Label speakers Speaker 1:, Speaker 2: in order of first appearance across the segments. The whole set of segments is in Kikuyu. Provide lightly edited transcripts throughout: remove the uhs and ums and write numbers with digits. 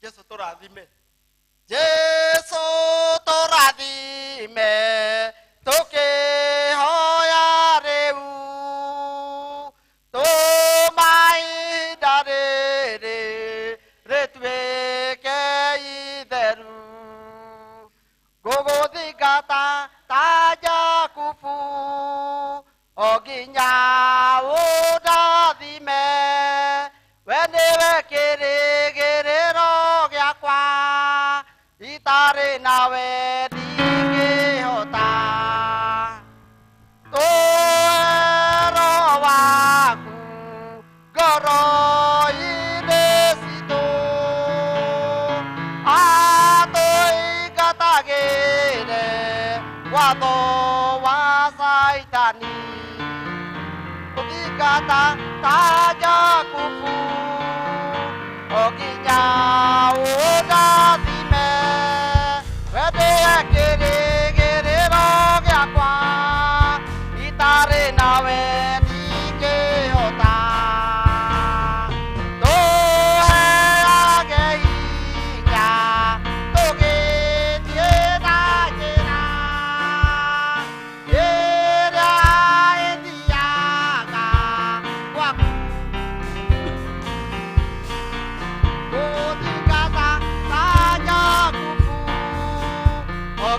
Speaker 1: Jesu tũrathime, Jesu tũrathime, tũkĩhoya rĩu, tũma ihinda rĩrĩ rĩtuĩke itheru. Ngũgũthingata ta Jakubu o nginya ũndathime. We nĩwe kĩrĩgĩrĩro gĩakwa, itarĩ nawe ndingĩhota. Tũhe Roho waku ngoro-inĩ citũ, atũingatagĩre watho wa Caitani. Gũthingata ta Jakubu o nginya ũndathime. We nĩwe kĩrĩgĩrĩro gĩakwa, itarĩ nawe ndingĩhota. Tũheage hinya tũgĩthiĩ na njĩra ĩrĩa ĩthiaga gwaku. Gũthingata ta Jakubu o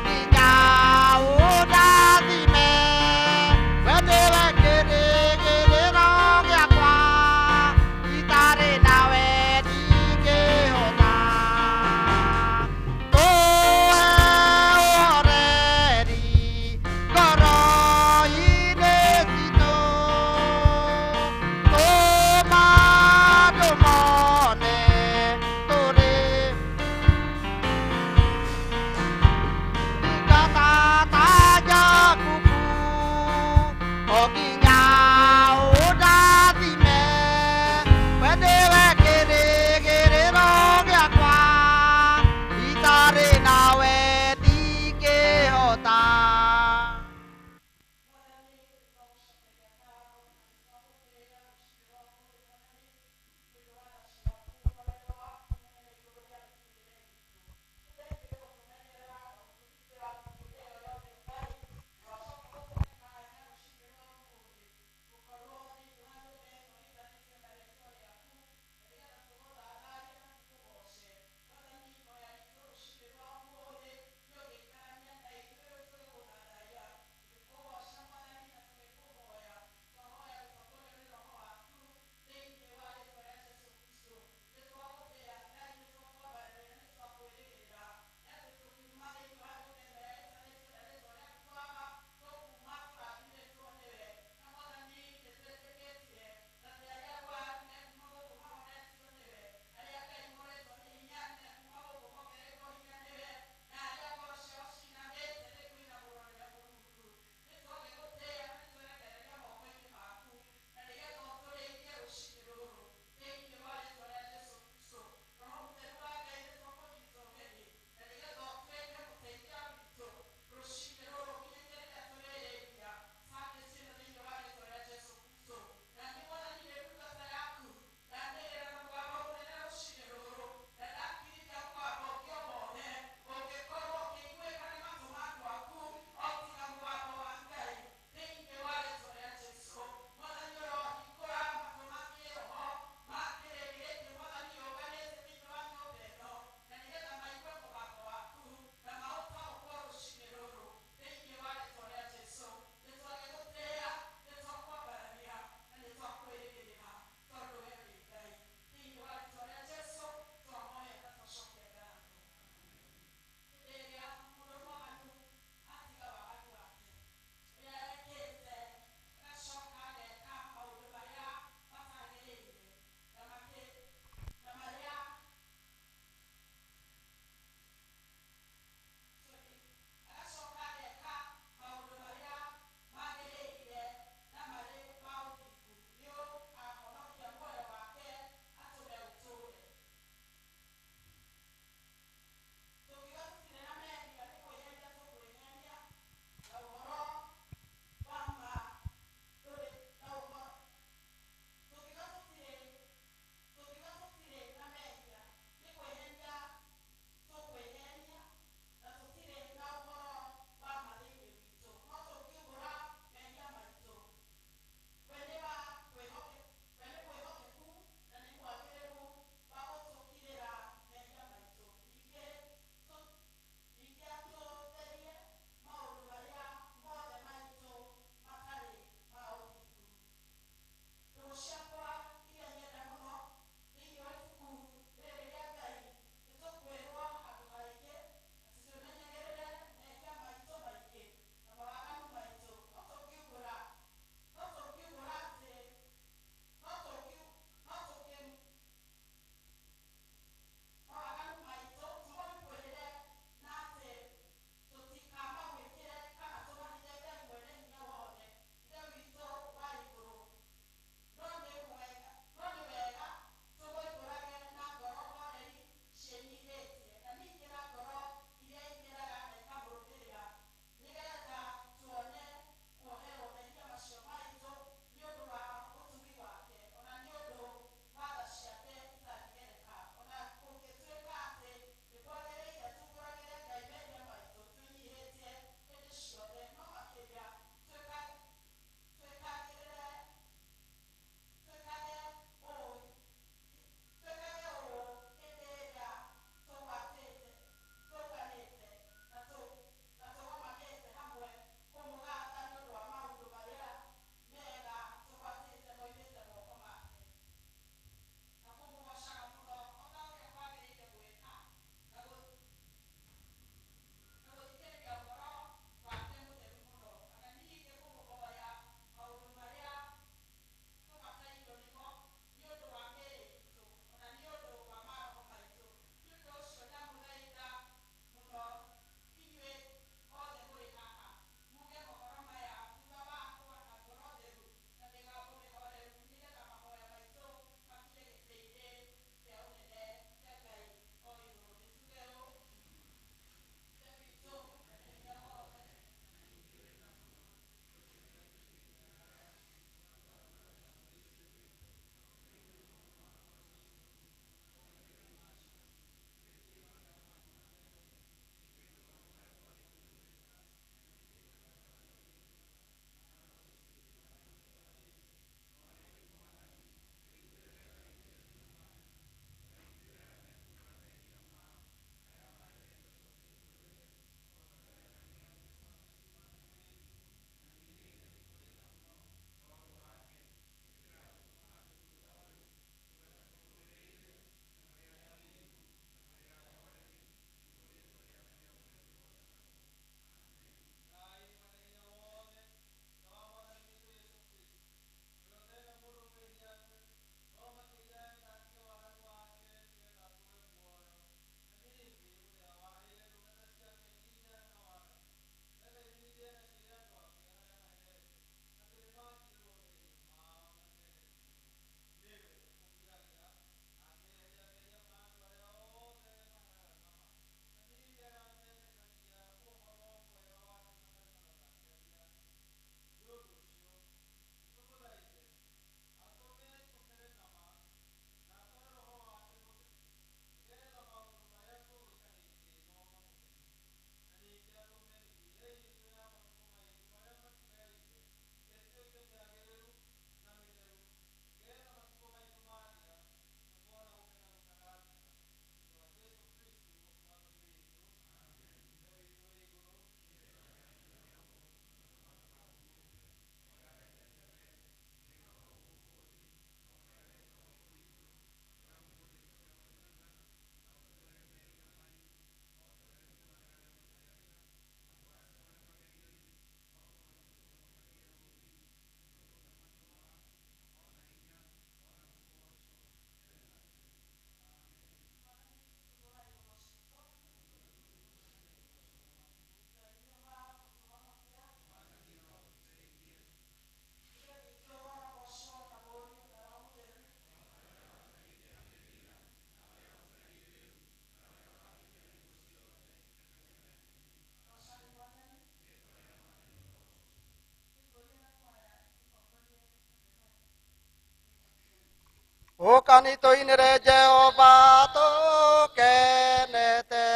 Speaker 1: Ũkani tũinĩre Jehova tũkenete,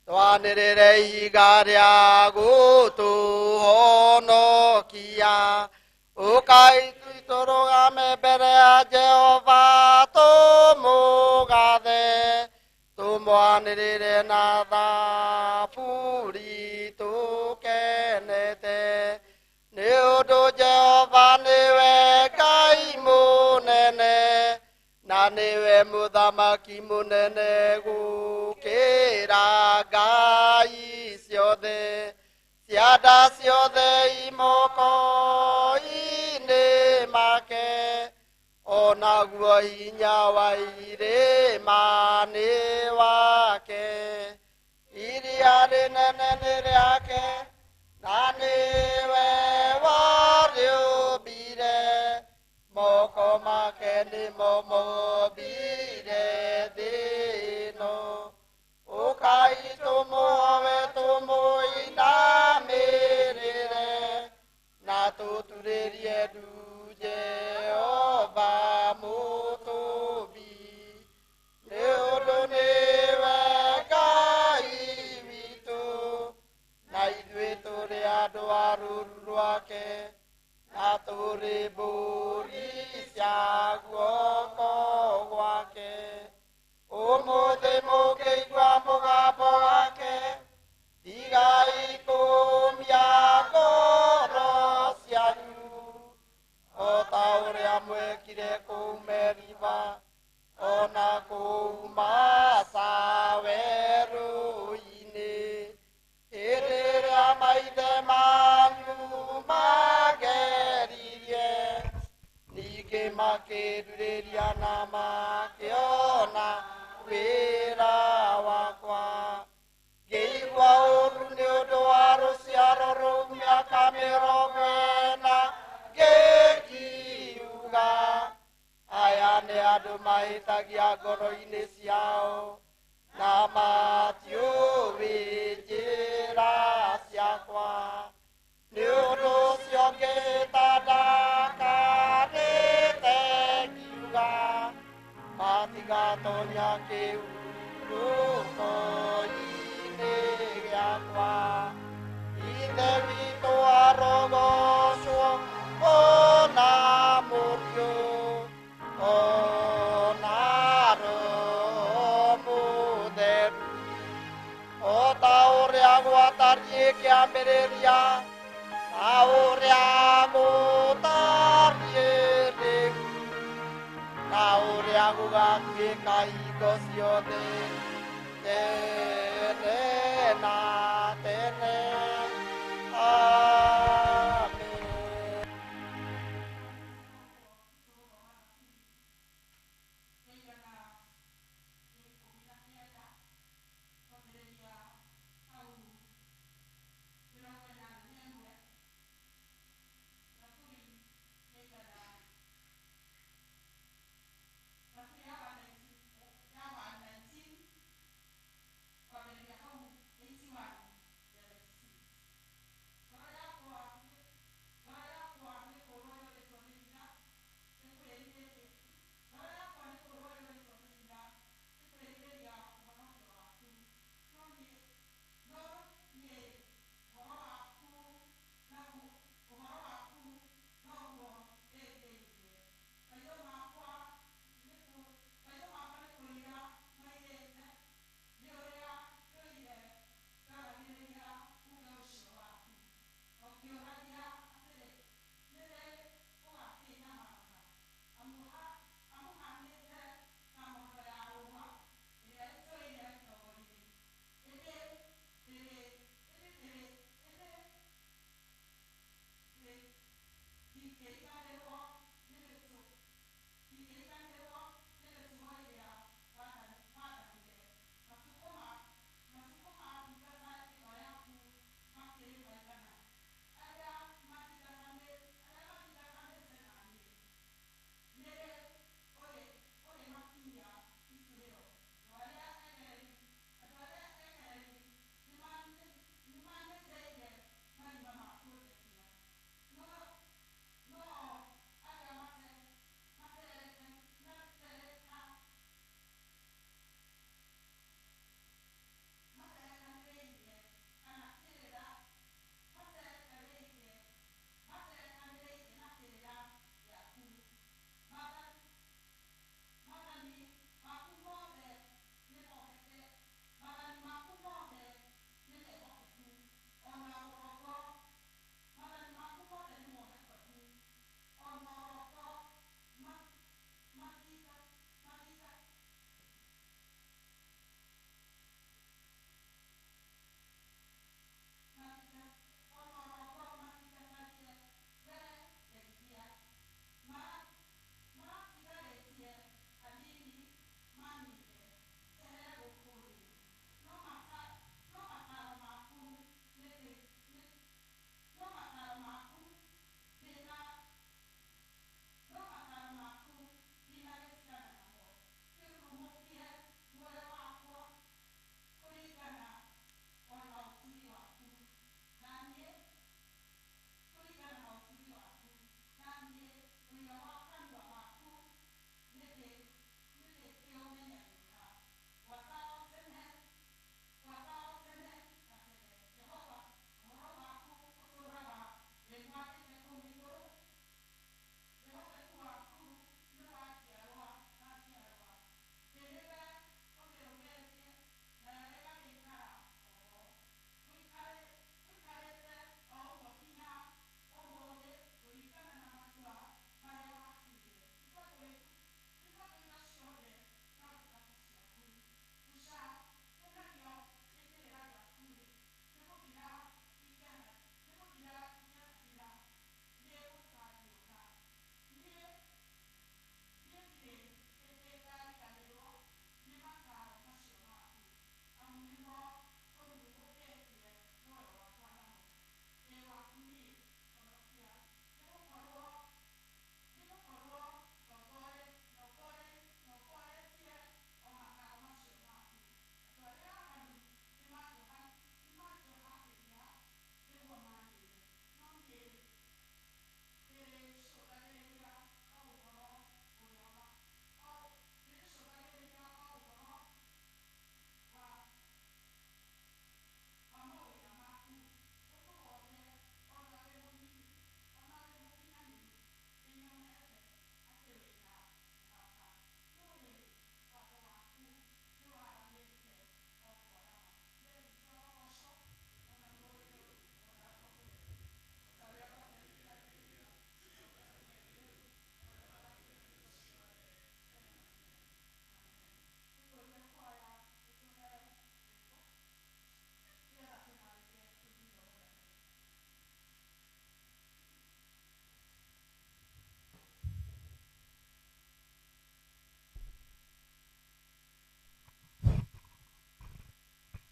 Speaker 1: twanĩrĩre ihiga rĩa gũtũhonokia. Ũkai tũrũgame mbere ya Jehova tũmũgathe, tũmwanĩrĩre na thaburi tũkenete. Nĩ ũndũ Jehova nĩwe Ngai mũnene, na nĩwe mũthamaki mũnene gũkĩra ngai ciothe. Cianda ciothe imoko-inĩ make, onaguo hinya wa irĩma nĩ wake. Iria rĩnene nĩ rĩake, na nĩwe warĩũmbire. Moko make nĩmo mombire thĩ ĩno. Ũkai tũmũhoe tũmũinamĩrĩre, na tũturĩrie ndu Jehova mũtũmbi. Nĩ ũndũ nĩwe Ngai witũ, na ithuĩ tũrĩ andũ a rũũru rwake, na tũrĩ mbũri cia guoko gwake. Ũmũthĩ mũngĩigua mũgambo wake, tigai kũũmia ngoro cianyu, o ta ũrĩa mwekire kũu Meriba, o na kũu Masa werũ-inĩ. Hĩndĩ ĩrĩa maithe manyu mageririe, ningĩ makĩndurĩria na makĩona wĩra wakwa. Ngĩigua ũũru nĩ ũndũ wa rũciaro rũu mĩaka mĩrongo ĩna, ngĩkiuga, aya nĩ andũ mahĩtagia ngoro-inĩ ciao, na matiũĩ njĩra ciakwa. Nĩ ũndũ ũcio ngĩhĩta ndakarĩte ngiuga, matigatonya kĩhurũko-inĩ gĩakwa. Ithe witũ arogocwo ona Mũriũ, ona Roho Mũtheru, o ta ũrĩa gwatariĩ kĩambĩrĩria, na ũrĩa gũtariĩ rĩu, na ũrĩa gũgatuĩka hingo ciothe, tene na tene. Amen.
Speaker 2: Ya 119.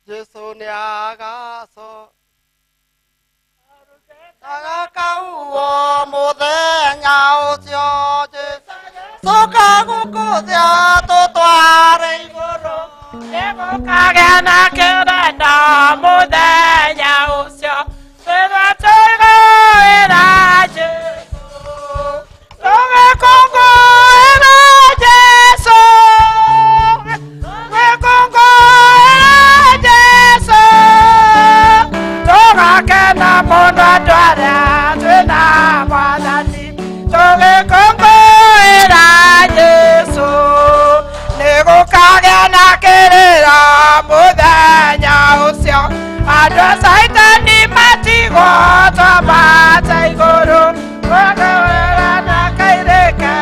Speaker 1: Jesu nĩagaco agakauo mũthenya ũcio Jesu coka gũkũ thĩ atũtware igũrũ
Speaker 2: nĩgũkagĩa na kĩrenda mũthenya ũcio rĩrĩa tũigũĩra Jesũ tũgĩkũngũĩra Jesũ tũgĩkũngũĩra Jesũ tũgakena mũno andũ arĩa twĩna Mwathani tũgĩkũngũĩra Jesũ nĩgũkagĩa na kĩrĩra mũthenya ũcio andũ a Caitani matigwo twambate igũrũ twakewĩra na kairĩke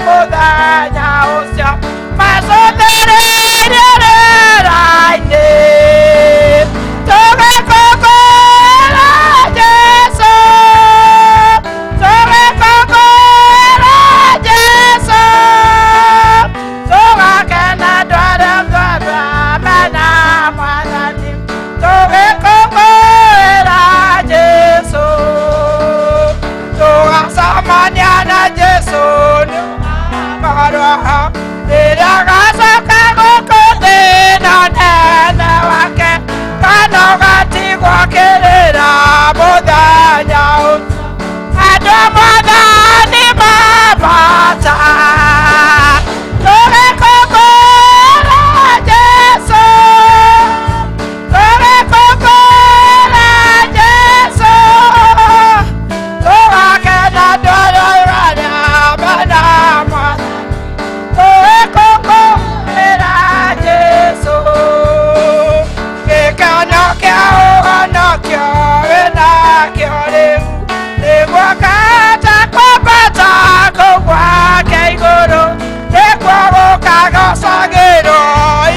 Speaker 2: mũthenya ũcio macũthĩrĩirie rĩera-inĩ tũgĩkũngũĩra Jesũ tũgĩkũngũĩra Jesũ tũgakena andũ arĩa twendwa mena Mwathani tũgĩkũngũĩra Jesũ tũgacemania na Jesũ nĩũgakorwo ho rĩrĩa agacoka gũkũ thĩ na ũnene wake kana ũgatigwo kĩrĩra mũthenya ũcio andũ a Mwathani mambata tũgĩkũngũĩra Jesũ tũgĩkũngũĩra Jesũ tũgakena andũ arĩa mena Mwathani tũgĩkũngũĩra Jesũ gĩkeno kĩa ũhonokio wĩnakĩo rĩu nĩguo kata kwambata kũu gwake igũrũ nĩkuo gũkagocagĩrwo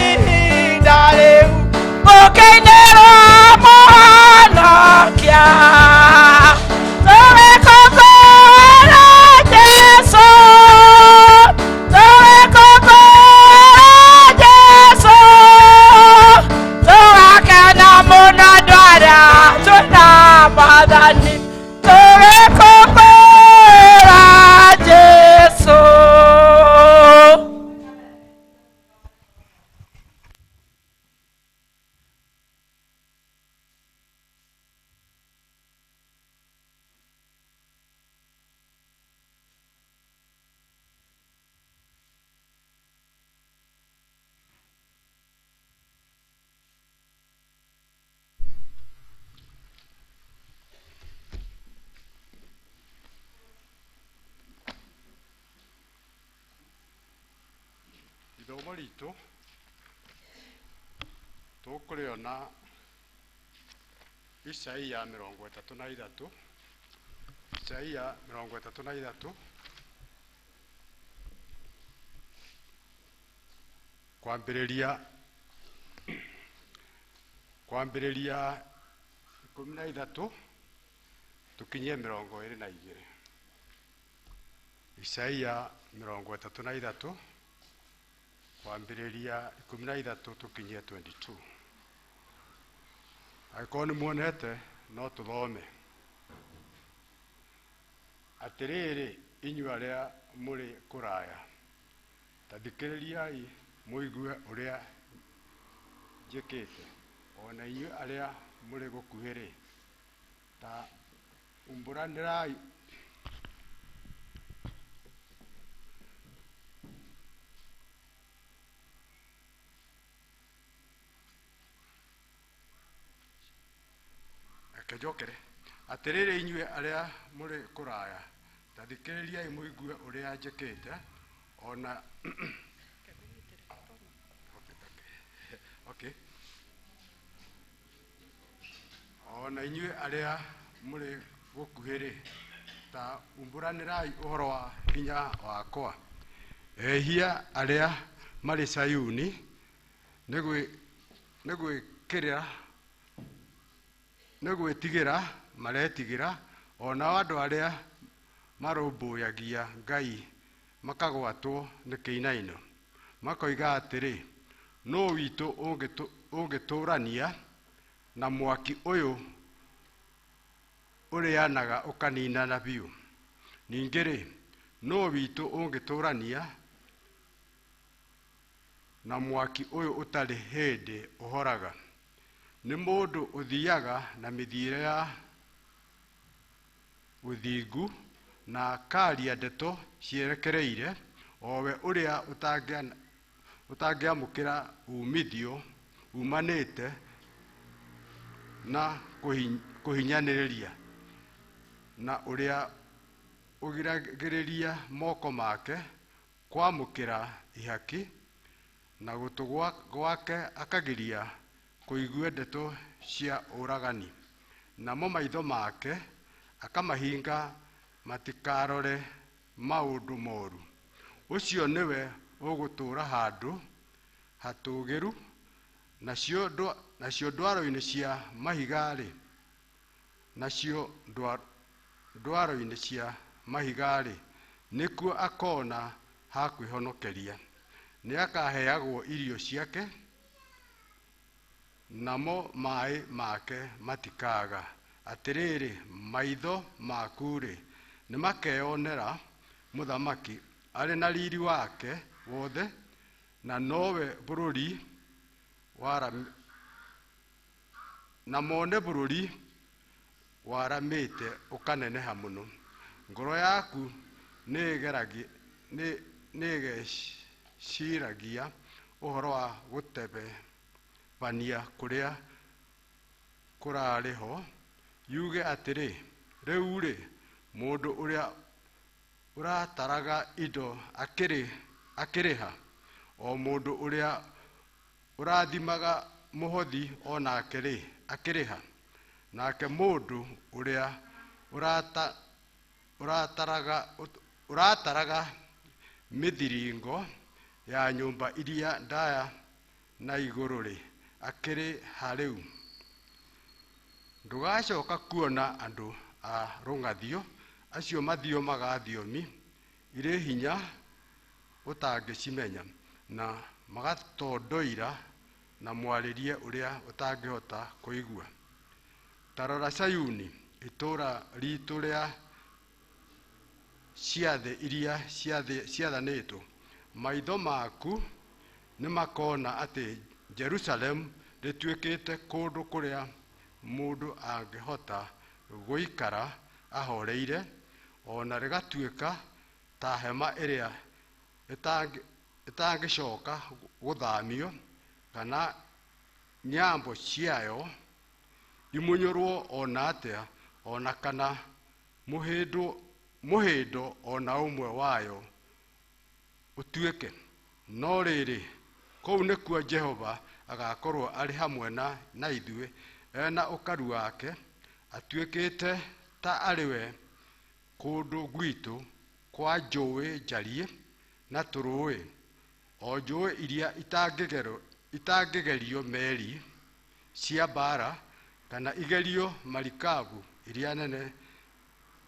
Speaker 2: ihinda rĩu gũkĩinĩrwo Mũhonokia tũgĩkũngũĩra Jesũ tũgĩkũngũĩra Jesũ tũgakena mũno andũ arĩa twĩna Mwathani tũgĩkũngũĩra Jesũ.
Speaker 3: Ithomo ritũ tũkũrĩona Isaia 33, Isaia 33 kwambĩrĩria 13 tũkinyie 22. Isaia 33 kwambĩrĩria 13 tũkinyie 22. Angĩkorwo nĩ muonete no tũthome. Atĩrĩrĩ inyuĩ arĩa mũrĩ kũraya, ta thikĩrĩriai mũigue ũrĩa njĩkĩte, ona inyuĩ arĩa mũrĩ gũkuhĩ-rĩ, ta umbũranĩrai Reke njokere. Atĩrĩrĩ inyuĩ arĩa mũrĩ kũraya, ta thikĩrĩriai mũigue ũrĩa njĩkĩte, ona okay. Ona inyuĩ arĩa mũrĩ gũkuhĩ-rĩ, ta umbũranĩrai ũhoro wa hinya wakwa. Ehia arĩa marĩ Sayuni nĩ gwĩtigĩra maretigĩra, onao andũ arĩa marũmbũyagia Ngai makagwatwo nĩ kĩinaino, makoiga atĩrĩ, nũũ witũ ũngĩtũũrania na mwaki ũyũ ũrĩanaga ũkaninana biũ? Ningĩ-rĩ, nũũ witũ ũngĩtũũrania na mwaki ũyũ ũtarĩ hĩndĩ ũhoraga? Nĩ mũndũ ũthiaga na mĩthiĩre ya ũthingu na akaria ndeto cierekereire, o we ũrĩa ũtangĩamũkĩra uumithio umanĩte na kũhinyanĩrĩria, na ũrĩa ũgiragĩrĩria moko make kwamũkĩra ihaki, na gũtũ gwake akagiria kũigue ndeto cia ũragani, namo maitho make akamahinga matikarore maũndũ moru. Ũcio nĩwe ũgũtũũra handũ hatũũgĩru, nacio ndwaro-inĩ cia mahiga-rĩ, nacio ndwaro-inĩ cia mahiga-rĩ, nĩkuo akona ha kwĩhonokeria. Nĩakaheagwo irio ciake, namo maaĩ make matikaaga. Atĩrĩrĩ, maitho maku-rĩ, nĩmakeyonera mũthamaki arĩ na riri wake wothe, na nowe bũrũri na mone bũrũri waramĩte ũkaneneha mũno. Ngoro yaku nĩĩgeciragia ũhoro wa gũtebebania kũrĩa kũrarĩ ho, yuge atĩrĩ, rĩu-rĩ, mũndũ ũrĩa ũrataraga indo akĩrĩha, o mũndũ ũrĩa ũrathimaga mũhothi o nake-rĩ, akĩrĩha? Nake mũndũ ũrĩa ũrataraga mĩthiringo ya nyũmba iria ndaya na igũrũ-rĩ, akĩrĩ ha rĩu? Ndũgacoka kuona andũ a rũng'athio acio mathiomaga thiomi irĩ hinya ũtangĩcimenya, na magatondoira na mwarĩrie ũrĩa ũtangĩhota kũigua. Ta rora Sayuni, itũũra riitũ rĩa ciathĩ iria ciathanĩtwo. Maitho maku nĩmakona atĩ Jerusalemu rĩtuĩkĩte kũndũ kũrĩa mũndũ angĩhota gũikara ahoreire, o na rĩgatuĩka ta hema ĩrĩa ĩtangĩcoka gũthamio, kana nyambo ciayo imunyũrwo o na atĩa, o na kana mũhĩndo o na ũmwe wayo ũtuĩke. No rĩrĩ, kũu nĩkuo Jehova agakorwo arĩ hamwe na ithuĩ, ena ũkaru wake, atuĩkĩte ta arĩ we kũndũ gwitũ kwa njũĩ njariĩ na tũrũĩ, o njũĩ iria itangĩgerio meri cia mbaara kana igerio marikabu iria nene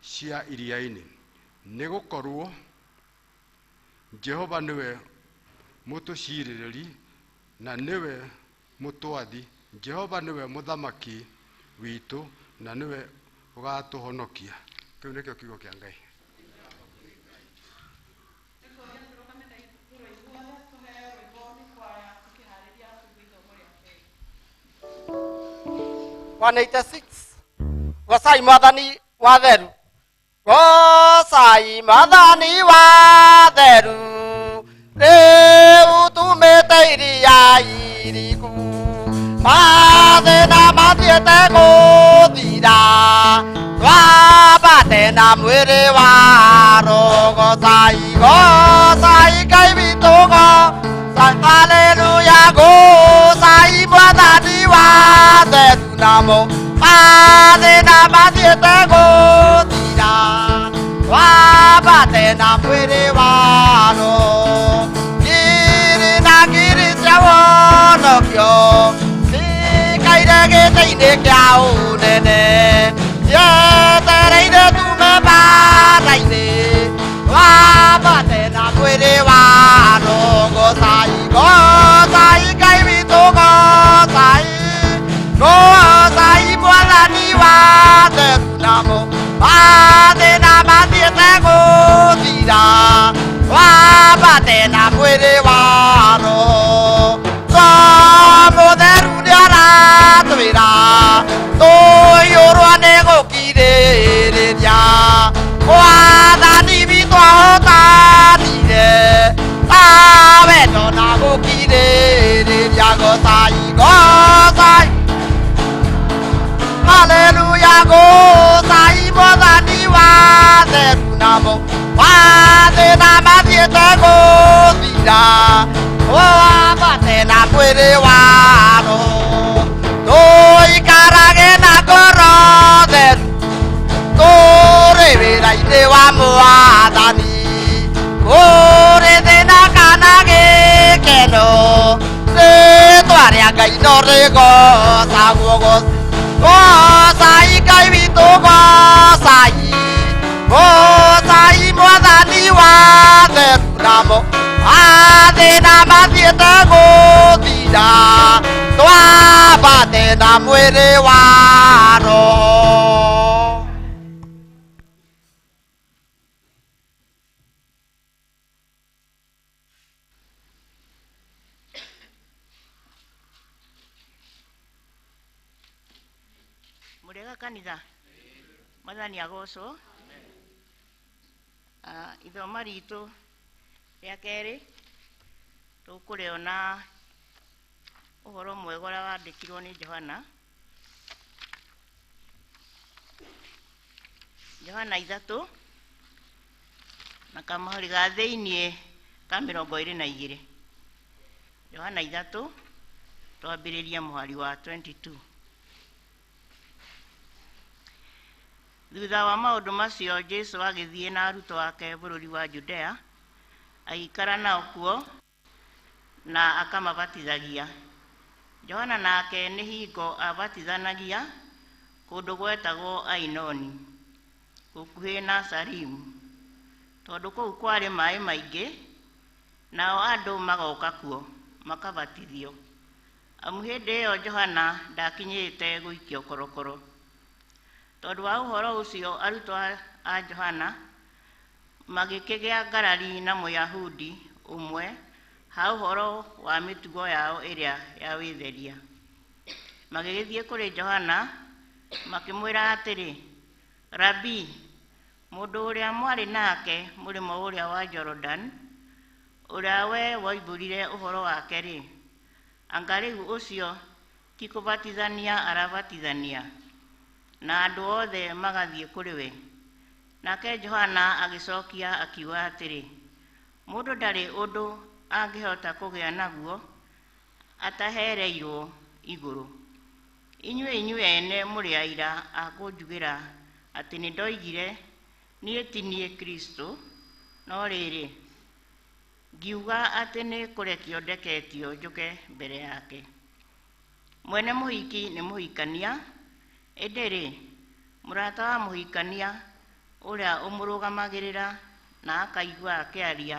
Speaker 3: cia iria-inĩ. Nĩgũkorwo Jehova nĩwe mũtũciirĩrĩri na nĩwe mũtwathi, Jehova nĩwe mũthamaki witũ na nĩwe ũgatũhonokia. Kĩu nĩkĩo kiugo kĩa Ngai.
Speaker 4: Tũrũgame na ithuothe tũheo rwĩmbo nĩ kwaya tũkĩharĩria tũigue ithomo rĩa kerĩ.
Speaker 1: 186. Gocai Mwathani wa theru, gocai Mwathani wa theru, rĩu tumĩte iria iriku, mathĩna mathiĩte gũthira, twambate na mwĩrĩ wa roho. Gocai, gocai Ngai witũ, gocai, haleluya, gocai Mwathani wa theru, namo mathĩna mathiĩte gũthira, twambate na mwĩrĩ wa roho. Ngiri na ngiri cia wonokio cikaire gĩtĩ-inĩ kĩa ũnene, cietereire tume mbaara-inĩ, twambate na mwĩrĩ wa roho. Gocai, gocai Ngai witũ, gocai. Haleluya gocai Mwathani wa theru namo mathĩna mathiĩte gũthira wambate na mwĩrĩ wa roho tũikarage na ngoro theru tũrĩ wĩra-inĩ wa Mwathani kũrĩ thĩna kana gĩkeno rĩtwa rĩa Ngai no rĩgocagwo gocai Ngai witũ gocai gocai Mwathani wa theru namo mathĩna mathiĩte gũthira twambate na mwĩrĩ wa roho.
Speaker 5: Murega kanitha Mwathani agocwo. Ithoma ritũ rĩa kerĩ tũkũrĩona ũhoro mwega ũrĩa wandĩkirwo nĩ Johana. Johana 3 na kamũhari ga thĩiniĩ ka 22. Johana 3 twambĩrĩrie mũhari wa 22. Thutha wa maũndũ macio Jesũ agĩthiĩ na arutwo ake bũrũri wa Judea, agĩikara nao kuo na akamabatithagia. Johana nake nĩ hingo abatithanagia kũndũ gwetagwo Ainoni, gũkuhĩ na Salimu, tondũ kũu kwarĩ maĩ maingĩ, nao andũ magoka kuo makabatithio. Amu hĩndĩ ĩyo Johana ndakinyĩte gũikio korokoro. Tondũ wa ũhoro ũcio arutwo a Johana magĩkĩgĩa ngarari na Mũyahudi ũmwe ha ũhoro wa mĩtugo yao ĩrĩa ya wĩtheria. Magĩgĩthiĩ kũrĩ Johana makĩmwĩra atĩrĩ, Rabii, mũndũ ũrĩa mwarĩ nake mũrĩmo ũrĩa wa Jorodani, ũrĩa we woimbũrire ũhoro wake-rĩ, anga rĩu ũcio ti kũbatithania arabatithania, na andũ othe magathiĩ kũrĩ we. Nake Johana agĩcokia akiuga atĩrĩ, mũndũ ndarĩ ũndũ angĩhota kũgĩa naguo atahereirwo igũrũ. Inyuĩ inyuĩ ene mũrĩ aira a kũnjugĩra atĩ nĩndoigire niĩ ti niĩ Kristũ, no rĩrĩ, ngiuga atĩ nĩ kũrekio ndeketio njũke mbere yake. Mwene mũhiki nĩ mũhikania, ĩndĩ rĩ, mũrata wa mũhikania ũrĩa ũmũrũgamagĩrĩra na akaigua akĩaria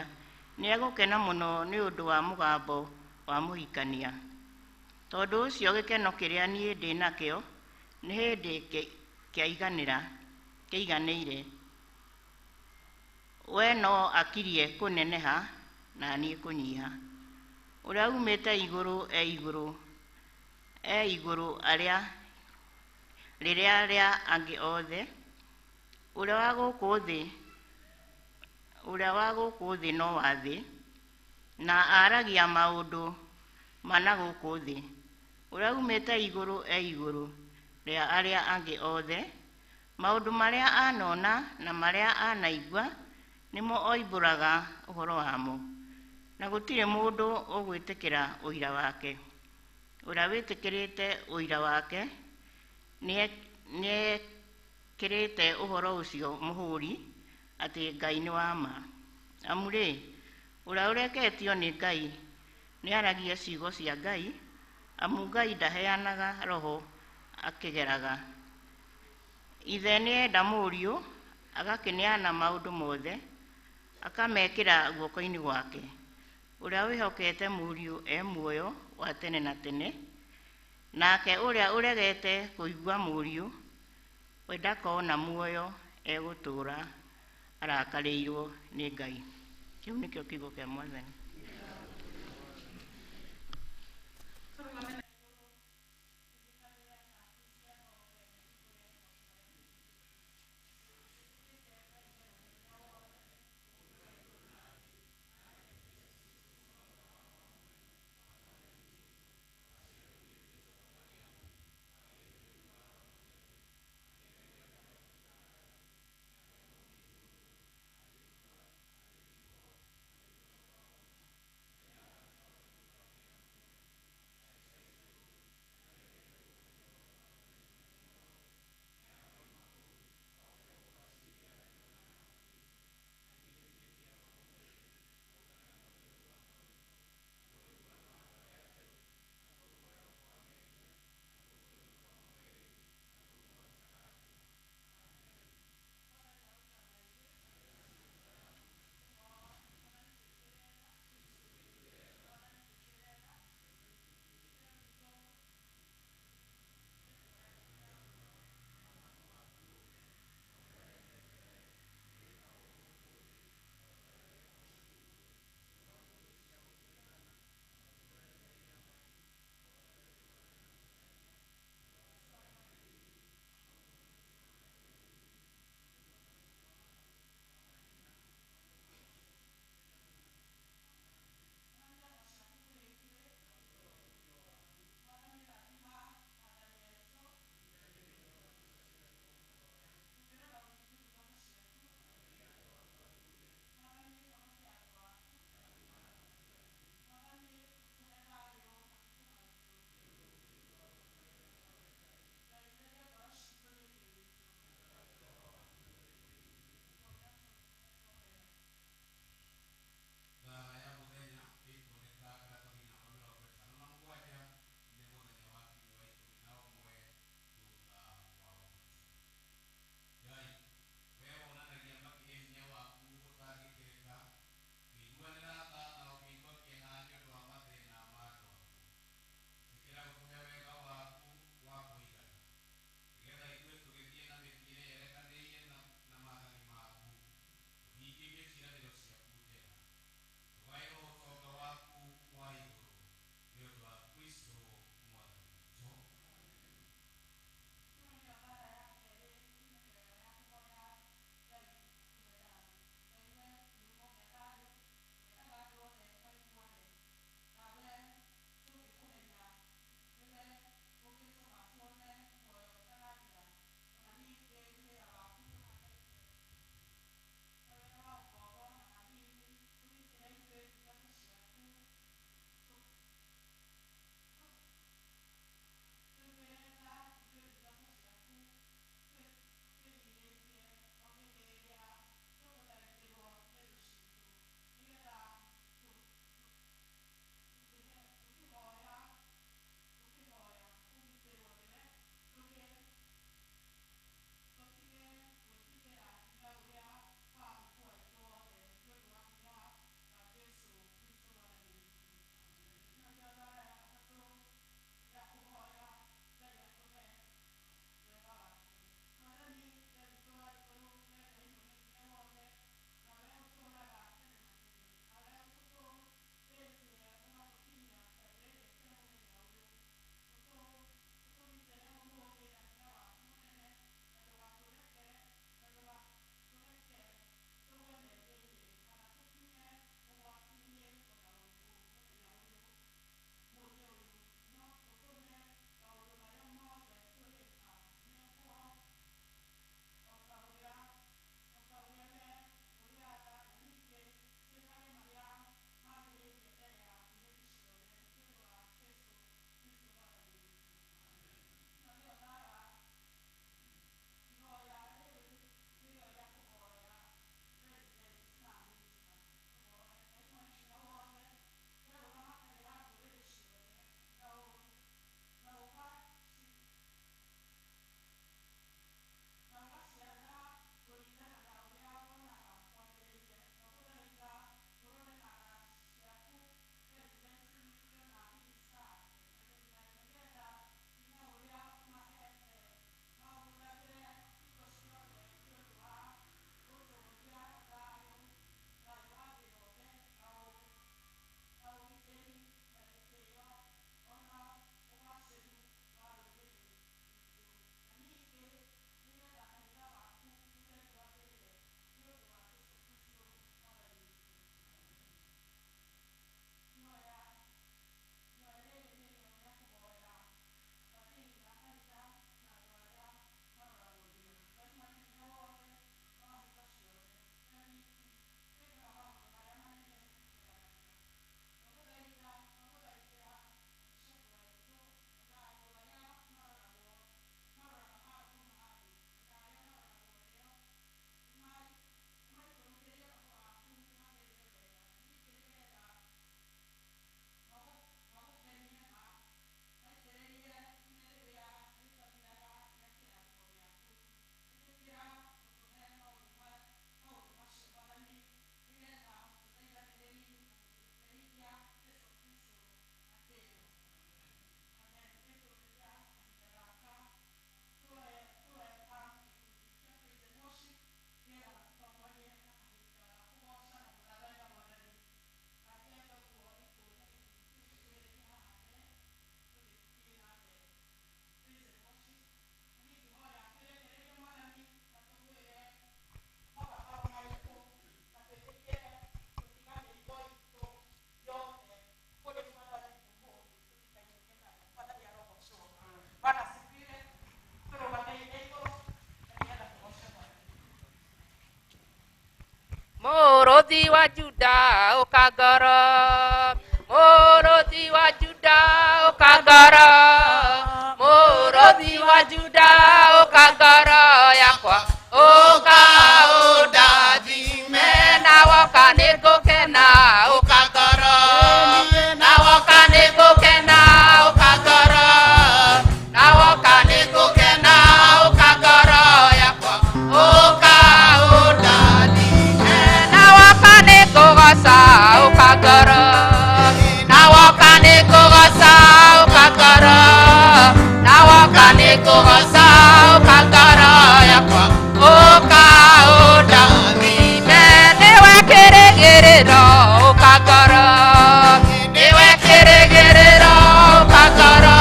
Speaker 5: nĩegũkena mũno nĩ ũndũ wa mũgambo wa mũhikania. Tondũ ũcio gĩkeno kĩrĩa niĩ ndĩ nakĩo nĩ hĩndĩ kĩiganĩire. We no akirie kũneneha na niĩ kũnyiha. Ũrĩa umĩte igũrũ e igũrũ arĩa rĩrĩa rĩa angĩ othe, ũrĩa wa gũkũ thĩ no wa thĩ, na aragia maũndũ ma na gũkũ thĩ. Ũrĩa umĩte igũrũ e igũrũ rĩa arĩa angĩ othe, maũndũ marĩa anona na marĩa anaigua nĩmo oimbũraga ũhoro wamo, na gũtirĩ mũndũ ũgwĩtĩkĩra ũira wake. Ũrĩa wĩtĩkĩrĩte ũira wake nĩekĩrĩte ũhoro ũcio mũhũri atĩ Ngai nĩ wa ma. Amu rĩ, ũrĩa ũreketio nĩ Ngai nĩaragia ciugo cia Ngai, amu Ngai ndaheanaga roho akĩgeraga. Ithe nĩenda Mũriũ, agakĩneana maũndũ mothe, akamekĩra guoko-inĩ gwake. Ũrĩa wĩhokete Mũriũ e muoyo wa tene na tene, nake ũrĩa ũregete kũigua Mũriũ, we ndakona muoyo, egũtũũra arakarĩirwo nĩ Ngai. Kĩu nĩkĩo kiugo kĩa Mwathani.
Speaker 6: Mũrũthi wa Juda ũka ngoro, mũrũthi wa Juda ũka ngoro, mũrũthi wa Juda ũka ngoro yakwa, ũka ũndathime na woka nĩngũkena, ũka ngoro, na woka nĩngũkena, ũka ngoro, na woka nĩngũkena, ũka ngoro yakwa, ũka ũndathime na woka nĩngũgoca, ũka ngoro, na woka nĩngũgoca, ũka ngoro, na woka nĩngũgoca, ũka ngoro yakwa, ũka ũndathime nĩwe kĩrĩgĩrĩro, ũka ngoro, nĩwe kĩrĩgĩrĩro, ũka ngoro,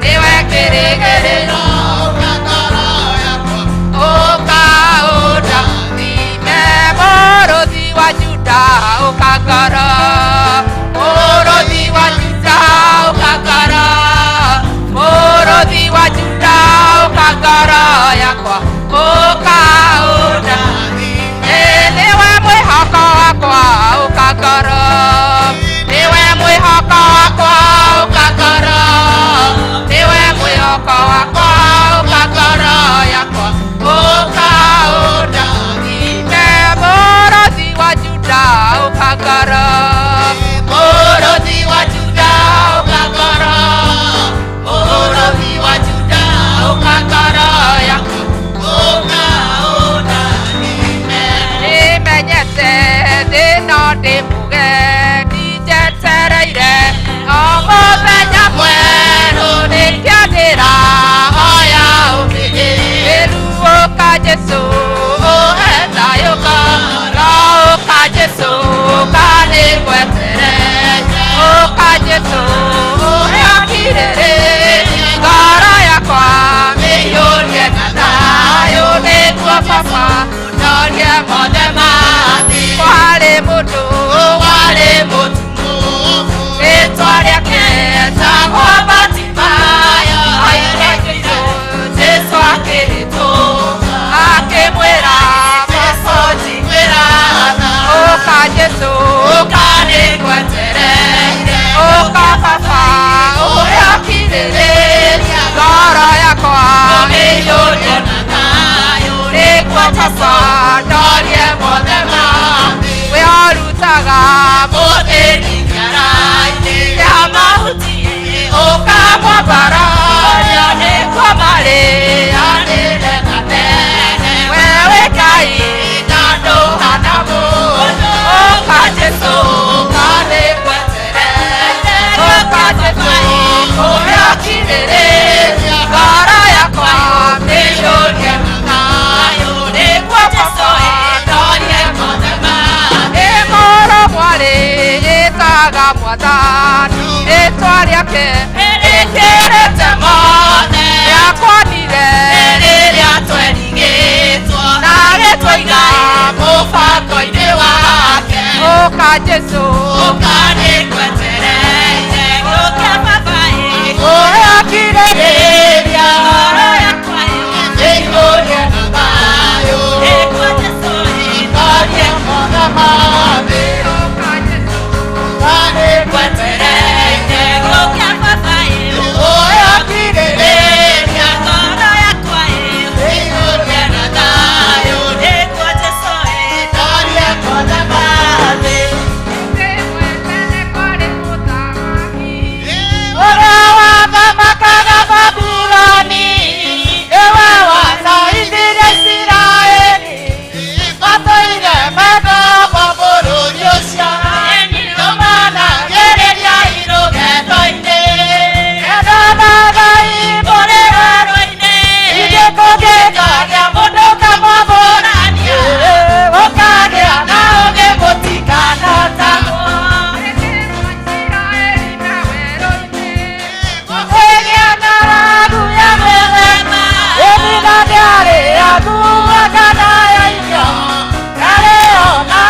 Speaker 6: nĩwe kĩrĩgĩrĩro, ũka ngoro yakwa, ũka ũndathime mũrũthi wa Juda, ũka ngoro, mũrũthi wa Juda, ũka ngoro, mũrũthi wa Juda, ũka ngoro yakwa, ũka ũndathime nĩwe mwĩhoko wakwa, ũka ngoro, nĩwe mwĩhoko wakwa, ũka ngoro, nĩwe mwĩhoko wakwa, ũka ngoro yakwa, ũka ũndathime mũrũthi wa Juda, ũka ngoro, mũrũthi wa Juda, ũka ngoro, mũrũthi wa Juda, ũka ngoro yakwa, ũka ũndathime nĩmenyete thĩna ndĩ mũgeni njetereire o mũthenya mwerũ nĩkĩo ndĩrahoya ũmĩrĩru ũka Jesũ ũhe thayũ ngoro, ũka Jesũ ũka nĩngwetereire, ũka Jesũ ũhe ũkirĩrĩria ngoro yakwa mĩiyũrie na thayũ nĩguo baba ndorie mothe mathi kwarĩ mũndũ warĩ mũtumumu rĩtwa rĩake etagwo Bartimayo aire Jesũ akĩhĩtũka akĩmwĩra Jesũ njiguĩra tha, ũka Jesũ ũka nĩngwetereire, ũka baba ũhe ũkirĩrĩria ngoro yakwa ĩiyũrie na thayũ nĩguo baba ndorie mothe mathi we ũrutaga mũthĩni kĩara-inĩ kĩa mahuti ũkamwambararia nĩkuo marĩanĩre na tene we wĩ Ngai na ndũhana mũndũ, ũka Jesũ ũka nĩngwetereire, ũka Jesũ ũhe ũkirĩrĩria ngoro yakwa mĩiyũrie na thayũ nĩguo baba ndorie mothe mathi nĩ mũrũ mwarĩ ĩtaga mwathani rĩtwa rĩake rĩkĩrĩte mothe rĩakwanire rĩrĩa twerigĩtwo na rĩtwaiga mũbango-inĩ wake, ũka Jesũ ũka nĩngwetereire, ũka baba ũhe ũkirĩrĩria ngoro yakwa ĩiyũrie na thayũ nĩguo Jesũ ndorie mothe mathi, ũka Jesũ ũka nĩngwetereire, ũka baba ũhe ũkirĩrĩria ngoro yakwa ĩiyũrie na thayũ nĩguo Jesũ ndorie mothe mathi. Ũrĩa wathamakaga Babuloni nĩwe wacaithirie Isiraeli matũire methombo bũrũri ũcio nĩmanagĩrĩria irũgendo-inĩ endanagai mũrĩ werũ-inĩ ithuĩ kũngĩkagĩa mũndũ ũkamwamũrania ũkagĩa na ũngĩ mũtikanotagwo. Kwĩgĩa na ragu ya mĩthemba ĩmina ndĩarĩ yaguaga na ya irio yarĩo na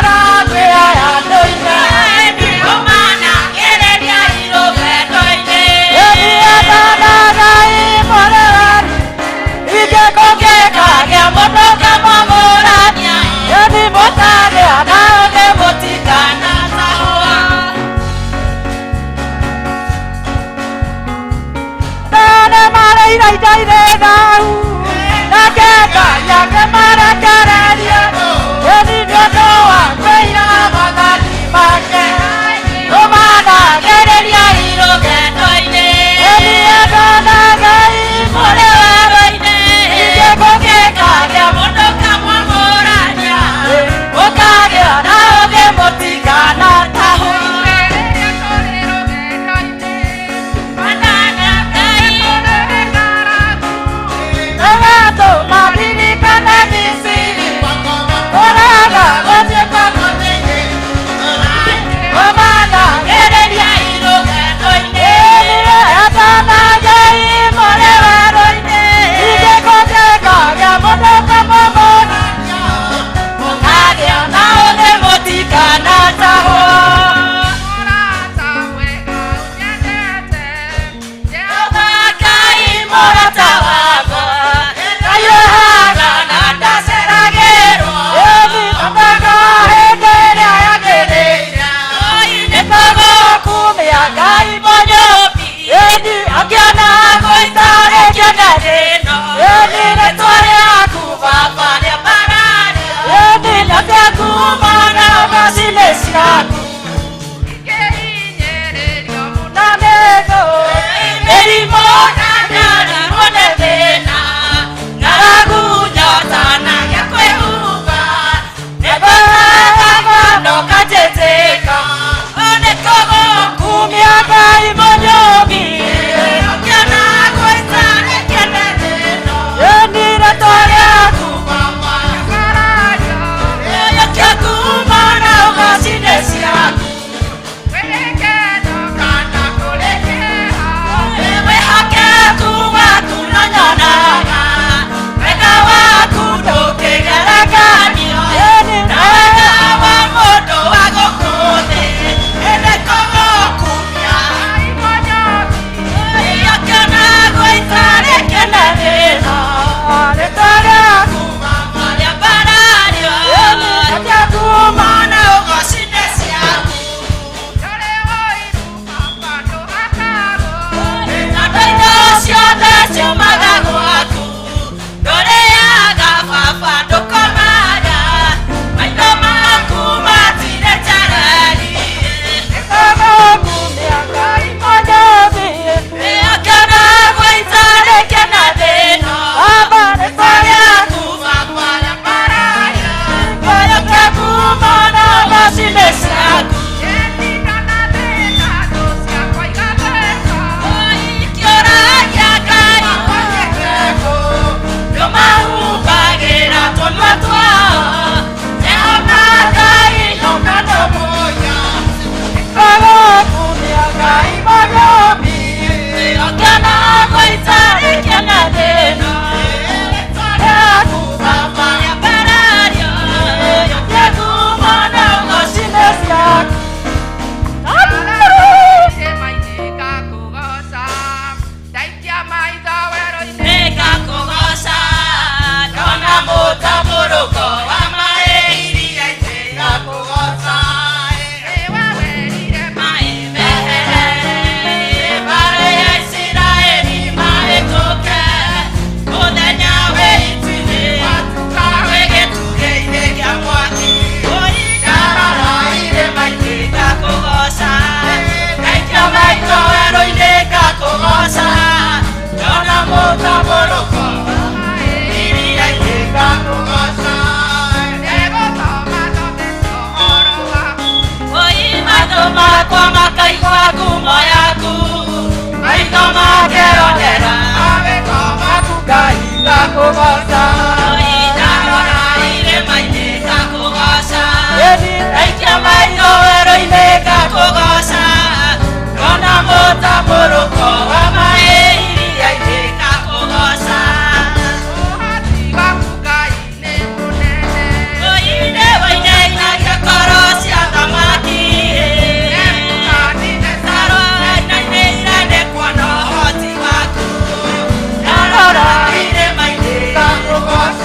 Speaker 1: Ndarora irĩma-inĩ ngakũgooca.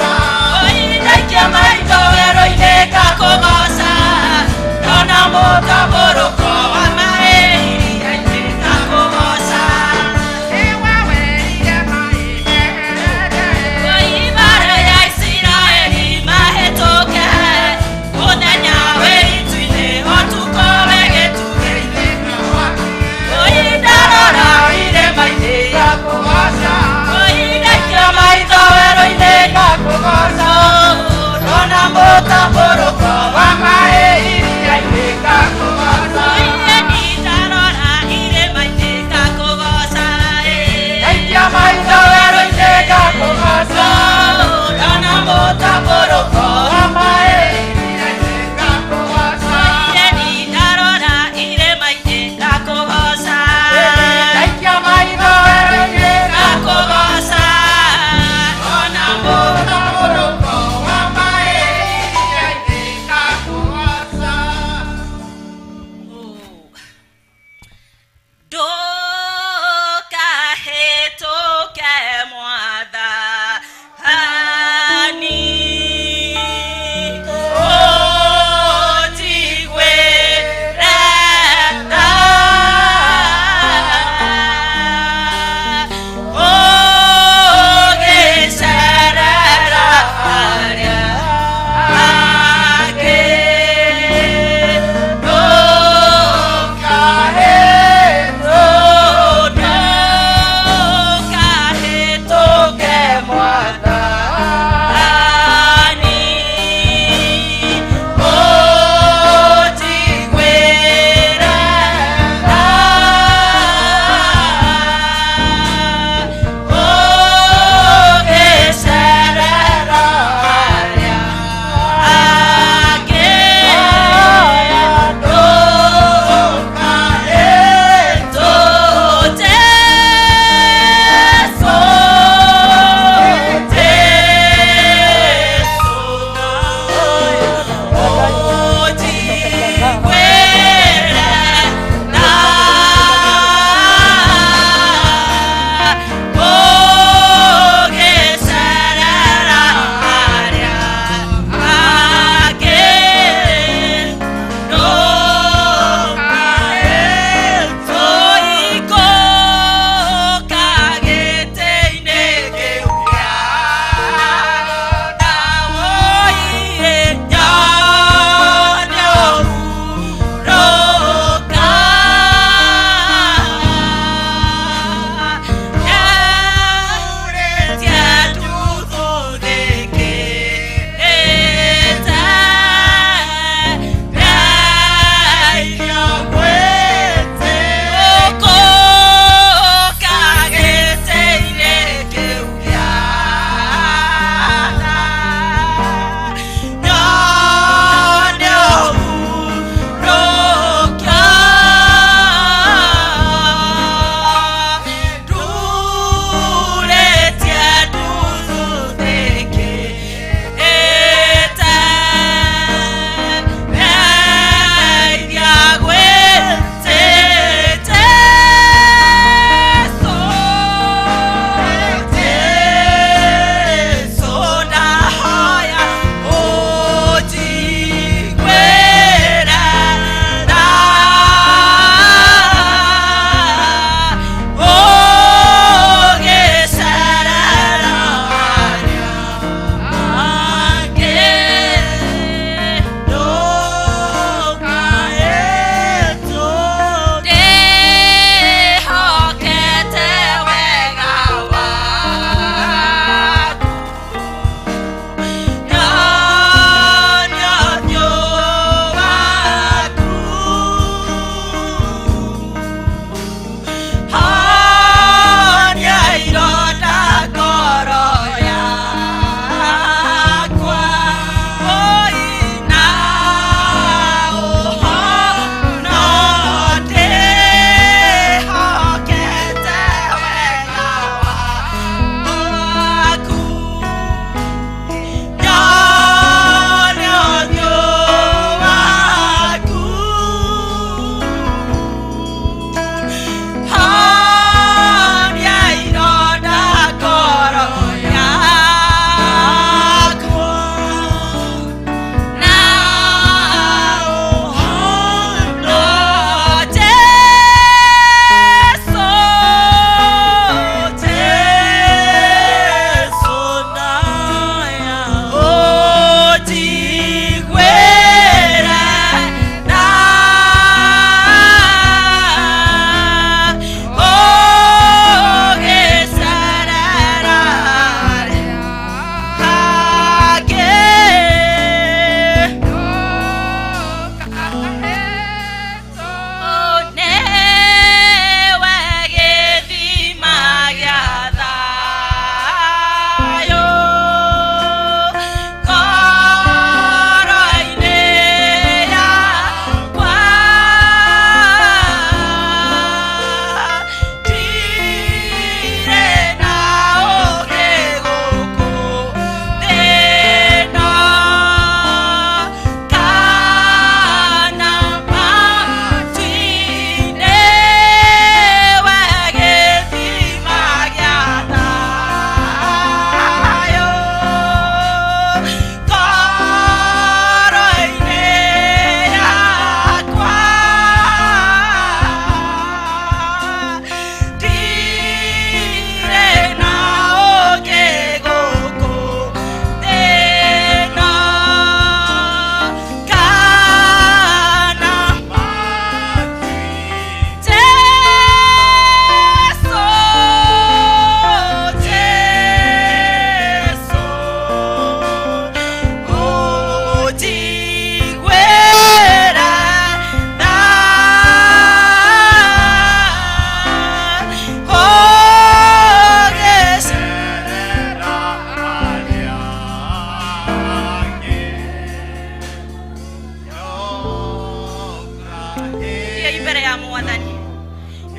Speaker 4: Mbere ya Mwathani.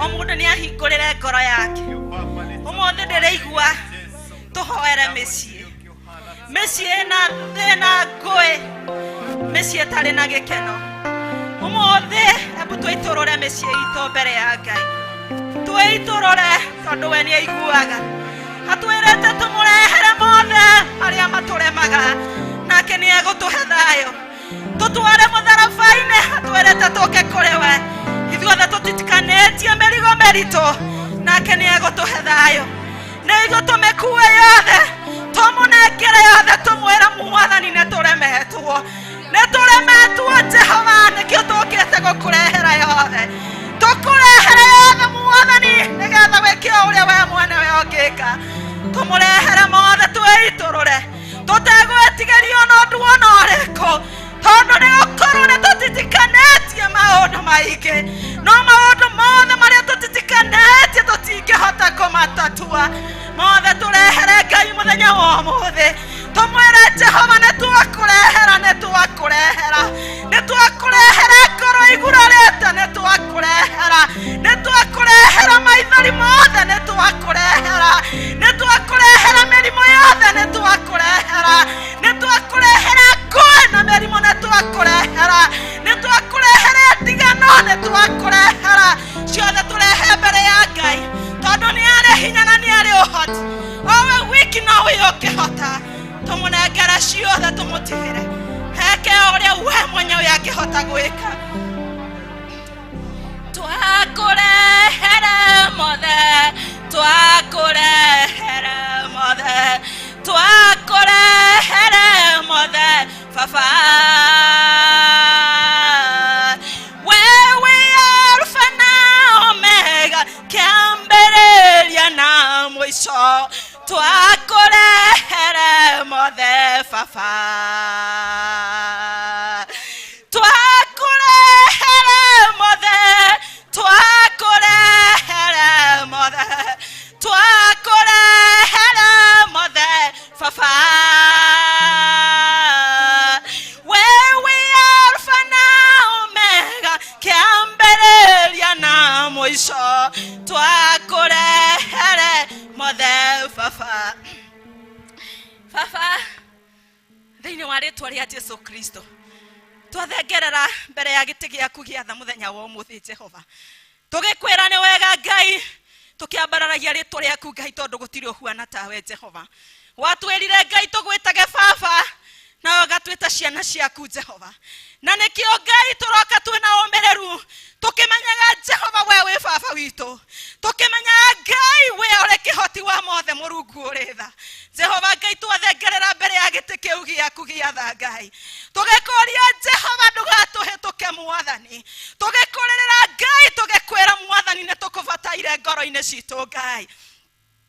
Speaker 4: O mũndũ nĩ ahingũrĩre ngoro yake. Ũmũthĩ ndĩraigua tũhoere mĩciĩ, mĩciĩ ĩna thĩna, ngũĩ, mĩciĩ ĩtarĩ na gĩkeno. Ũmũthĩ embu twĩitũrũre mĩciĩ itũ mbere ya Ngai, twĩitũrũre tondũ we nĩ aiguaga. Atwĩrĩte tũmũrehere mothe marĩa matũremaga, nake nĩ egũtũhe thayũ. Tũtware mũtharaba-inĩ, atwĩrĩte tũke kũrĩ we ithuothe tũtitikanĩtie mĩrigo mĩritũ, nake nĩ egũtũhe thayũ. Nĩguo tũmĩkue yothe, tũmũnengere yothe, tũmwĩre Mwathani nĩ tũremetwo, nĩ tũremetwo Jehova, nĩkĩo tũkĩte gũkũrehera yothe, tũkũrehere yothe Mwathani, nĩgetha wĩke o ũrĩa we mwene we ũngĩka. Tũmũrehere mothe, twĩitũrũre tũtegwĩtigĩria ona ũndũ ona ũrĩkũ, tondũ nĩ gũkorwo nĩ tũtitikanĩtie maũndũ maingĩ, no maũndũ mothe marĩa tũtitikanĩtie tũtingĩhota kũmatatua. Mothe tũrehere Ngai mũthenya wa ũmũthĩ, tũmwĩre Jehova nĩ twakũrehera, nĩ twakũrehera, nĩ twakũrehera ngoro igurarĩte, nĩ twakũrehera, nĩ twakũrehera maithori mothe, nĩ twakũrehera, nĩ twakũrehera mĩrimũ yothe, nĩ twakũrehera, nĩ twakũrehera ngũĩ na mĩrimũ, nĩ twakũrehera, nĩ twakũrehera ndigano, nĩ twakũrehera ciothe. Tũrehe mbere ya Ngai tondũ nĩ arĩ hinya na nĩ arĩ ũhoti, owe wiki nowe ũngĩhota. Tũmũnengere ciothe, tũmũtigĩre heke ũrĩa we mwenyewe angĩhota gwĩka. Twakũrehere mothe, twakũrehere mothe, twakũrehere mothe Baba. Wewe Alfa na Omega, kĩambĩrĩria na mũico, twakũrehere mothe Baba, twakũrehere mothe, twakũrehere mothe, twakũrehere mothe Baba. Wewe Alfa na Omega, kĩambĩrĩria na mũico, twakũrehere mothe Baba. Baba, thĩinĩ wa rĩtwa rĩa Jesu Kristo, twathengerera mbere ya gĩtĩ gĩaku gĩa tha mũthenya wa ũmũthĩ Jehova, tũgĩkwĩra nĩ wega Ngai, tũkĩambararagia rĩtwa rĩaku Ngai, tondũ gũtirĩ ũhuana tawe Jehova. Watwĩrire Ngai tũgwĩtage baba, nawe ũgatwĩta ciana ciaku Jehova, na nĩkĩo Ngai tũroka twĩna ũmĩrĩru, tũkĩmenyaga Jehova we wĩ baba witũ, tũkĩmenyaga Ngai we ũrĩ kĩhoti wa mothe, Mũrungu ũrĩ tha. Jehova Ngai, twathengerera mbere ya gĩtĩ kĩu gĩaku gĩa tha Ngai, tũgĩkũria Jehova ndũgatũhĩtũke Mwathani, tũgĩkũrĩrĩra Ngai, tũgĩkwĩra Mwathani nĩ tũkũbataire ngoro-inĩ citũ Ngai.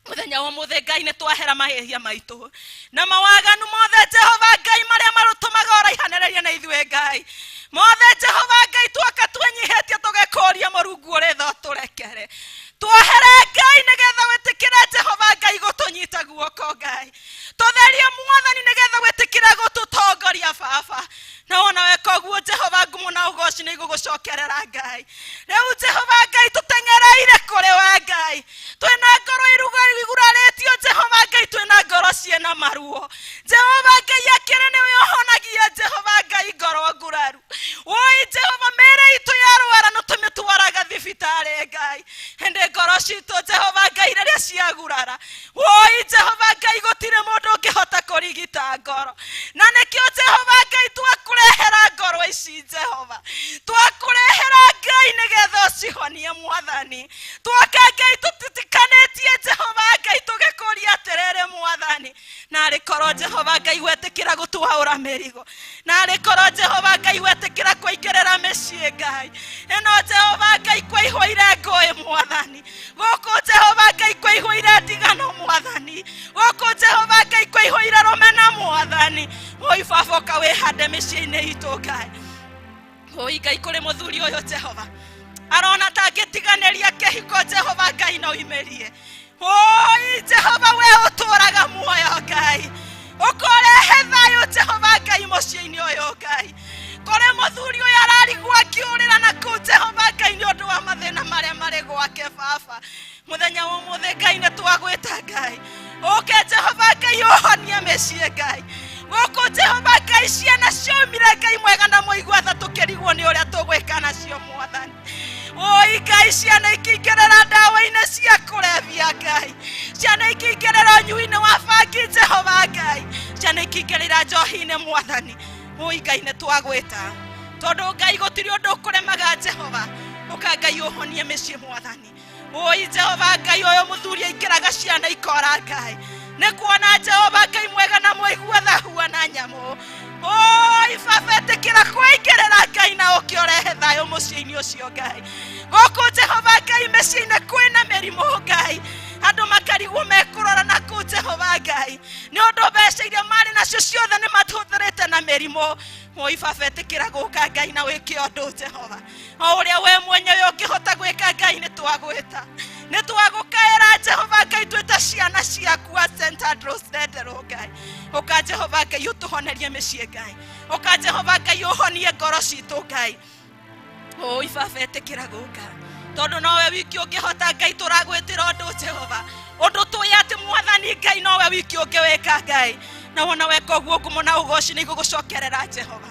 Speaker 4: Mũthenya wa ũmũthĩ Ngai nĩ twahera mahĩhia maitũ na mawaganu mothe Jehova Ngai, marĩa marũtũmaga ũraihanĩrĩria na ithuĩ Ngai mothe. Jehova Ngai, twoka twĩnyihĩtie tũgĩkũria Mũrungu ũrĩ tha ũtũrekere, twohere Ngai, nĩgetha wĩtĩkĩre Jehova Ngai gũtũnyita guoko Ngai, tũtherie Mwathani, nĩgetha wĩtĩkĩre gũtũtongoria Baba. Na wona weka ũguo Jehova, ngumo na ũgoci nĩ igũgũcokerera Ngai. Rĩu Jehova Ngai, tũteng'ereire kũrĩ we Ngai, twĩna ngoro igurarĩtio Jehova Ngai, twĩna ngoro ciĩna maruo Jehova Ngai, akĩrĩ nĩwe ũhonagia Jehova Ngai ngoro nguraru. Woi Jehova, mĩĩrĩ itũ yarwara nĩ tũmĩtwaraga thibitarĩ Ngai, hĩndĩ ngoro citũ Jehova Ngai rĩrĩa ciagurara, woi Jehova Ngai, gũtirĩ mũndũ ũngĩhota kũrigita ngoro. Na nĩkĩo Jehova Ngai twakũrehera ngoro ici Jehova, twakũrehera Ngai nĩgetha ũcihonie Mwathani. Twoka Ngai tũtitikanĩtie Jehova Ngai, tũgĩkũria atĩrĩrĩ Mwathani, narĩ korwo Jehova Ngai wetĩkĩra gũtwaũra mĩrigo, narĩ korwo Jehova Ngai wetĩkĩra kũingĩrĩra mĩciĩ Ngai ĩno. Jehova Ngai, kwaihũire ngũĩ Mwathani gũkũ, Jehova Ngai kwaihũire ndigano Mwathani gũkũ, Jehova Ngai kwaihũire rũmena Mwathani. Oi Baba, ũka wĩhande mĩciĩ-inĩ itũ Ngai. Oi Ngai, kũrĩ mũthuri ũyũ Jehova arona ta angĩtiganĩria kĩhiko Jehova Ngai no imĩrie. Oi Jehova, we ũtũraga muoyo Ngai, ũkũrehe thayũ Jehova Ngai mũciĩ-inĩ ũyũ Ngai. Kũrĩ mũthuri ũyũ ararigwo akĩũrĩra na kũu Jehova Ngai nĩ ũndũ Mathĩna marĩa marĩ gwake baba mũthenya wa ũmũthĩ Ngai nĩ twagwĩta Ngai ũke Jehova Ngai ũhonie mĩciĩ Ngai gũkũ Jehova Ngai ciana ciaumire Ngai mwega na mũigua tha tũkĩrigwo nĩ ũrĩa tũgwĩka nacio mwathani oi Ngai ciana ikĩingĩrĩra ndawa-inĩ cia kũrebia Ngai ciana ikĩingĩrĩra ũnyui-inĩ wa bangi Jehova Ngai ciana ikĩingĩrĩra njohi-inĩ mwathani oi Ngai nĩ twagwĩta tondũ Ngai gũtirĩ ũndũ ũkũremaga Jehova ũka Ngai ũhonie mĩciĩ mwathani oi Jehova Ngai ũyũ mũthuri aikĩraga ciana ikora Ngai nĩ kuona Jehova Ngai mwega na mũigua thahua na nyamũ oi baba ĩtĩkĩra kũingĩrĩra Ngai na ũkĩ ũrehe thayũ mũciĩ-inĩ ũcio Ngai gũkũ Jehova Ngai mĩciĩ-inĩ kwĩna mĩrimũ Ngai andũ makarigwo mekũrora na kũ Jehova Ngai nĩ ũndũ mbeca iria marĩ nacio ciothe nĩ matũthĩrĩte na mĩrimũ oi baba ĩtĩkĩra gũka Ngai na wĩke ũndũ Jehova o ũrĩa we mwenyewe ũngĩhota gwĩka Ngai nĩ twagwĩta nĩ twagũkaĩra Jehova Ngai twĩta ciana ciaku a St. Andrews Ndenderũ Ngai ũka Jehova Ngai ũtũhonerie mĩciĩ Ngai ũka Jehova Ngai ũhonie ngoro citũ Ngai oi baba ĩtĩkĩra gũka tondũ nowe wiki ũngĩhota Ngai tũragwĩtĩra ũndũ Jehova ũndũ tũĩ atĩ mwathani Ngai nowe wiki ũngĩwĩka Ngai na wona weka ũguo ngumo na ũgoci nĩ igũgũcokerera Jehova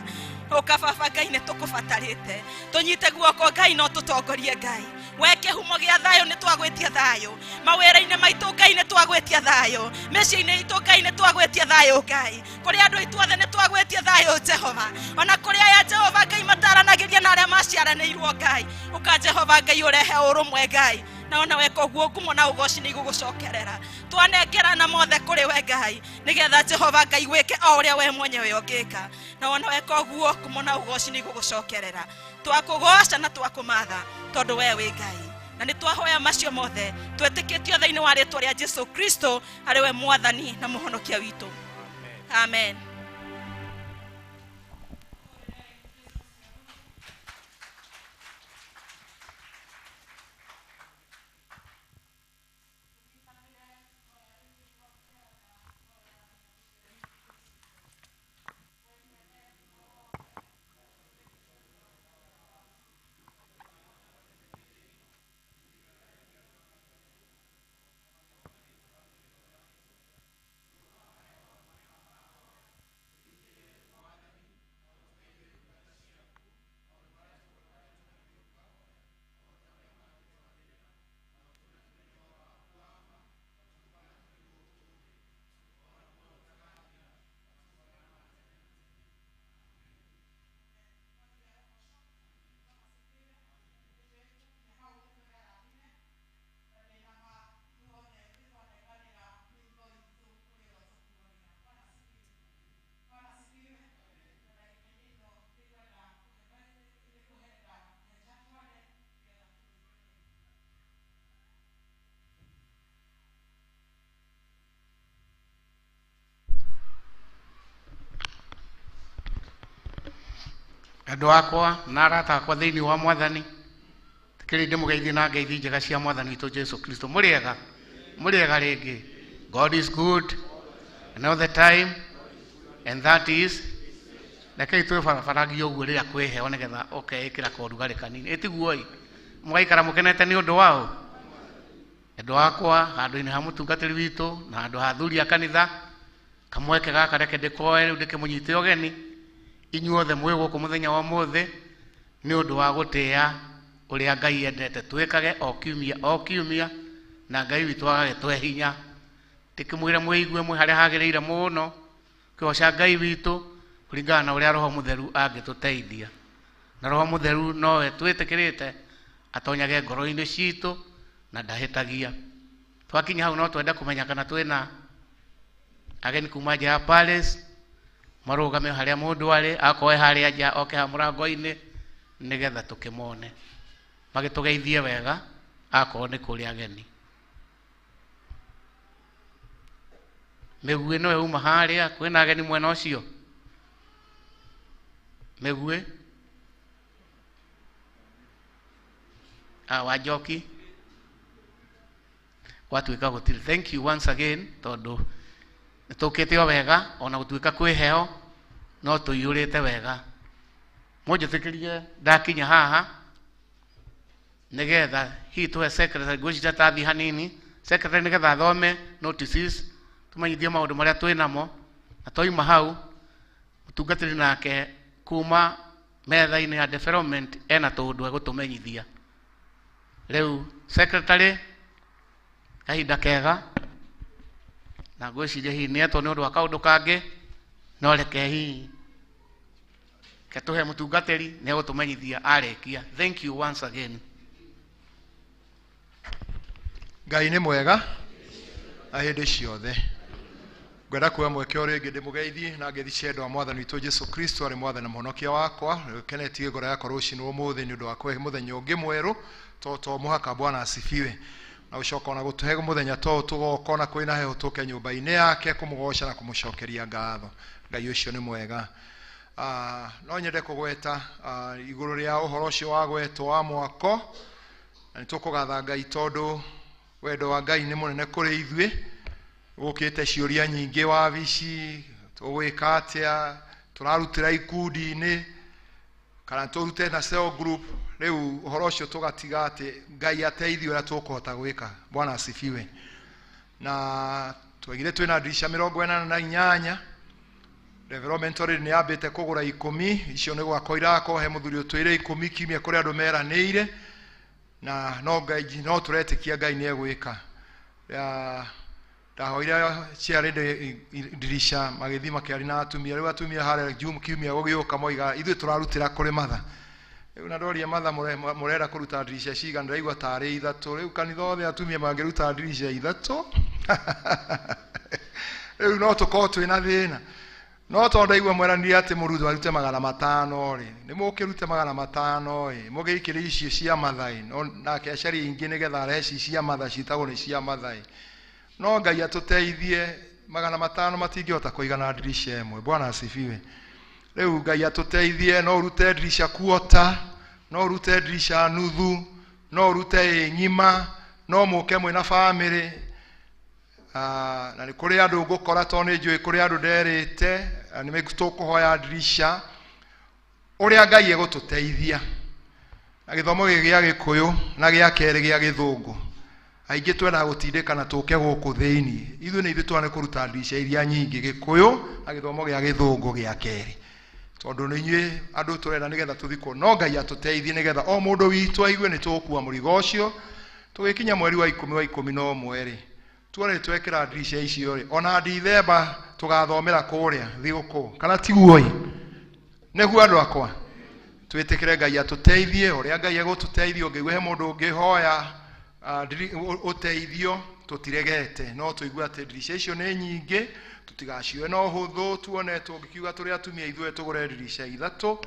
Speaker 4: ũka baba Ngai nĩ tũkũbatarĩte tũnyite guoko Ngai no tũtongorie Ngai we kĩhumo gĩa thayũ nĩ twagwĩtia thayũ mawĩra-inĩ maitũ Ngai nĩ twagwĩtia thayũ mĩciĩ-inĩ itũ Ngai nĩ twagwĩtia thayũ Ngai kũrĩ andũ aitũ othe nĩ twagwĩtia thayũ Jehova ona kũrĩ aya Jehova Ngai mataranagĩria na arĩa maciaranĩirwo Ngai ũka Jehova Ngai ũrehe ũrũmwe Ngai na ona weka ũguo ngumo na ũgoci nĩ igũgũcokerera twanengerana mothe kũrĩ we Ngai nĩgetha Jehova Ngai wĩke o ũrĩa we mwenyewe ũngĩka na wona weka ũguo ngumo na ũgoci nĩ igũgũcokerera twakũgoca na twakũmatha tondũ we wĩ Ngai na nĩ twahoya macio mothe twĩtĩkĩtio thĩinĩ wa rĩtwa rĩa Jesu Kristo arĩ we mwathani na mũhonokia witũ amen.
Speaker 7: Andũ akwa na arata akwa thĩinĩ wa mwathani tikĩrĩ ndĩmũgeithie na ngeithi njega cia mwathani witũ Jesu Kristo mũrĩega mũrĩega rĩngĩ. God is good and all the time and that is rekei twĩbarabaragie ũguo rĩrĩa kwĩ heho nĩgetha ũkeĩkĩra korugarĩ kanini ĩtiguo ĩ mũgaikara mũkenete nĩ ũndũ wao andũ akwa handũ-inĩ ha mũtungatĩri witũ na handũ ha athuri a kanitha kamweke gaka reke ndĩkoe rĩu ndĩkĩmũnyite ũgeni inyuothe mwĩ gũkũ mũthenya wa ũmũthĩ nĩ ũndũ wa gũtĩa ũrĩa Ngai endete twĩkage o kiumia o kiumia na Ngai witũ agagĩtũhe hinya ndĩkĩmwĩre mwĩigue mwĩ harĩa hagĩrĩire mũno kĩgoca Ngai witũ kũringana na ũrĩa Roho Mũtheru angĩtũteithia na Roho Mũtheru nowe twĩtĩkĩrĩte atonyage ngoro-inĩ citũ na ndahĩtagia twakinya hau no twende kũmenya kana twĩna ageni kuma nja ya Palace marũgame harĩa mũndũ arĩ akorwo e harĩa nja oke ha mũrango-inĩ nĩgetha tũkĩmone magĩtũgeithie wega akorwo nĩ kũrĩ ageni mĩguĩ no yauma harĩa kwĩna ageni mwena ũcio mĩguĩ wa Njoki gwatuĩka gũtirĩ. Thank you once again tondũ nĩ tũkĩte o wega ona gũtuĩka kwĩ heho no tũiyũrĩte wega mũnjĩtĩkĩrie ndakinya haha Nigetha hihi tuhe secretary ngwĩciria tathi hanini secretary nigetha athome notices tumenyithie maũndũ marĩa twĩ namo na twauma hau mũtungatĩri nake kuma metha-inĩ ya development ena tũũndũ egũtũmenyithia. Rĩu secretary kahinda kega na ngwĩciria hihi nĩetwo nĩ ũndũ wa kaũndũ kangĩ no reke hihi ketũhe mũtungatĩri nĩ egũtũmenyithia arĩkia. Thank you once again.
Speaker 8: Ngai nĩ mwega na hĩndĩ ciothe. Ngwenda kuoya mweke o rĩngĩ ndĩmũgeithie na ngeithi cia wendo wa mwathani witũ Jesu Kristo arĩ mwathani na mũhonokia wakwa. Kenetie ngoro yakwa rũcinĩ ũmũthĩ nĩ ũndũ wa kũhe mũthenya ũngĩ mwerũ to mũhaka Bwana asifiwe. Na gũcoka ona gũtũhe mũthenya to tũgoka ona kwĩna heho tũke nyũmba-inĩ yake kũmũgoca na kũmũcokeria ngatho. Ngai ũcio nĩ mwega. No nyende kũgweta igũrũ rĩa ũhoro ũcio wagwetwo wa mwako, na nĩtũkũgatha Ngai tondũ wendo wa Ngai nĩ mũnene kũrĩ ithuĩ. Gũkĩte ciũria nyingĩ wabici, tũgwĩka atĩa, tũrarutĩra ikundi-inĩ kana tũrute na cell group. Rĩu ũhoro ũcio tũgatiga atĩ Ngai ateithie ũrĩa tũkũhota gwĩka. Bwana asifiwe. Na twaigire twĩna ndirisha 48. Development already nĩ yambĩte kũgũra 10, icio nĩ gwakwo irakwo, he mũthuri ũtwĩre 10 kiumia kũrĩ andũ meranĩire, na no Ngai no tũretĩkia Ngai nĩ egwĩka. Ndahoire ciarĩ ndirisha magĩthiĩ makĩaria na atumia. Rĩu atumia harĩa kiumia gũgĩũka moiga ithuĩ tũrarutĩra kũrĩ matha. Rĩu na ndoria matha mũrenda kũruta ndirisha cigana, ndĩraigua tarĩ 3. Rĩu kanitha othe atumia mangĩruta ndirisha 3 rĩu no tũkorwo twĩna thĩna. No tondũ ndaigua mweranire atĩ mũrutwo arute 500 rĩ, nĩ mũkĩrute 500 ĩ, mũgĩikĩre icio cia matha ĩ, no nake acarie ingĩ nĩgetha arehe ici cia matha ciĩtagwo nĩ cia matha ĩ. No Ngai atũteithie, 500 matingĩhota kũigana ndirisha ĩmwe. Bwana asifiwe. Rĩu Ngai atũteithie, no ũrute ndirisha kuota, no ũrute ndirisha nuthu, no ũrute ĩ ng'ima, no mũke mwĩna bamĩrĩ. Na nĩ kũrĩ andũ ngũkora tondũ nĩ njũĩ kũrĩ andũ nderĩte nĩ tũkũhoya ndirisha ũrĩa Ngai egũtũteithia. Na gĩthomo gĩkĩ gĩa Gĩkũyũ na gĩa kerĩ gĩa Gĩthũngũ, aingĩ twendaga gũtindĩkana tũke gũkũ thĩinĩ. Ithuĩ nĩ ithuĩ twana kũruta ndirisha iria nyingĩ, Gĩkũyũ na gĩthomo gĩa Gĩthũngũ gĩa kerĩ, tondũ nĩ inyuĩ andũ tũrenda nĩgetha tũthikwo. No Ngai atũteithie nĩgetha o mũndũ witũ aigue nĩ tũgũkua mũrigo ũcio. Tũgĩkinya mweri wa 10 wa 11 rĩ, tuone nĩ twekĩra ndirisha icio rĩ, ona Dithemba tũgathomera kũrĩa thigũkũ, kana tiguo ĩ? Nĩguo andũ akwa twĩtĩkĩre Ngai atũteithie ũrĩa Ngai egũtũteithia. Ũngĩigua he mũndũ ũngĩhoya ũteithio, tũtiregete, no tũigue atĩ ndirisha icio nĩ nyingĩ, tũtigacioe na ũhũthũ. Tuone tũngĩkiuga tũrĩ atumia ithuĩ tũgũre ndirisha 3,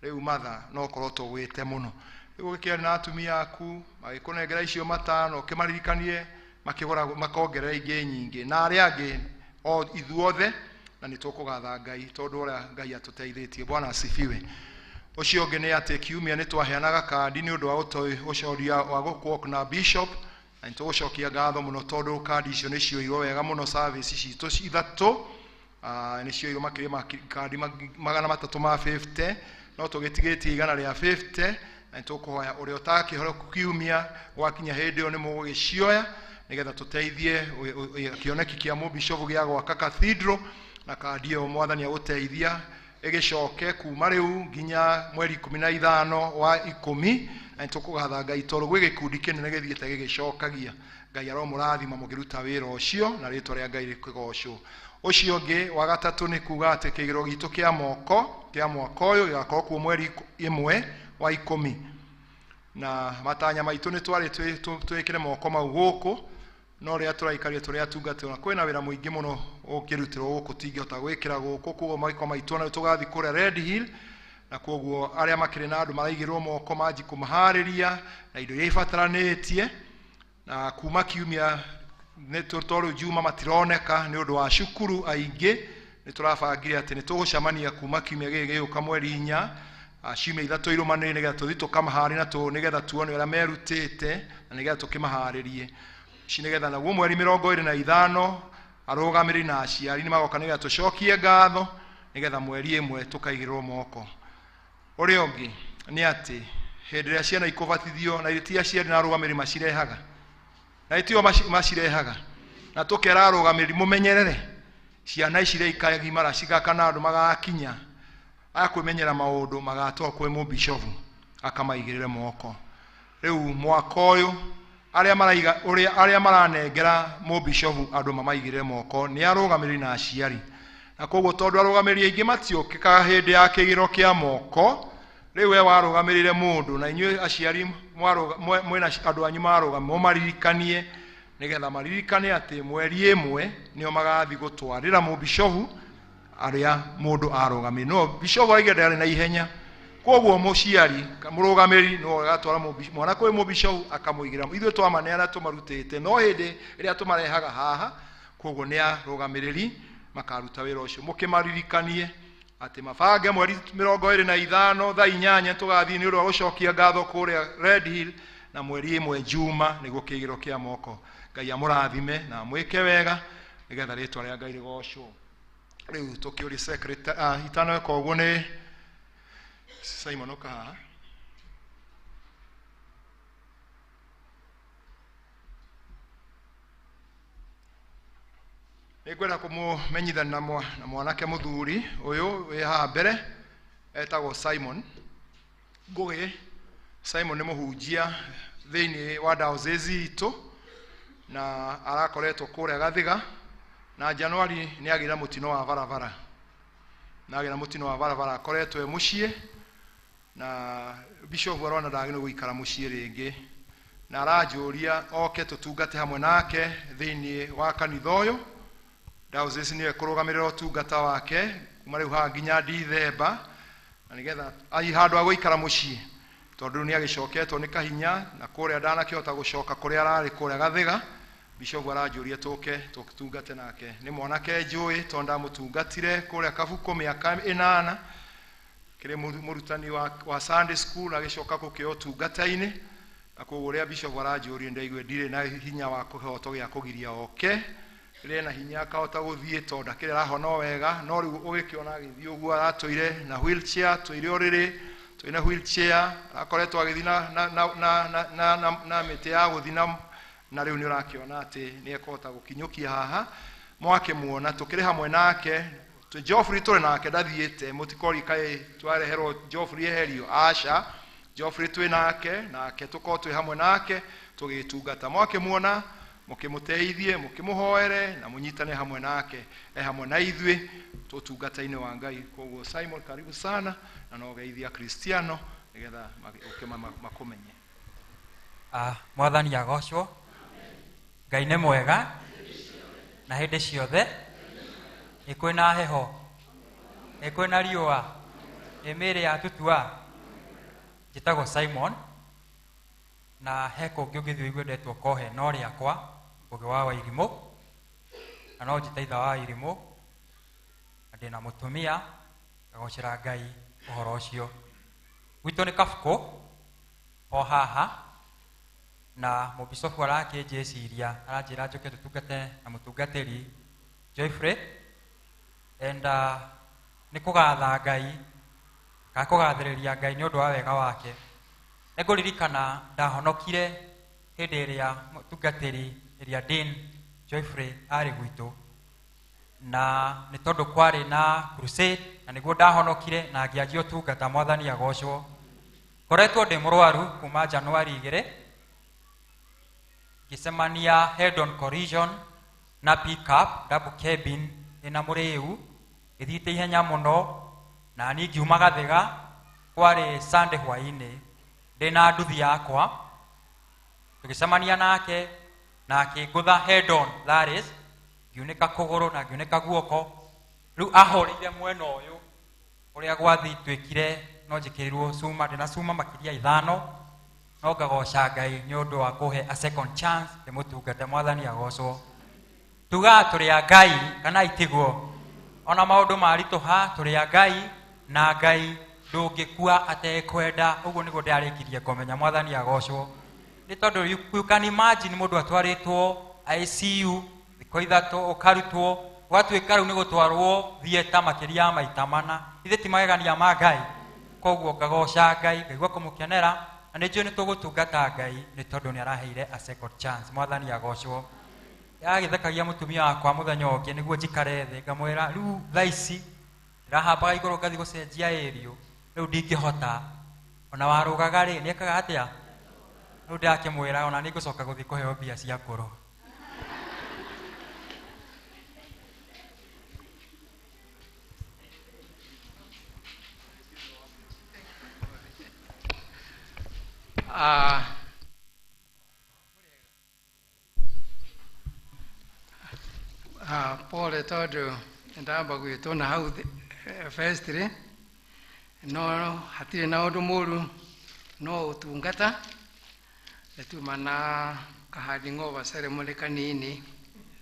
Speaker 8: rĩu matha no korwo tũgwĩte mũno. Rĩu ũgĩkĩaria na atumia aku magĩkũnengera icio 5, ũkĩmaririkanie makĩgũra makongerera ingĩ nyingĩ, na arĩa angĩ o ithuothe, na nĩ tũkũgatha Ngai tondũ ũrĩa Ngai atũteithĩtie. Bwana asifiwe. Ũcio ũngĩ nĩ atĩ kiumia nĩ twaheanaga kandi nĩ ũndũ wa ũcoria wa gũkwok na bishop, na nĩ tũgũcokia ngatho mũno tondũ kandi icio nĩ cioirwo wega mũno. Service citũ 3 nĩ cioirwo makĩria ma kandi 350, no tũgĩtigĩtie 150, na nĩ tũkũhoya ũrĩa ũtakĩhora kiumia gwakinya hĩndĩ ĩyo nĩ mũgũgĩcioya nĩgetha tũteithie kĩoneki kĩa mũbishobu gĩa gwaka cathedral, na kandi ĩyo mwathani agũteithia ĩgĩcoke kuma rĩu nginya mweri 15 wa 10. Na nĩtũkũgatha Ngai tondũ gwĩ gĩkundi kĩnene gĩthiĩte gĩgĩcokagia. Ngai aromũrathima mũkĩruta wĩra ũcio, na rĩtwa rĩa Ngai rĩkĩgocwo. Ũcio ũngĩ wa gatatũ nĩ kuga atĩ kĩgĩro gitũ kĩa moko kĩa mwaka ũyũ gĩgakorwo kuo mweri 1 wa 10, na matanya maitũ nĩ twarĩ twĩkĩre moko mau gũkũ, no rĩrĩa tũraikarire tũrĩ atungatĩri, na kwĩna wĩra mũingĩ mũno ũkĩrutĩrwo gũkũ tingĩhota gwĩkĩra gũkũ, koguo moko maitũ na tũgathiĩ kũrĩa Red Hill, na koguo arĩa makĩrĩ na andũ maraigĩrwo moko manji kũmaharĩria na indo iria ibataranĩtie. Na kuma kiumia nĩ tondũ Juma matironeka nĩ ũndũ wa cukuru aingĩ, nĩ tũrabangire atĩ nĩ tũgũcemania kuma kiumia gĩkĩ gĩgũka mweri 4, ciumia 3 irũmanĩrĩire, nĩgetha tũthiĩ tũkamaharĩrie na nĩgetha tuone ũrĩa merutĩte na nĩgetha tũkĩmaharĩrie ici, nĩgetha naguo mweri 25 arũgamĩrĩri na aciari nĩ magoka nĩgetha tũcokie ngatho, nĩgetha mweri 1 tũkaigĩrĩrwo moko. Ũrĩa ũngĩ nĩ atĩ Hĩndĩ ĩrĩa ciana ikũbatithio na ti aciari na arũgamĩrĩri macirehaga, na tio macirehaga, na tũkera arũgamĩrĩri mũmenyerere ciana ici rĩa ikagimara cigakana andũ magakinya akwĩmenyera maũndũ magatwarwo kwĩ mũbishobu akamaigĩrĩre moko. Rĩu mwaka ũyũ arĩa maraiga ũrĩa arĩa maranengera mũbishobu andũ mamaigĩrĩre moko nĩ arũgamĩrĩri na aciari, na koguo tondũ arũgamĩrĩri aingĩ matiũkĩkaga hĩndĩ ya kĩgĩro kĩa moko, rĩu we warũgamĩrĩire mũndũ na inyuĩ aciari mwĩna andũ anyu marũgama mũmaririkanie nĩgetha maririkane atĩ mweri ĩmwe nĩo magathiĩ gũtwarĩra mũbishobu arĩa mũndũ arũgamĩrĩire. No bishobu arauga ndarĩ na ihenya, koguo mũciari mũrũgamĩrĩri no agatwara mwana kwĩ mũbishobu akamũigĩra. Ithuĩ twamaneana tũmarutĩte, no hĩndĩ ĩrĩa tũmarehaga haha koguo nĩ arũgamĩrĩri makaruta wĩra ũcio. Mũkĩmaririkanie atĩ mabange mweri 25 thaa 8 tũgathiĩ nĩ ũndũ wa gũcokia ngatho kũrĩa Red Hill, na mweri 1 Juma nĩguo kĩgĩro kĩa moko. Ngai amũrathime na amwĩke wega nĩgetha rĩtwa rĩa Ngai rĩgocwo. Rĩu tũkĩũrie secretary itaneka ũguo nĩ Simon ũka haha. Nĩngwenda kũmũmenyithania na mwanake mũthuri ũyũ wĩ haha mbere etagwo Simon Ngũgĩ. Simon nĩ mũhunjia thĩinĩ wa diocese itũ na arakoretwo kũrĩa Gathiga, na Januari nĩ agĩire na mũtino wa barabara, na agĩire na mũtino wa barabara akoretwo e mũciĩ, na bishop arona ndagĩrĩirwo gũikara mũciĩ rĩngĩ, na aranjũria oke tũtungate hamwe nake thĩinĩ wa kanitha ũyũ. Diocese nĩyo ĩkũrũgamĩrĩra ũtungata wake kuma rĩu haha nginya Dithemba, na nĩgetha ai handũ ha gũikara mũciĩ, tondũ rĩu nĩ agĩcoketwo nĩ kahinya na kũrĩa ndanakĩhota gũcoka kũrĩa ararĩ kũrĩa Gathiga. Bishop aranjũria tũke tũtungate nake. Nĩ mwanake njũĩ tondũ ndamũtungatire kũrĩa Kabuku mĩaka 8 kĩrĩ mũrutani wa Sunday school, agĩcoka gũkĩoya ũtungata-inĩ, na koguo ũrĩa bishop aranjũria ndaigua ndirĩ na hinya wa kĩhoto gĩa kũgiria oke, rĩrĩa na hinya akahota gũthiĩ tondũ ndakĩrĩ arahona o wega, no rĩu ũgĩkĩona agĩthiĩ ũguo aratũire na wheelchair, tũire ũrĩrĩ, tũire na wheelchair, akoretwo agĩthiĩ na mĩtĩ ya gũthiĩ na rĩu nĩ ũrakĩona atĩ nĩ ekũhota gũkinyũkia haha. Mwakĩmuona tũkĩrĩ hamwe nake, Geoffrey tũrĩ nake ndathiĩte, mũtikorie kaĩ twareherwo Geoffrey eherio, aca, Geoffrey twĩ nake, nake tũkorwo twĩ hamwe nake tũgĩtungata. Mwakĩmuona mũkĩmũteithie, mũkĩmũhoere na mũnyitane hamwe nake, e hamwe na ithuĩ tũtungata-inĩ wa Ngai. Koguo Simon, karibu sana, na no geithia Kristiano nĩgetha ũke makũmenye.
Speaker 9: Mwathani agocwo. Ngai nĩ mwega na hĩndĩ ciothe. Nĩ kwĩna heho, nĩ kwĩna riũa, nĩ mĩĩrĩ ya tutua. Njĩtagwo Simon, na he kũngĩ ũngĩthiĩ ũigue ndetwo kohe, no rĩakwa Ngũgĩ wa Wairimũ, na no njĩte ithe wa Wairimũ, na ndĩna mũtumia, ngagocera Ngai ũhoro ũcio. Gwitũ nĩ Kabuku o haha, na mũbicobu arakĩnjĩciria, aranjĩra njũke tũtungate na mũtungatĩri Geoffrey, and nĩ kũgatha Ngai kana kũgathĩrĩria Ngai nĩ ũndũ wa wega wake. Nĩngũririkana ndahonokire hĩndĩ ĩrĩa mũtungatĩri ĩrĩa Dean Geoffrey arĩ gwitũ, na nĩ tondũ kwarĩ na crusade, na nĩguo ndahonokire na ngĩanjia ũtungata. Mwathani agocwo. Ngoretwo ndĩ mũrwaru kuma Januari 2, ngĩcemania head on collision na pickup double cabin ĩna mũrĩu ĩthiĩte ihenya mũno, na niĩ ngiuma Gathiga, kwarĩ Sunday hwaĩ-inĩ, ndĩna nduthi yakwa, tũgĩcemania nake na akĩngũtha head on, that is ngiunĩka kũgũrũ na ngiunĩka guoko. Rĩu ahũrĩire mwena ũyũ ũrĩa gwathi twĩkire, no njĩkĩrirwo cuma, ndĩna cuma makĩria 5, no ngagoca Ngai nĩ ũndũ wa kũhe a second chance ndĩmũtungate. Mwathani agocwo. Tugaga tũrĩ a Ngai kana itiguo, ona maũndũ maritũha tũrĩ a Ngai, na Ngai ndũngĩkua atekwenda. Ũguo nĩguo ndĩrarĩkirie kũmenya. Mwathani agocwo. Nĩ tondũ you can imagine mũndũ atwarĩtwo ICU thikũ 3, ũkarutwo ũgatuĩka rĩu nĩ gũtwarwo theatre makĩria ya maita 4. Ithe ti magegania ma Ngai. Koguo ngagoca Ngai, ngaigua kũmũkenera. Na nĩ njũĩ nĩ tũgũtungata Ngai nĩ tondũ nĩ araheire a second chance. Mwathani agocwo. Yagĩthekagia mũtumia wakwa mũthenya ũngĩ nĩguo njikare thĩ, ngamwĩra rĩu thaa ici ndĩrahambaga igũrũ ngathiĩ gũcenjia ĩrio, rĩu ndingĩhota. Ona warũgaga rĩ, nĩekaga atĩa? Rĩu ndĩrakĩmwĩra ona nĩngũcoka gũthiĩ kũheo mbia cia ngũrũ.
Speaker 10: Pole tondu ndamba gwitwo na hau firstly, no hatirĩ na ũndũ mũru, no ũtungata nĩtuma na kahanding over ceremony kanini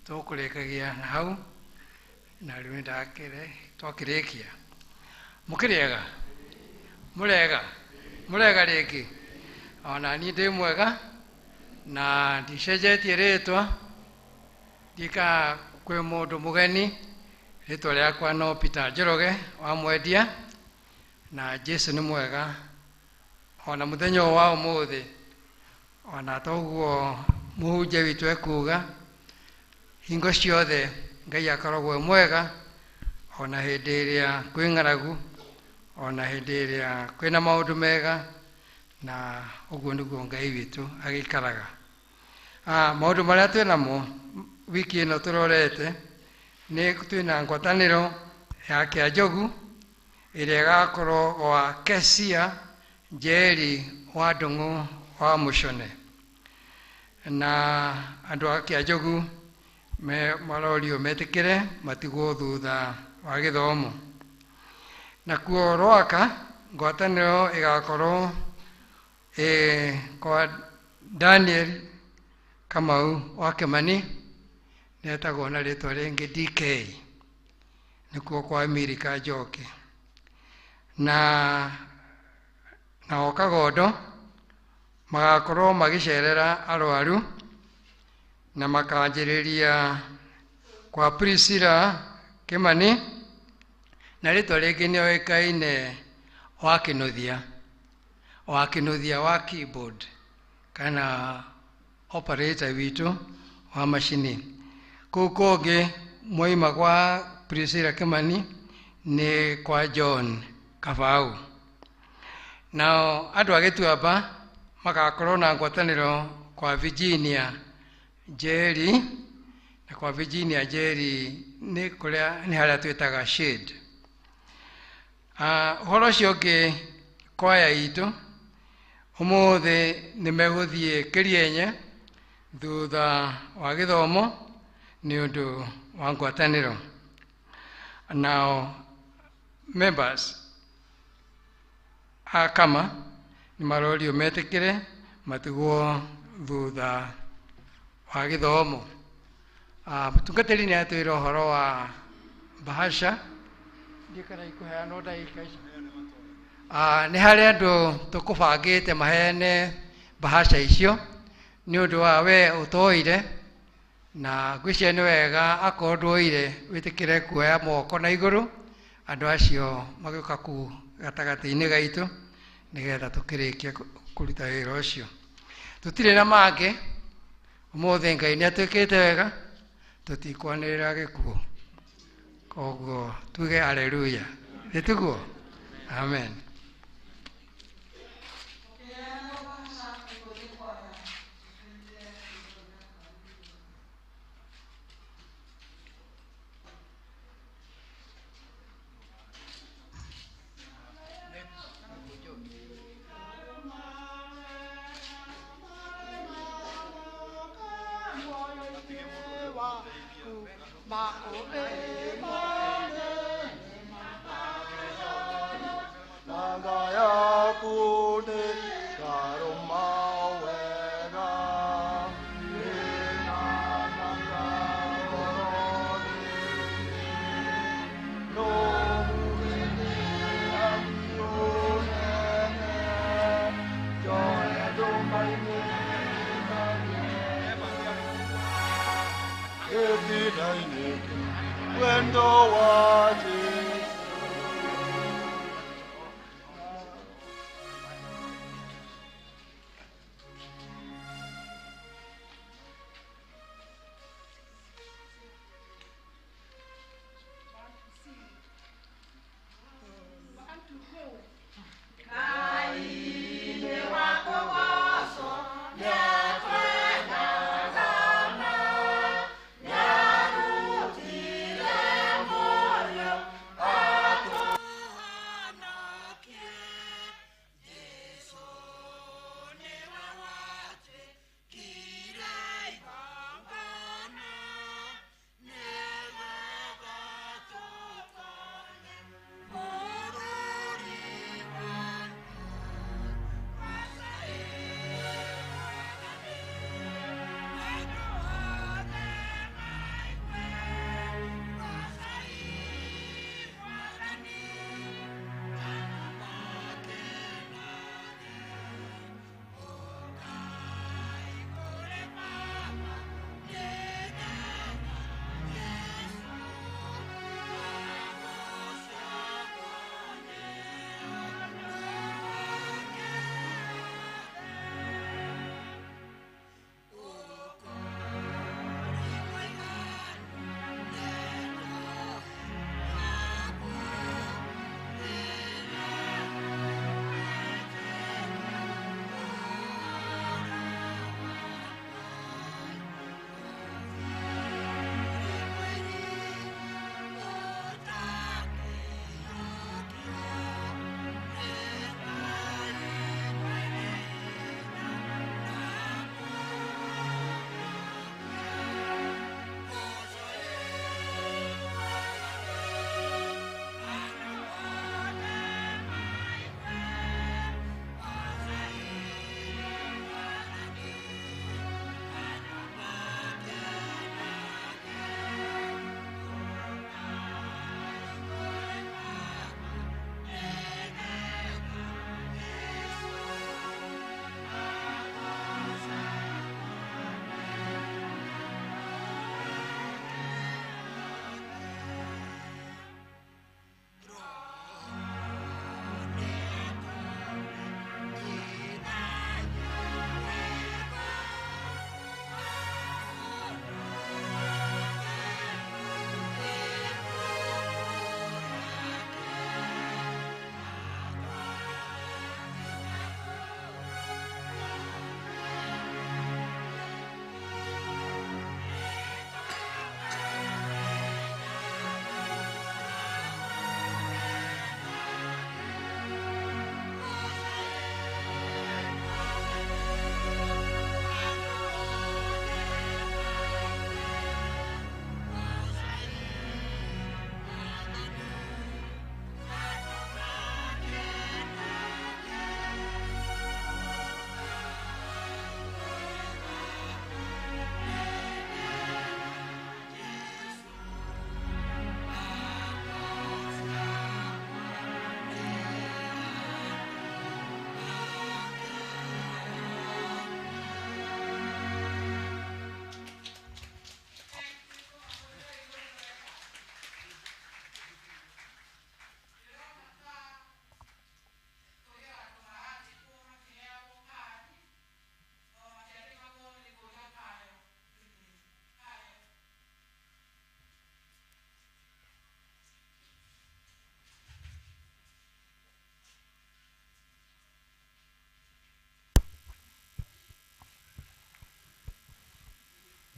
Speaker 10: tũkũrĩkagia na hau, na rĩu nĩndakĩre twakĩrĩkia. Mũkĩrĩega? Mũrega? Mũrega rĩngĩ? Ona niĩ ndĩ mwega na ndicenjetie rĩtwa, ndika kwĩ mũndũ mũgeni. Rĩtwa rĩakwa no Peter Njoroge wa Mwendia, na Jesu nĩ mwega ona mũthenya ũyũ wa ũmũthĩ. Ona toguo mũhunjia witũ ekuga, hingo ciothe Ngai akoragwo e mwega, ona hĩndĩ ĩrĩa kwĩ ng'aragu, ona hĩndĩ ĩrĩa kwĩna maũndũ mega, na ũguo nĩguo Ngai witũ agĩikaraga. Maũndũ marĩa twĩnamo wiki ĩno tũrorete nĩ twĩna ngwatanĩro ya Kĩanjogu ĩrĩa ĩgakorwo gwa Kesia Njeri wa Ndung'u wa Mũcone, na andũ a Kĩanjogu marorio metĩkĩre matigwo thutha wa gĩthomo. Nakuo Rwaka ngwatanĩro ĩgakorwo kwa Daniel Kamau wa Kimani, nĩetagwo na rĩtwa rĩngĩ DK, nĩkuo kwa Amerika Njoki. Na nao Kagondo magakorwo magĩcerera arwaru na makanjĩrĩria kwa Priscilla Kimani, na rĩtwa rĩngĩ nĩoĩkaine wa Kĩnuthia, wa Kĩnuthia wa keyboard kana operator witũ wa macini. Kũu kũngĩ mwaima kwa Priscilla Kimani nĩ kwa John Kabau. Nao andũ a Gĩtuamba magakorwo na ngwatanĩro kwa Virginia Njeri, na kwa Virginia Njeri nĩ kũrĩa nĩ harĩa twĩtaga shade. Ũhoro ũcio ũngĩ, kwaya itũ ũmũthĩ nĩ megũthiĩ Kĩrienye thutha wa gĩthomo nĩ ũndũ wa ngwatanĩro. Nao members a kama nĩ marorio metĩkĩre matigwo thutha wa gĩthomo. Mũtungatĩri nĩ atwĩra ũhoro wa bahasha, ndiũĩ kana ikũheanwo ndagĩka ici. Nĩ harĩ andũ tũkũbangĩte maheane bahasha icio nĩ ũndũ wa we ũtoire, na ngwĩciria nĩ wega akorwo ndwoire wĩtĩkĩre kuoya moko na igũrũ, andũ acio magĩũka kũu gatagatĩ-inĩ gaitũ nĩgetha tũkĩrĩkie kũruta wĩra ũcio. Tũtirĩ na mangĩ, ũmũthĩ Ngai nĩ atwĩkĩte wega, tũtikwanĩrĩra gĩkuũ, koguo tuge haleluya, nĩ tiguo? Amen.
Speaker 11: Wendo wa Jesu.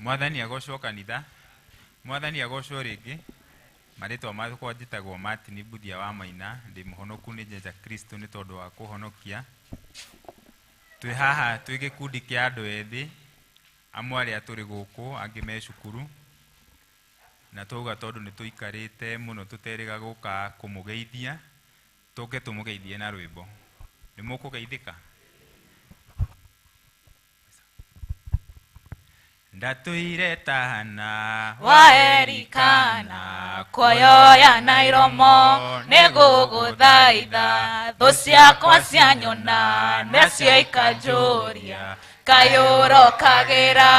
Speaker 12: Mwathani agocwo kanitha. Mwathani agocwo rĩngĩ. Marĩtwa makwa njĩtagwo Martin Mbuthia wa Maina, ndĩ mũhonoku nĩ Jesũ Kristo nĩ tondũ wa kũhonokia. Twĩ haha twĩ gĩkundi kĩa andũ ethĩ, amwe arĩa tũrĩ gũkũ, angĩ me cukuru. Na twauga tondũ nĩ tũikarĩte mũno tũterĩga gũka kũmũgeithia, tũke tũmũgeithie na rwĩmbo. Nĩ mũkũgeithĩka? Ndatũire tahana
Speaker 6: wa Erikana kuoyoya na iromo nĩgũgũthaitha thũ ciakwa cianyona nacio ikanjũria kayũrokagĩra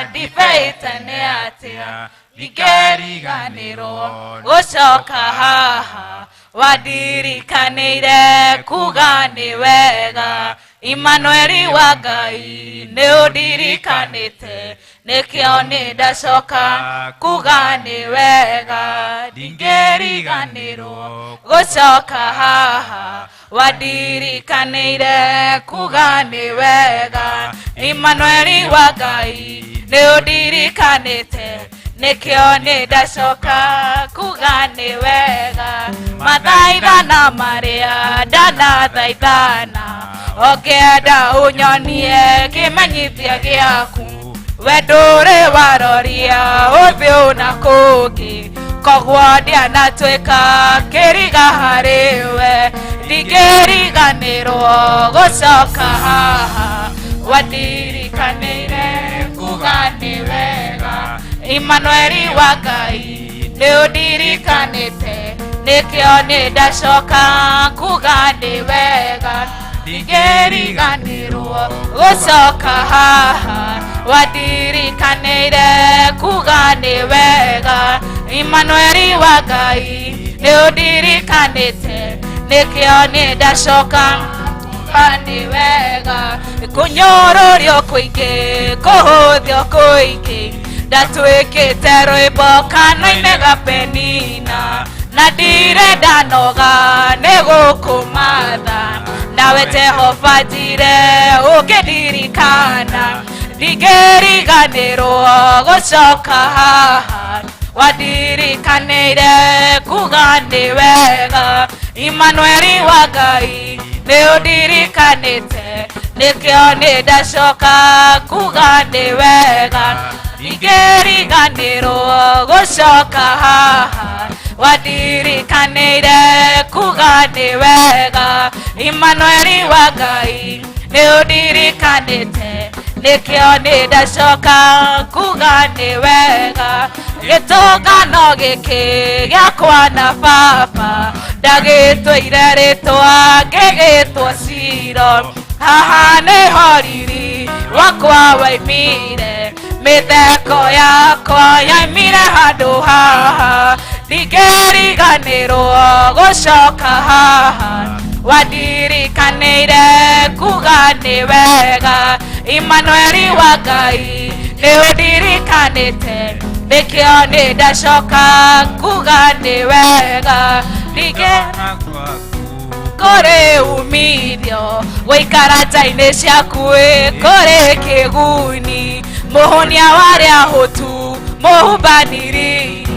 Speaker 6: ndibei tene atĩa ndingĩriganĩrwo gũcoka haha wandirikanĩire kuga nĩ wega Immanueli wa Ngai nĩ ũndirikanĩte nĩkĩo nĩ ndacoka kuga nĩ wega ndingĩriganĩrwo gũcoka haha wandirikanĩire kuga nĩ wega Immanueli wa Ngai nĩ ũndirikanĩte nĩkĩo nĩ ndacoka kuga nĩ wega mathaithana marĩa ndanathaithana ũngĩenda ũnyonie kĩmenyithia gĩaku we ndũrĩ waroria ũthiũ na kũngĩ koguo ndianatuĩka kĩriga harĩ we ndingĩriganĩrwo gũcoka haha wandirikanĩire kuga nĩ wega Immanueli wa Ngai nĩ ũndirikanĩte nĩkĩo nĩ ndacoka kuga nĩ wega ndingĩriganĩrwo gũcoka haha wandirikanĩire kuga nĩ wega Immanueli wa Ngai nĩ ũndirikanĩte nĩkĩo nĩ ndacoka kuga nĩ wega kũnyũrũrio kũingĩ kũhũthio kũingĩ ndatuĩkĩte rwĩmbo kanua-inĩ ga Penina na ndirĩ ndanoga nĩ gũkũmatha nawe Jehova njire ũngĩndirikana ndingĩriganĩrwo gũcoka haha wandirikanĩire kuga nĩ wega Immanueli wa Ngai nĩ ũndirikanĩte nĩkĩo nĩ ndacoka kuga nĩ wega ndingĩriganĩrwo gũcoka haha wandirikanĩire kuga nĩ wega Immanueli wa Ngai nĩ ũndirikanĩte nĩkĩo nĩ ndacoka kuga nĩ wega gĩtũngano gĩkĩ gĩakwa na baba ndagĩtũire rĩtwa ngĩgĩtwo Ciro haha nĩho riri wakwa waimire mĩtheko yakwa yaimire handũ haha ndingĩriganĩrwo gũcoka haha wandirikanĩire kuga nĩ wega Immanueli wa Ngai nĩ ũndirikanĩte nĩkĩo nĩ ndacoka kuga nĩ wega ndingĩ kũrĩ umithio gũikara nja-inĩ ciaku kũrĩ kĩguni mũhũnia warĩa ahũtu mũhumbanĩrĩri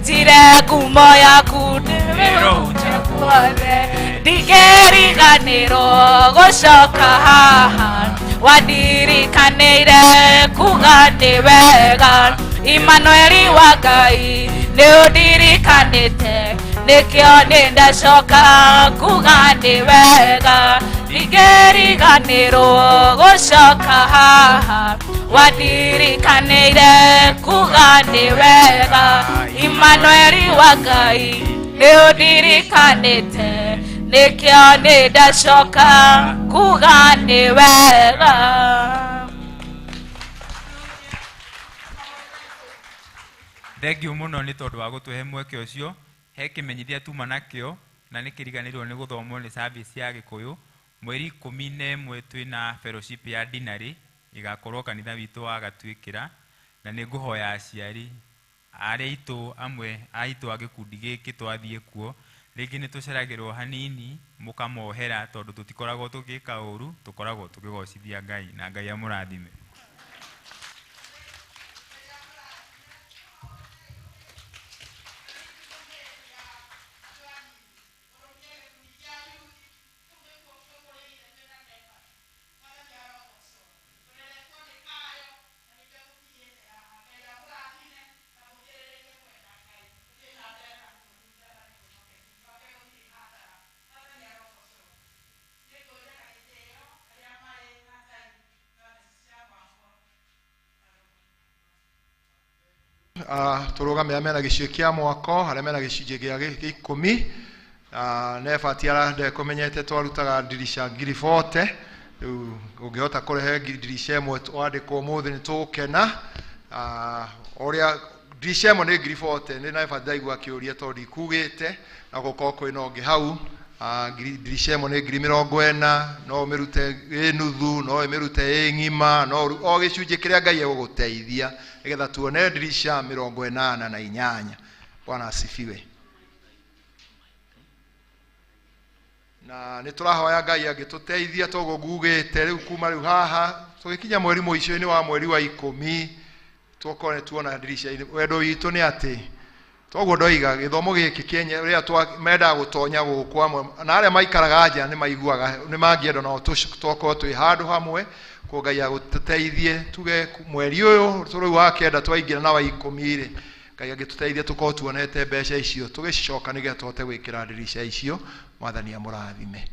Speaker 6: njire ngumo yaku ndĩmĩhunjie guothe ndingĩriganĩrwo gũcoka haha wandirikanĩire kuga nĩ wega Immanueli wa Ngai nĩ ũndirikanĩte nĩkĩo nĩ ndacoka kuga nĩ wega ndingĩriganĩrwo gũcoka haha wandirikanĩire kuga nĩ wega Immanueli wa Ngai nĩ ũndirikanĩte nĩkĩo nĩ ndacoka kuga nĩ wega.
Speaker 12: Thengiũ mũno nĩ tondũ wa gũtũhe mweke ũcio. He kĩmenyithia tuma nakĩo na nĩ kĩriganĩirwo nĩ gũthomwo nĩ service ya Gĩkũyũ. Mweri 11 twĩna fellowship ya dinarĩ ĩgakorwo kanitha witũ wa Gatuĩkĩra, na nĩ ngũhoya aciari arĩa aitũ amwe aitũ a gĩkundi gĩkĩ twathiĩ kuo rĩngĩ nĩ tũceragĩrwo hanini mũkamohera tondũ tũtikoragwo tũgĩka ũru, tũkoragwo tũkĩgocithia Ngai na Ngai amũrathime.
Speaker 8: Tũrũgame arĩa mena gĩcunjĩ kĩa mwako, arĩa mena gĩcunjĩ gĩa 10. Nebati ndekũmenyete twarutaga ndirica 40,000. Rĩu ũngĩhota kũrehe ndirica ĩmwe wandĩkwo ũmũthĩ nĩ tũgũkena. Ũrĩa ndirica ĩmwe nĩ 40,000, nĩ Nebati ndaigua akĩũria tondũ ndikugĩte na gũkorwo kwĩna ũngĩ hau. Ndirica ĩmwe nĩ 40,000, no ũmĩrute ĩ nuthu, no ũmĩrute ĩ ng'ima, no o gĩcunjĩ kĩrĩa Ngai egũgũteithia nĩgetha tuone ndirica 88. Bwana asifiwe. Na nĩ tũrahoya Ngai angĩtũteithia toguo ngugĩte rĩu kuma rĩu haha tũgĩkinya mweri mũico-inĩ wa mweri wa 10 tũkorwo nĩ tuona ndirica-inĩ. Wendo witũ nĩ atĩ toguo ndoiga gĩthomo gĩkĩ kĩenye rĩrĩa mendaga gũtonya gũkũ amwe na arĩa maikaraga nja nĩ maiguaga nĩ mangĩenda nao tokorwo twĩ handũ hamwe. Koguo Ngai agũtũteithie tuge mweri ũyũ rĩu wa 9 twaingĩra na wa 10 rĩ, Ngai angĩtũteithia tũkorwo tuonete mbeca icio tũgĩcicoka nĩgetha tũhote gwĩkĩra ndirica icio. Mwathani amũrathime.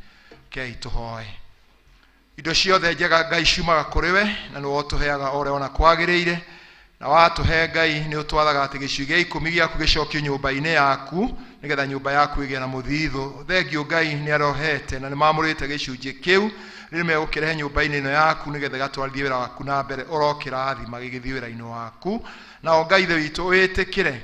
Speaker 8: Kei tũhoe. Indo ciothe njega Ngai ciumaga kũrĩ we na nĩwe ũtũheaga o ũrĩa wona kwagĩrĩire, na watũhe Ngai nĩ ũtwathaga atĩ gĩcunjĩ gĩa 10 gĩaku gĩcokio nyũmba-inĩ yaku nĩgetha nyũmba yaku ĩgĩe na mũthithũ. Thengiũ Ngai nĩ arohete na nĩ mamũrĩte gĩcunjĩ kĩu rĩrĩa megũkĩrehe nyũmba-inĩ ĩno yaku nĩgetha ĩgatwarithie wĩra waku na mbere, ũrokĩrathima gĩgĩthiĩ wĩra-inĩ waku. Nao Ngai Ithe witũ wĩtĩkĩre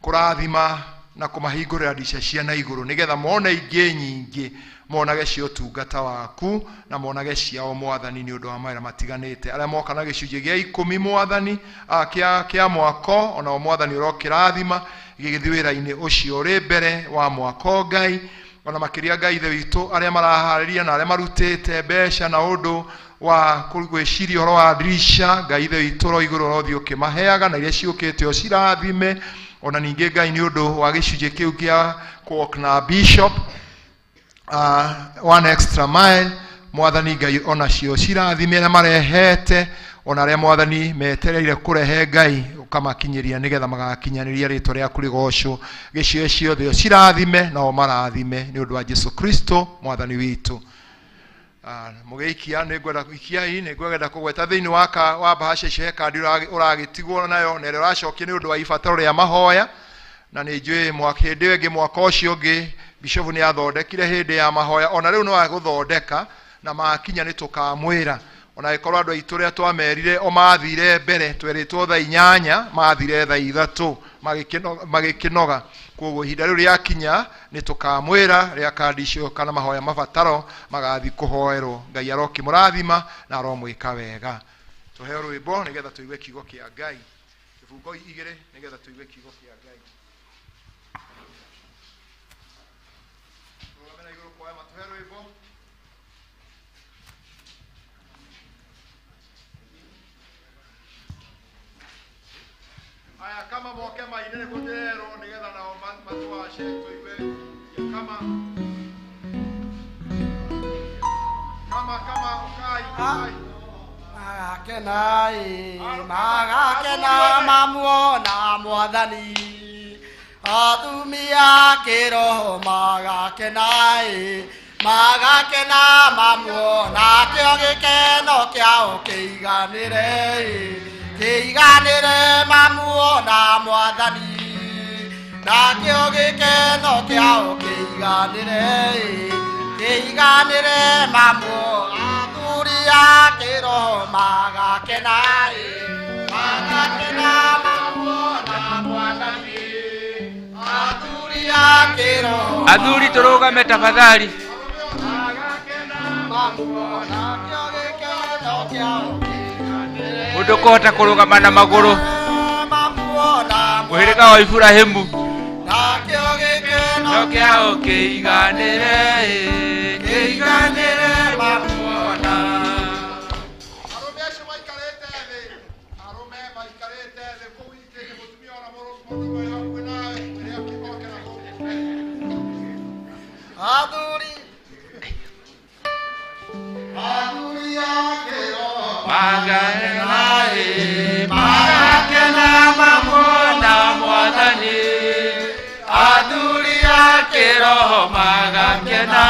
Speaker 8: kũrathima na kũmahingũrĩra ndica cia na igũrũ nĩgetha mone ingĩ nyingĩ, monage cia ũtungata waku na monage ciao Mwathani nĩ ũndũ wa mawĩra matiganĩte. Arĩa moka na gĩcunjĩ gĩa 10 Mwathani, kĩa mwako, onao Mwathani ũrokĩrathima gĩgĩthiĩ wĩra-inĩ ũcio ũrĩ mbere wa mwako Ngai. Ona makĩria Ngai Ithe witũ arĩa maraharĩria na arĩa marutĩte mbeca na ũndũ wa gwĩciria ũhoro wa ndirica, Ngai Ithe witũ ũro igũrũ ũrothiĩ ũkĩmaheaga na iria ciũkĩte ũcirathime. Ona ningĩ Ngai nĩ ũndũ wa gĩcunjĩ kĩu kĩa walk na bishop, one extra mile, Mwathani Ngai onacio cirathime arĩa marehete, ona arĩa Mwathani metereire kũrehe Ngai ũkamakinyĩria nĩgetha magakinyanĩria rĩtwa rĩaku rĩgocwo. Gĩcigo ciothe ũcirathime nao marathime nĩ ũndũ wa Jesu Kristo Mwathani witũ. Mũgĩikia nĩ ngwenda ikiai, nĩ ngwenda kũgweta thĩinĩ wa wa bahasha icio he kandi ũragĩtigwo nayo na ĩrĩa ũracokia nĩ ũndũ wa ibataro rĩa mahoya. Na nĩ njũĩ hĩndĩ ĩyo ĩngĩ mwaka ũcio ũngĩ bishofu nĩ athondekire hĩndĩ ya mahoya, ona rĩu no agũthondeka na makinya nĩ tũkamwĩra. Ona angĩkorwo andũ aitũ ũrĩa twamerire o mathire mbere twerĩtwo thaa 8 mathire thaa 3 magĩkĩnoga. Koguo ihinda rĩu rĩakinya nĩ tũkamwĩra rĩa kandi icio kana mahoya mabataro magathiĩ kũhoerwo. Ngai arokĩmũrathima na aromwĩka wega. Tũheo rwĩmbo nĩgetha tũigue kiugo kĩa Ngai. Kĩbungo 2 nĩgetha tũigue kiugo kĩa Ngai. Tũrũgame na igũrũ kwaya matũhe rwĩmbo. Aya kama moke maine nĩguo ndĩrerwo nĩgetha nao matũwace tũigue kama kama kama ukai ukai.
Speaker 11: Magakena magakena mamuona Mwathani, atumia kĩroho magakena magakena mamuona, kĩo gĩkeno kĩao kĩiganĩre kĩiganĩre mamuona Mwathani, nakĩo gĩkeno kĩao kĩiganĩre kĩiganĩre mamuona, athuri a kĩroho magakena magakena mamuona Mwathani, athuri a kĩroho.
Speaker 13: Athuri tũrũgame tafadhali. Mũndũ kũhota kũrũgama na magũrũ. Mũhĩrĩga wa Iburahĩmu
Speaker 11: nakĩo gĩkeno
Speaker 13: kĩao kĩiganĩre kĩiganĩre mamuona.
Speaker 8: Arũme acio maikarĩte thĩ, arũme maikarĩte thĩ kũu itĩ-inĩ, mũtumia ona mũndũ ũrĩa hakuhĩ nawe mwĩre oke na gũkũ.
Speaker 11: Athuri athuri a kĩroho
Speaker 13: magakena magakena mamuona Mwathani, athuri a kĩroho magakena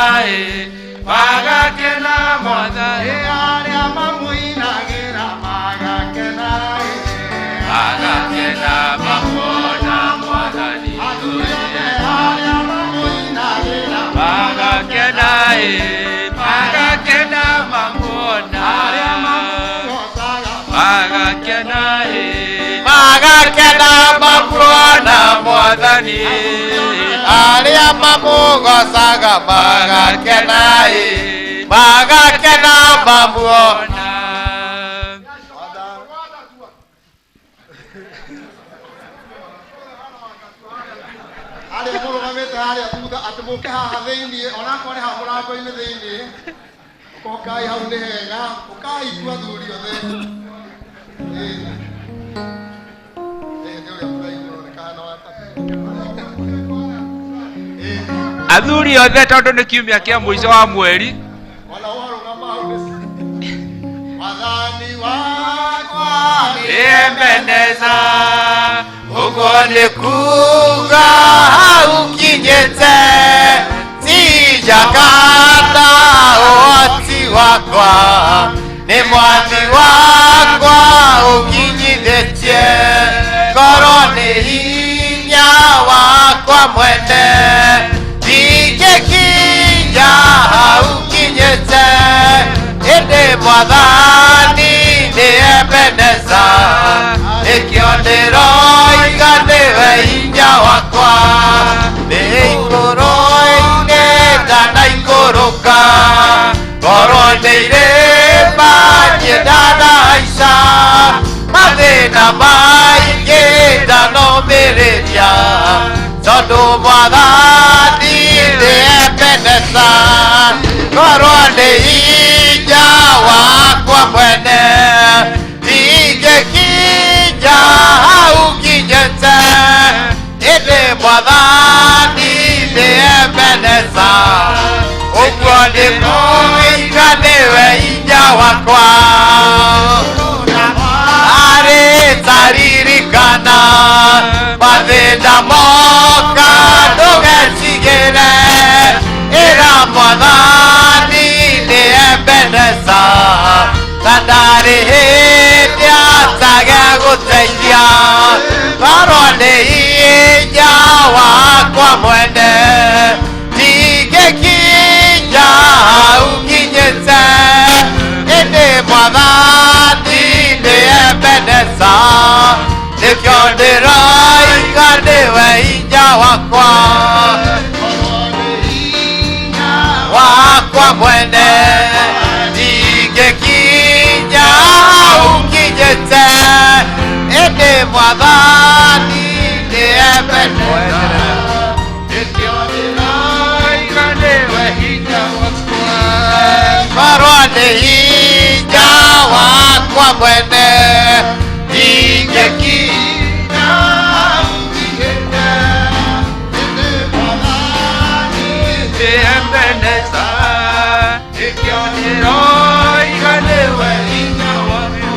Speaker 13: magakena Mwathani,
Speaker 11: arĩa mamũinagĩra magakena
Speaker 13: magakena mamuona. Magakena mamuona arĩa mamũgocaga magakena
Speaker 1: magakena mamuona
Speaker 13: Mwathani
Speaker 1: arĩa mamũgocaga magakena magakena mamuona.
Speaker 8: Arĩa mũrũgamĩte harĩa thutha atĩ mũke haha thĩiniĩ onakorwo nĩ haha mũrango-inĩ thĩiniĩ ũkai hau nĩ hega ũkai tu athuri othe. Ĩĩ nĩ ũrĩa mũraihu ũroneka hana wa
Speaker 13: Athuri othe tondũ nĩ kiumia kĩa mũico wa mweri.
Speaker 8: Ona warũgama hau nĩ Mwathani wakwa
Speaker 13: Ebeneza
Speaker 1: ũguo nĩ kuga hau kinyĩte ti njakanda ũhoti wakwa nĩ mwathi wakwa ũkinyithĩtie ngoro nĩ hinya wakwa mwene ndingĩkinya hau kinyĩte ĩndĩ Mwathani nĩ Ebeneza nĩkĩo ndĩroiga nĩwe hinya wakwa nĩ ikũrũ-inĩ ndanaikũrũka ngorwo nĩ irĩma niĩ ndanahaica mathĩna maingĩ ndanomĩrĩria tondũ Mwathani nĩ Ebeneza ngorwo nĩ hinya wakwa mwene ndingĩkinya hau nginyĩte ĩndĩ Mwathani nĩ Ebeneza ũguo nĩ kuiga nĩwe hinya wakwa arĩ taririkana mathĩna moka ndũgetigĩre ĩra Mwathani nĩ Ebeneza na ndarĩ hĩndĩ atagegũteithia ngorwo nĩ hinya wakwa mwene ndingĩkinya hau nginyĩte ĩndĩ Mwathani nĩ Ebeneza nĩkĩo ndĩroiga nĩwe hinya wakwa wakwa mwene ndingĩkinya hau nginyĩte ĩndĩ Mwathani nĩ Ebeneza
Speaker 13: nĩkĩo ndĩroiga nĩwe hinya wakwa
Speaker 1: ngorwo nĩ hinya wakwa mwene ndingĩkinya hau nginyĩte
Speaker 8: ĩndĩ Mwathani
Speaker 13: nĩ Ebeneza nĩkĩo ndĩroiga nĩwe hinya wakwa.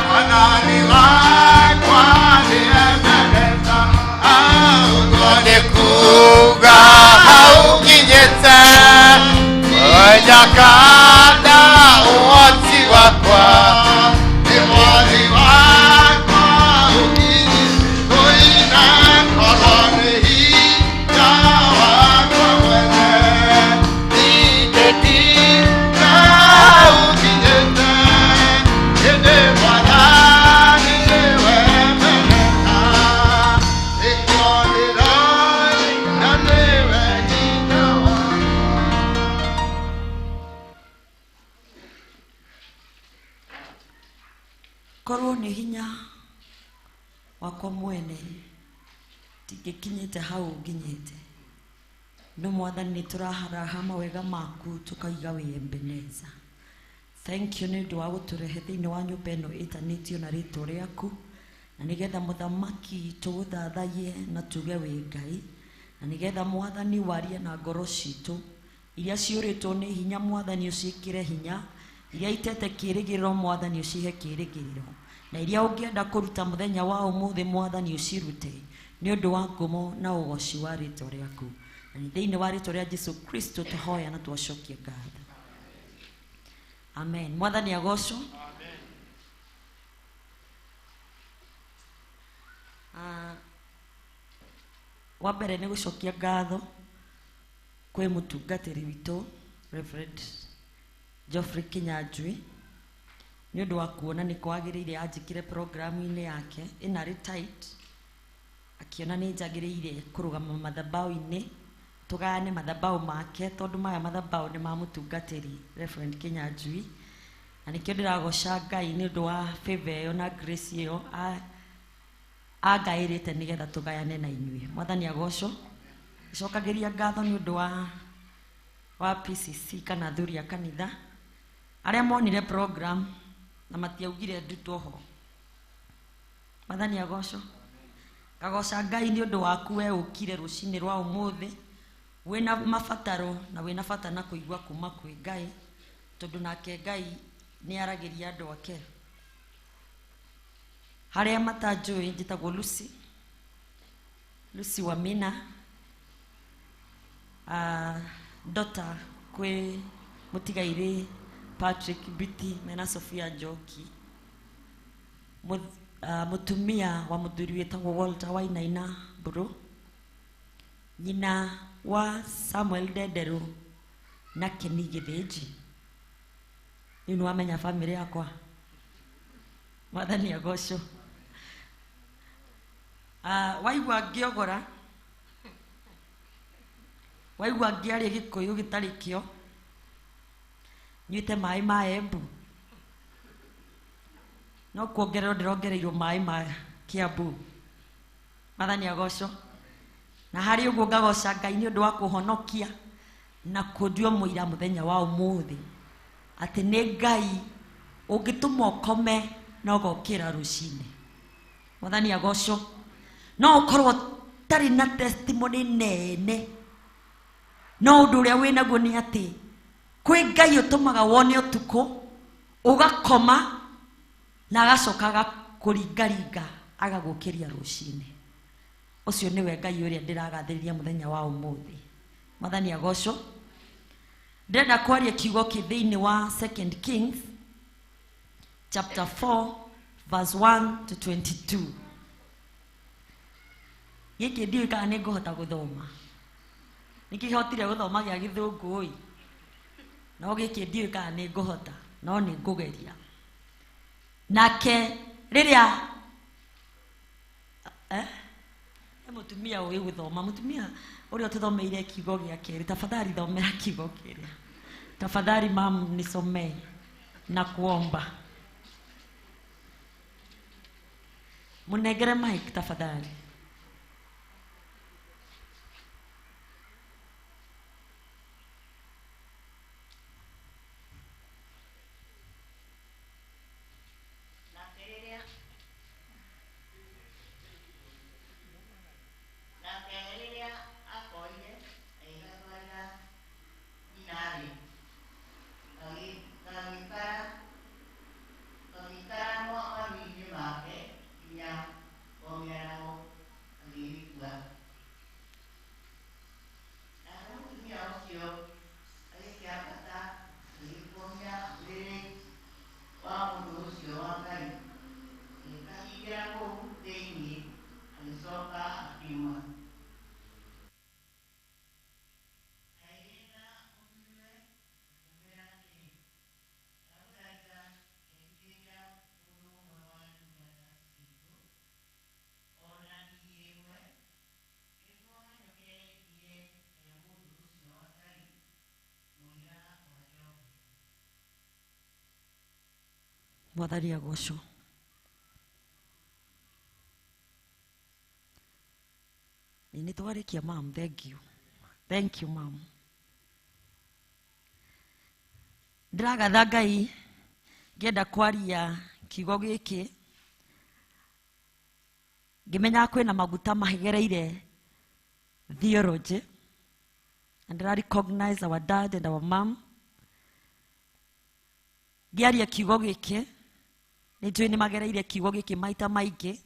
Speaker 8: Mwathani wakwa nĩ Ebeneza
Speaker 1: ũguo nĩ kuga hau nginyĩte njakanda ũhoti wakwa
Speaker 8: nĩ Mwathi wakwa ũkinyĩte ngorwo nĩ hinya wakwa mwene ndingĩkinya hau nginyĩte ĩndĩ Mwathani nĩwe Ebeneza nĩkĩo ndĩroiga nĩwe hinya wakwa.
Speaker 14: Korwo nĩ hinya wakwa mwene ndingĩkinyĩte hau nginyĩte no Mwathani nĩ tũraharaha mawega maku tũkaiga wĩ Ebeneza. Thank you nĩ ũndũ wa gũtũrehe thĩinĩ wa nyũmba ĩno ĩtanĩtio na rĩtwa rĩaku na nĩgetha mũthamaki tũgũthathaiye na tuge wĩ Ngai na nĩgetha Mwathani warie na ngoro citũ iria ciũrĩtwo nĩ hinya Mwathani ũciĩkĩre hinya iria itete kĩĩrĩgĩrĩro Mwathani ũcihe kĩĩrĩgĩrĩro na iria ũngĩenda kũruta mũthenya wa ũmũthĩ Mwathani ũcirute nĩ ũndũ wa ngumo na ũgoci wa rĩtwa rĩaku na nĩ thĩinĩ wa rĩtwa rĩa Jesu Kristo tũhoya na twacokia ngatho. Amen. Mwathani agocwo. Wa mbere nĩ gũcokia ngatho Kwĩ mũtungatĩri witũ Reverend Geoffrey Kinyanjui nĩ ũndũ wa kuona nĩ kwagĩrĩire anjĩkĩre programu-inĩ yake ĩnarĩ tight, akĩona nĩ njagĩrĩire kũrũgama mathabaũ-inĩ, tũgayane mathabaũ make, tondũ maya mathabaũ nĩ ma mũtungatĩri Reverend Kinyanjui, na nĩkĩo ndĩragoca Ngai nĩ ũndũ wa favor ĩyo na grace ĩyo angaĩrĩte nĩgetha tũgayane na inyuĩ. Mwathani agocwo. Cokagĩria ngatho nĩ ũndũ wa PCC kana athuri a kanitha arĩa monire program na matiaugire ndutwo ho. Mwathani agocwo. Ngagoca Ngai nĩ ũndũ waku we ũkire rũcinĩ rwa ũmũthĩ wĩna mabataro na wĩna bata na kũigua kuma kwĩ Ngai, tondũ nake Ngai nĩ aragĩria andũ ake. Harĩa matanjũĩ, njĩtagwo Lucy, Lucy Wamina, daughter kwĩ mũtigairĩ Patrick Biti mena Sofia Njoki, mũtumia wa mũthuri wĩtagwo Walter Wainaina Mburu, nyina wa Samuel Ndenderũ na Kenny Gĩthĩnji. Rĩu nĩ wamenya bamĩrĩ yakwa. Mwathani agocwo. Waigua ngĩogora, waigua ngĩaria Gĩkũyũ gĩtarĩ kĩo, nyuĩte maĩ ma Embu, no kuongererwo ndĩrongereirwo maĩ ma Kiambu. Mwathani agocwo. Na harĩ ũguo ngagoca Ngai nĩ ũndũ wa kũhonokia na kũndua mũira mũthenya wa ũmũthĩ, atĩ nĩ Ngai ũngĩtũma ũkome na ũgokĩra rũcinĩ. Mwathani agocwo. No ũkorwo ũtarĩ na testimony nene, no ũndũ ũrĩa wĩnaguo nĩ atĩ kwĩ Ngai ũtũmaga wone ũtukũ, ũgakoma na agacoka agakũringaringa agagũkĩria rũcinĩ. Ũcio nĩwe Ngai ũrĩa ndĩragathĩrĩria mũthenya wa ũmũthĩ. Mwathani agocwo. Ndĩrenda kwaria kiugo kĩ thĩinĩ wa 2 Kings chapter 4 verse 1 to 22. Gĩkĩ ndiũĩ kana nĩ ngũhota gũthoma. Nĩkĩhotire gũthoma gĩa gĩthũngũ ĩ, no gĩkĩ ndiũĩ kana nĩ ngũhota, no nĩ ngũgeria. Nake rĩrĩa he mũtumia ũĩ gũthoma, mũtumia ũrĩa ũtũthomeire kiugo gĩa kerĩ, tafadhali thomera kiugo kĩrĩa. Tafadhali mam, nisomee na kuomba. Munengere mic tafadhali.
Speaker 5: Nake rĩrĩa akoire agĩgatwarĩra nyina-rĩ, gagĩikara maru-inĩ make nginya o mĩaraho, agĩgĩkua. Nake mũtumia ũcio agĩkĩambata agĩkomia ũrĩrĩ wa mũndũ ũcio wa Ngai, agĩkahingĩra kũu thĩinĩ, agĩcoka akiuma. Agĩĩta mũthuriwe akĩmwĩra atĩrĩ, Ndagũthaitha ndeithĩrĩria mũndũ ũmwe wa ndungata ciitũ o na ndigi ĩmwe, nĩguo hanyũke thiĩ he mũndũ ũcio wa Ngai mũira wa Jehova.
Speaker 14: Mwathani agocwo. Nĩ twarĩkia mam, thank you. Thank you mam. Ndĩragatha Ngai ngĩenda kwaria kiugo gĩkĩ, ngĩmenya kwĩna maguta magereire theology, and I recognize our dad and our mom. Ngĩaria kiugo gĩkĩ, nĩ njũĩ nĩ magereire kiugo gĩkĩ maita maingĩ,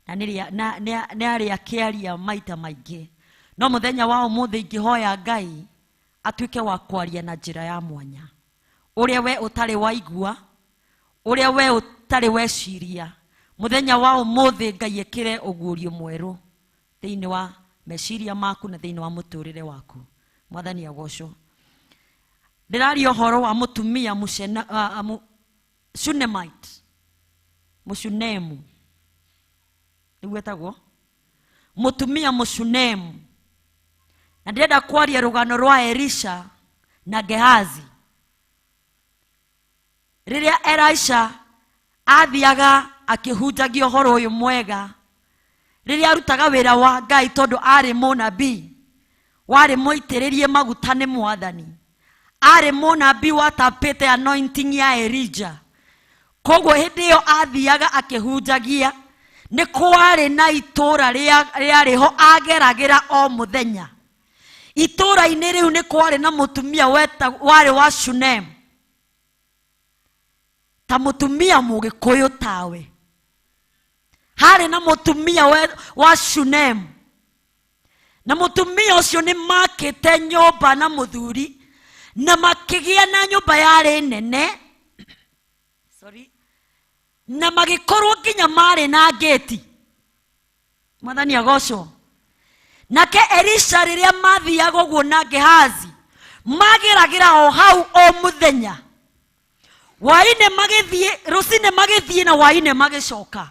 Speaker 14: na nĩ arĩa kĩaria maita maingĩ. No mũthenya wa ũmũthĩ ingĩhoya Ngai atuĩke wa kwaria na njĩra ya mwanya, ũrĩa we ũtarĩ waigua, ũrĩa we ũtarĩ weciria. Mũthenya wa ũmũthĩ Ngai ekĩre ũguũrio mwerũ thĩinĩ wa meciria maku na thĩinĩ wa mũtũrĩre waku. Mwathani agocwo. Ndĩraria ũhoro wa mũtumia Shunemite, Mũshunemu nĩguo etagwo, mũtumia Mũshunemu. Na ndĩrenda kwaria rũgano rwa Elisha na Gehazi. Rĩrĩa Elisha athiaga akĩhunjagia ũhoro ũyũ mwega, rĩrĩa arutaga wĩra wa Ngai tondũ arĩ mũnabii warĩ mũitĩrĩrie maguta nĩ Mwathani, arĩ mũnabii watapĩte anointing ya Elijah. Koguo hĩndĩ ĩyo athiaga akĩhunjagia, nĩ kwarĩ na itũũra rĩarĩ ho ageragĩra o mũthenya. Itũũra-inĩ rĩu nĩ kwarĩ na mũtumia warĩ wa Shunem, ta mũtumia mũgĩkũyũ tawe. Harĩ na mũtumia wa Shunem, na mũtumia ũcio nĩ makĩte nyũmba na mũthuri, na makĩgĩa na nyũmba yarĩ nene, sorry, na magĩkorwo nginya marĩ na ngĩti. Mwathani agocwo. Nake Elisha rĩrĩa mathiaga ũguo na Gehazi, mageragĩra o hau o mũthenya, hwainĩ magĩthiĩ, rũcinĩ magĩthiĩ na hwainĩ magĩcoka.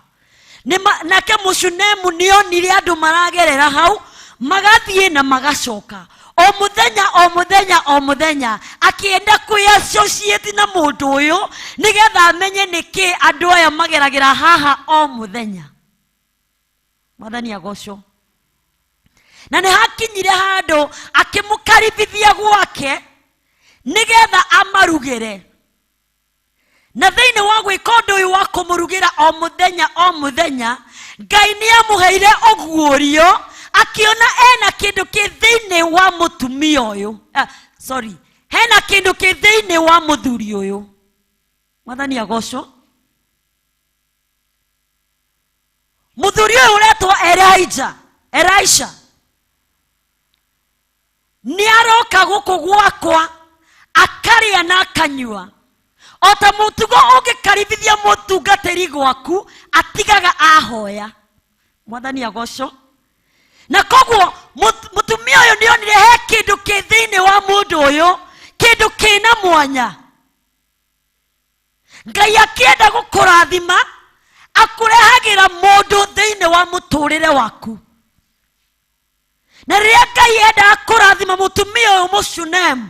Speaker 14: Nake Mũshunemu nĩonire andũ maragerera hau, magathiĩ na magacoka o mũthenya o mũthenya o mũthenya, akĩenda kwĩ-associate na mũndũ ũyũ nĩgetha amenye nĩkĩ andũ aya mageragĩra haha o mũthenya. Mwathani agocwo. Na nĩ hakinyire handũ akĩmũkaribithia gwake nĩgetha amarugĩre. Na thĩinĩ wa gwĩka ũndũ ũyũ wa kũmũrugĩra o mũthenya o mũthenya, Ngai nĩ amũheire ũguũrio, akĩona ena kĩndũ kĩ thĩinĩ wa mũtumia ũyũ. Sorry, hena kĩndũ kĩ thĩinĩ wa mũthuri ũyũ. Mwathani agocwo. Mũthuri ũyũ ũretwo Elijah, Elisha, nĩ aroka gũkũ gwakwa akarĩa na akanyua. O ta mũtugo ũngĩkaribithia mũtungatĩri gwaku, atigaga ahoya. Mwathani agocwo. Na koguo mũtumia ũyũ nĩonire he kĩndũ kĩ thĩinĩ wa mũndũ ũyũ, kĩndũ kĩna mwanya. Ngai akĩenda gũkũrathima, akũrehagĩra mũndũ thĩinĩ wa mũtũrĩre waku. Na rĩrĩa Ngai endaga kũrathima mũtumia ũyũ Mũshunemu,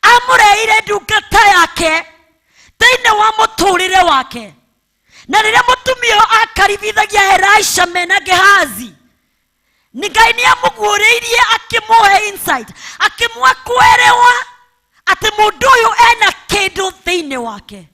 Speaker 14: amũreheire ndungata yake thĩinĩ wa mũtũrĩre wake. Na rĩrĩa mũtumia ũyũ akaribithagia Elisha mena Gehazi, ni Ngai nĩ amũguũrĩirie, akĩmũhe insight, akĩmũhe kwerewa atĩ mũndũ ũyũ ena kĩndũ thĩinĩ wake.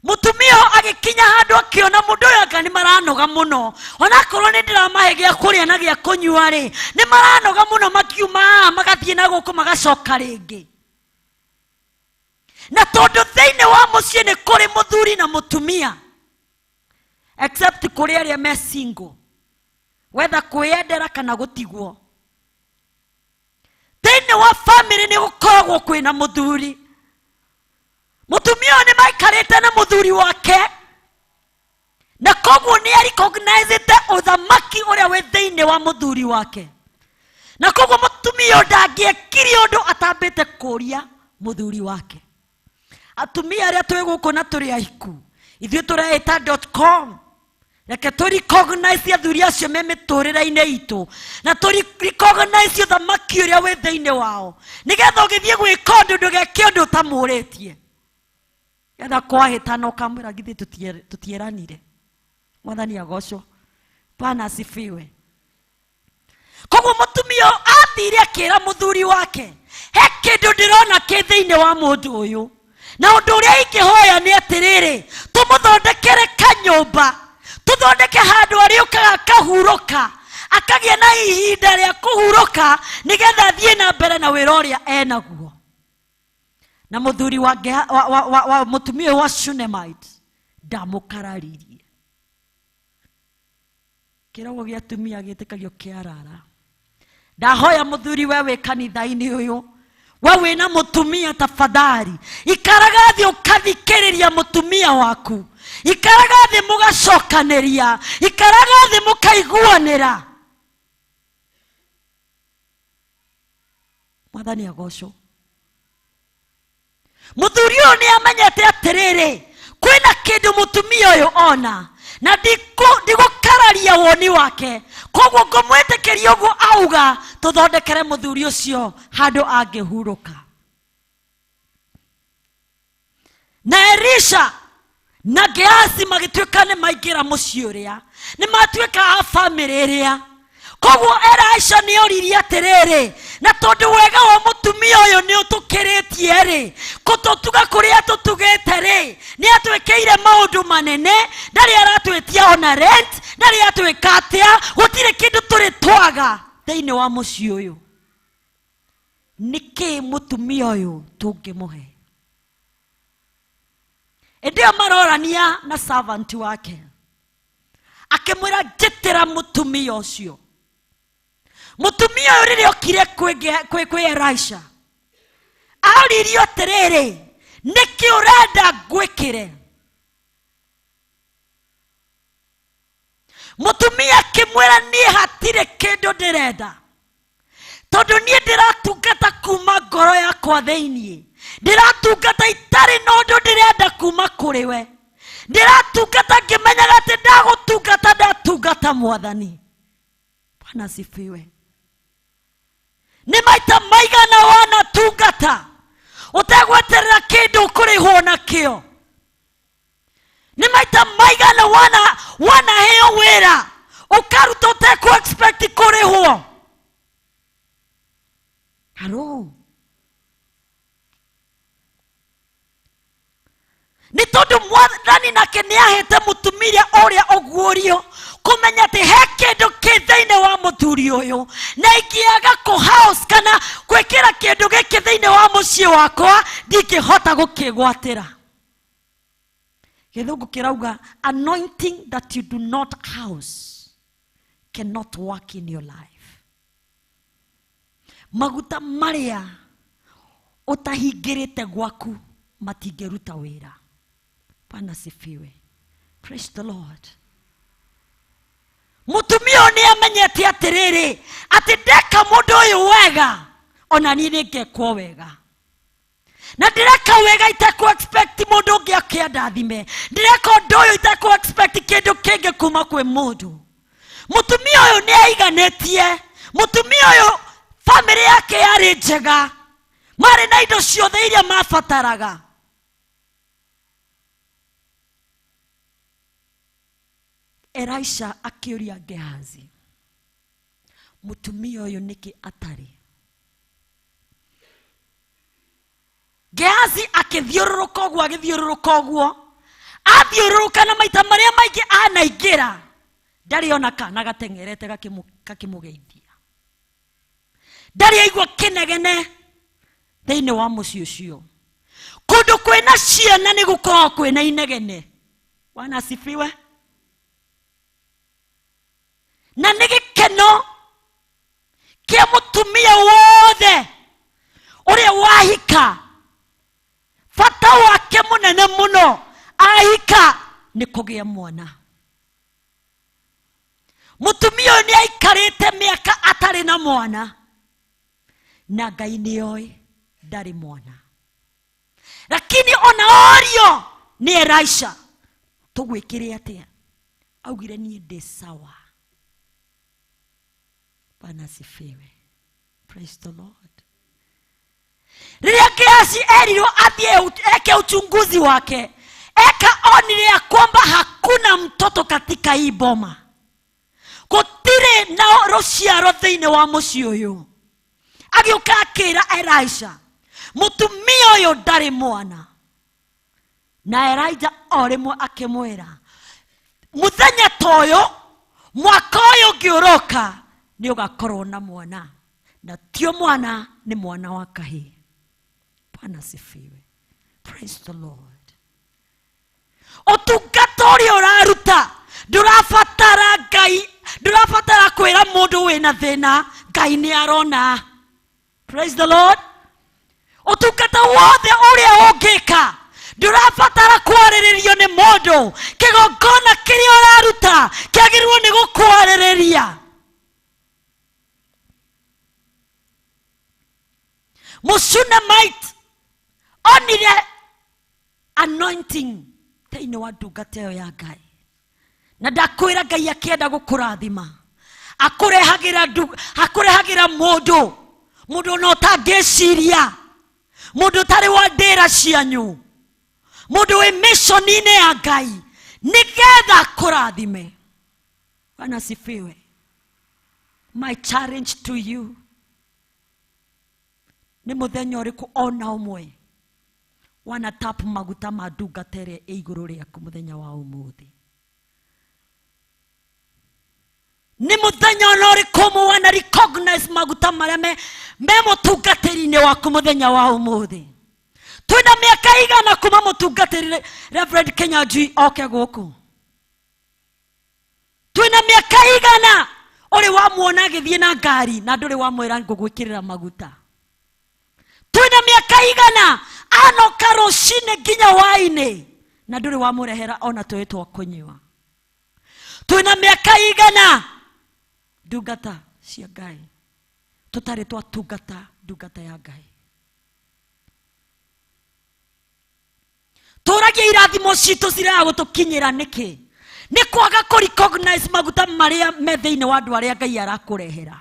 Speaker 14: Mũtumia ũyũ agĩkinya handũ akĩona mũndũ ũyũ anga nĩ maranoga mũno, onakorwo nĩ ndĩramahe gĩa kũrĩa na gĩa kũnyua rĩ, nĩ maranoga mũno, makiuma haha magathiĩ na gũkũ magacoka rĩngĩ. Na tondũ thĩinĩ wa mũciĩ nĩ kũrĩ mũthuri na mũtumia, except kũrĩ arĩa me single, whether kwĩyendera kana gũtigwo, thĩinĩ wa family nĩ gũkoragwo kwĩna mũthuri. Mũtumia ũyũ nĩ maikarĩte na mũthuri wake, na koguo nĩ arecognizĩte ũthamaki ũrĩa wĩ thĩinĩ wa mũthuri wake, na koguo mũtumia ũyũ ndangĩekire ũndũ atambĩte kũria mũthuri wake. Atumia arĩa twĩ gũkũ na tũrĩ ahiku, ithuĩ tũreĩta dot com, reke tũ recognize athuri acio me mĩtũrĩre-inĩ itũ, na tũ recognize ũthamaki ũrĩa wĩ thĩinĩ wao, nĩgetha ũgĩthiĩ gwĩka ũndũ ndũgeke ũndũ ũtamũrĩtie. Getha kwahĩtana ũkamwĩra githĩ tũtieranire. Mwathani agocwo. Bwana asifiwe. Koguo mũtumia ũyũ athire akĩra mũthuri wake, he kĩndũ ndĩrona kĩ thĩinĩ wa mũndũ ũyũ, na ũndũ ũrĩa ingĩhoya nĩ atĩrĩrĩ, tũmũthondekere kanyũmba, tũthondeke handũ arĩũkaga akahurũka, akagĩa na ihinda rĩa kũhurũka, nĩgetha athiĩ na mbere na wĩra ũrĩa enaguo. Na mũthuri wa wa mũtumia ũyũ wa Shunemite ndamũkararirie. Kĩrogo gĩa atumia gĩtĩkagio kĩarara. Ndahoya mũthuri we wĩ kanitha-inĩ ũyũ, we wĩna mũtumia, tafadhali ikaraga thĩ ũkathikĩrĩria mũtumia waku. Ikaraga thĩ mũgacokanĩria, ikaraga thĩ mũkaiguanĩra. Mwathani agocwo. Mũthuri ũyũ nĩ amenyete atĩrĩrĩ, kwĩna kĩndũ mũtumia ũyũ ona na ndigũkararia woni wake, koguo ngũmwĩtĩkĩria ũguo auga tũthondekere mũthuri ũcio handũ angĩhurũka. Na Elisha na Gehazi magĩtuĩka nĩ maingĩra mũciĩ ũrĩa, nĩ matuĩka a bamĩrĩ ĩrĩa. Koguo Elisha nĩ oririe atĩrĩrĩ, na tondũ wega wa mũtumia ũyũ nĩ ũtũkĩrĩtie rĩ, kũtũtuga kũrĩa tũtugĩte rĩ, nĩ atwĩkĩire maũndũ manene, ndarĩ aratwĩtia ona rent, ndarĩ atwĩka atĩa, gũtirĩ kĩndũ tũrĩ twaga thĩinĩ wa mũciĩ ũyũ. Nĩkĩ mũtumia ũyũ tũngĩmũhe? Ĩndĩ ĩyo marorania na servant wake, akĩmwĩra njĩtĩra mũtumia ũcio. Mũtumia ũyũ rĩrĩa okire kwĩ Elisha, oririo atĩrĩrĩ, nĩkĩ ũrenda ngwĩkĩre? Mũtumia akĩmwĩra niĩ hatirĩ kĩndũ ndĩrenda, tondũ niĩ ndĩratungata kuma ngoro yakwa thĩiniĩ, ndĩratungata itarĩ na ũndũ ndĩrenda kuma kũrĩ we, ndĩratungata ngĩmenyaga atĩ ndagũtungata ndatungata Mwathani. Bwana asifiwe. Nĩ maita maigana wanatungata ũtegweterera kĩndũ ũkũrĩhwo nakĩo? Nĩ maita maigana wanaheo wĩra ũkaruta ũtekũ expect kũrĩhwo? Haro. Nĩ tondũ Mwathani nake nĩ ahete mũtumia ũrĩa ũguũrio kũmenya atĩ he kĩndũ kĩ thĩinĩ wa mũthuri ũyũ, na ingĩaga kũ house kana gwĩkĩra kĩndũ gĩkĩ thĩinĩ wa mũciĩ wakwa ndingĩhota gũkĩgwatĩra. Gĩthũngũ kĩrauga anointing that you do not house cannot work in your life. Maguta marĩa ũtahingĩrĩte gwaku matingĩruta wĩra. Bwana asifiwe. Praise the Lord. Mũtumia ũyũ nĩ amenyete atĩrĩrĩ, atĩ ndeka mũndũ ũyũ wega, ona niĩ nĩ ngekwo wega. Na ndĩreka wega itekũ expect mũndũ ũngĩ akĩandathime, ndĩreka ũndũ ũyũ itekũ expect kĩndũ kĩngĩ kuma kwĩ mũndũ. Mũtumia ũyũ nĩ aiganĩtie, mũtumia ũyũ bamĩrĩ yake yarĩ njega, marĩ na indo ciothe iria mabataraga. Elisha akĩũria Gehazi, mũtumia ũyũ nĩkĩ atarĩ? Gehazi akĩthiũrũrũka ũguo, agĩthiũrũrũka ũguo, athiũrũrũka na maita marĩa maingĩ anaingĩra, ndarĩ ona kana gateng'erete gakĩmũgeithia, ndarĩ aigua kĩnegene thĩinĩ wa mũciĩ ũcio. Kũndũ kwĩna ciana nĩ gũkoragwo kwĩna inegene. Bwana asifiwe. Na nĩ gĩkeno kĩa mũtumia wothe ũrĩa wahika, bata wake mũnene mũno ahika nĩ kũgĩa mwana. Mũtumia ũyũ nĩ aikarĩte mĩaka atarĩ na mwana, na Ngai nĩ oĩ ndarĩ mwana, lakini ona orio nĩ Elisha, tũgwĩkĩre atĩa? Augire niĩ ndĩ sawa. Bwana asifiwe. Praise the Lord. Rĩrĩa Gehazi erirwo athiĩ eke uchunguzi wake, eka onire ya kwamba hakuna mtoto katika hii boma, gũtirĩ na rũciaro thĩinĩ wa mũciĩ ũyũ. Agĩũka akĩra Elisha, mũtumia ũyũ ndarĩ mwana. Na Elijah o rĩmwe akĩmwĩra, mũthenya ta ũyũ, mwaka ũyũ ũngĩ ũroka, nĩ ũgakorwo na mwana, na tio mwana, nĩ mwana wa kahĩĩ. Bwana asifiwe. Praise the Lord. Ũtungata ũrĩa ũraruta ndũrabatara Ngai, ndũrabatara kwĩra mũndũ wĩna thĩna, Ngai nĩ arona. Praise the Lord. Ũtungata wothe ũrĩa ũngĩka Ndũrabatara kwarĩrĩrio nĩ mũndũ. Kĩgongona kĩrĩa ũraruta kĩagĩrĩirwo nĩ gũkwarĩrĩria. Mũshunamite onire anointing thĩinĩ wa ndungata ĩyo ya Ngai. Na ndakwĩra Ngai akĩenda gũkũrathima akũrehagĩra mũndũ, mũndũ ona ũtangĩciria, mũndũ ũtarĩ wa ndĩra cianyu, mũndũ wĩ mission-inĩ ya Ngai nĩgetha akũrathime. Bwana asifiwe. My challenge to you nĩ mũthenya ũrĩkũ ona ũmwe wana tap maguta ma ndungata ĩrĩa ĩ igũrũ rĩaku mũthenya wa ũmũthĩ? Nĩ mũthenya ona ũrĩkũ ũmwe wana recognize maguta marĩa me mũtungatĩri-inĩ waku mũthenya wa ũmũthĩ? Twĩna mĩaka igana kuma mũtungatĩri Reverend Kinyanjui oke gũkũ. Twĩna mĩaka igana ũrĩ wamuona agĩthiĩ na ngari na ndũrĩ wamwĩra ngũgwĩkĩrĩra maguta. Twĩna mĩaka igana anoka rũcinĩ nginya hwaĩ-inĩ na ndũrĩ wamũrehera ona tũĩ twa kũnyua. Twĩna mĩaka igana ndungata cia Ngai tũtarĩ twatungata ndungata ya Ngai. Tũragia irathimo citũ ciraga gũtũkinyĩra nĩkĩ? Nĩ kwaga kũ recognize maguta marĩa me thĩinĩ wa andũ arĩa Ngai arakũrehera.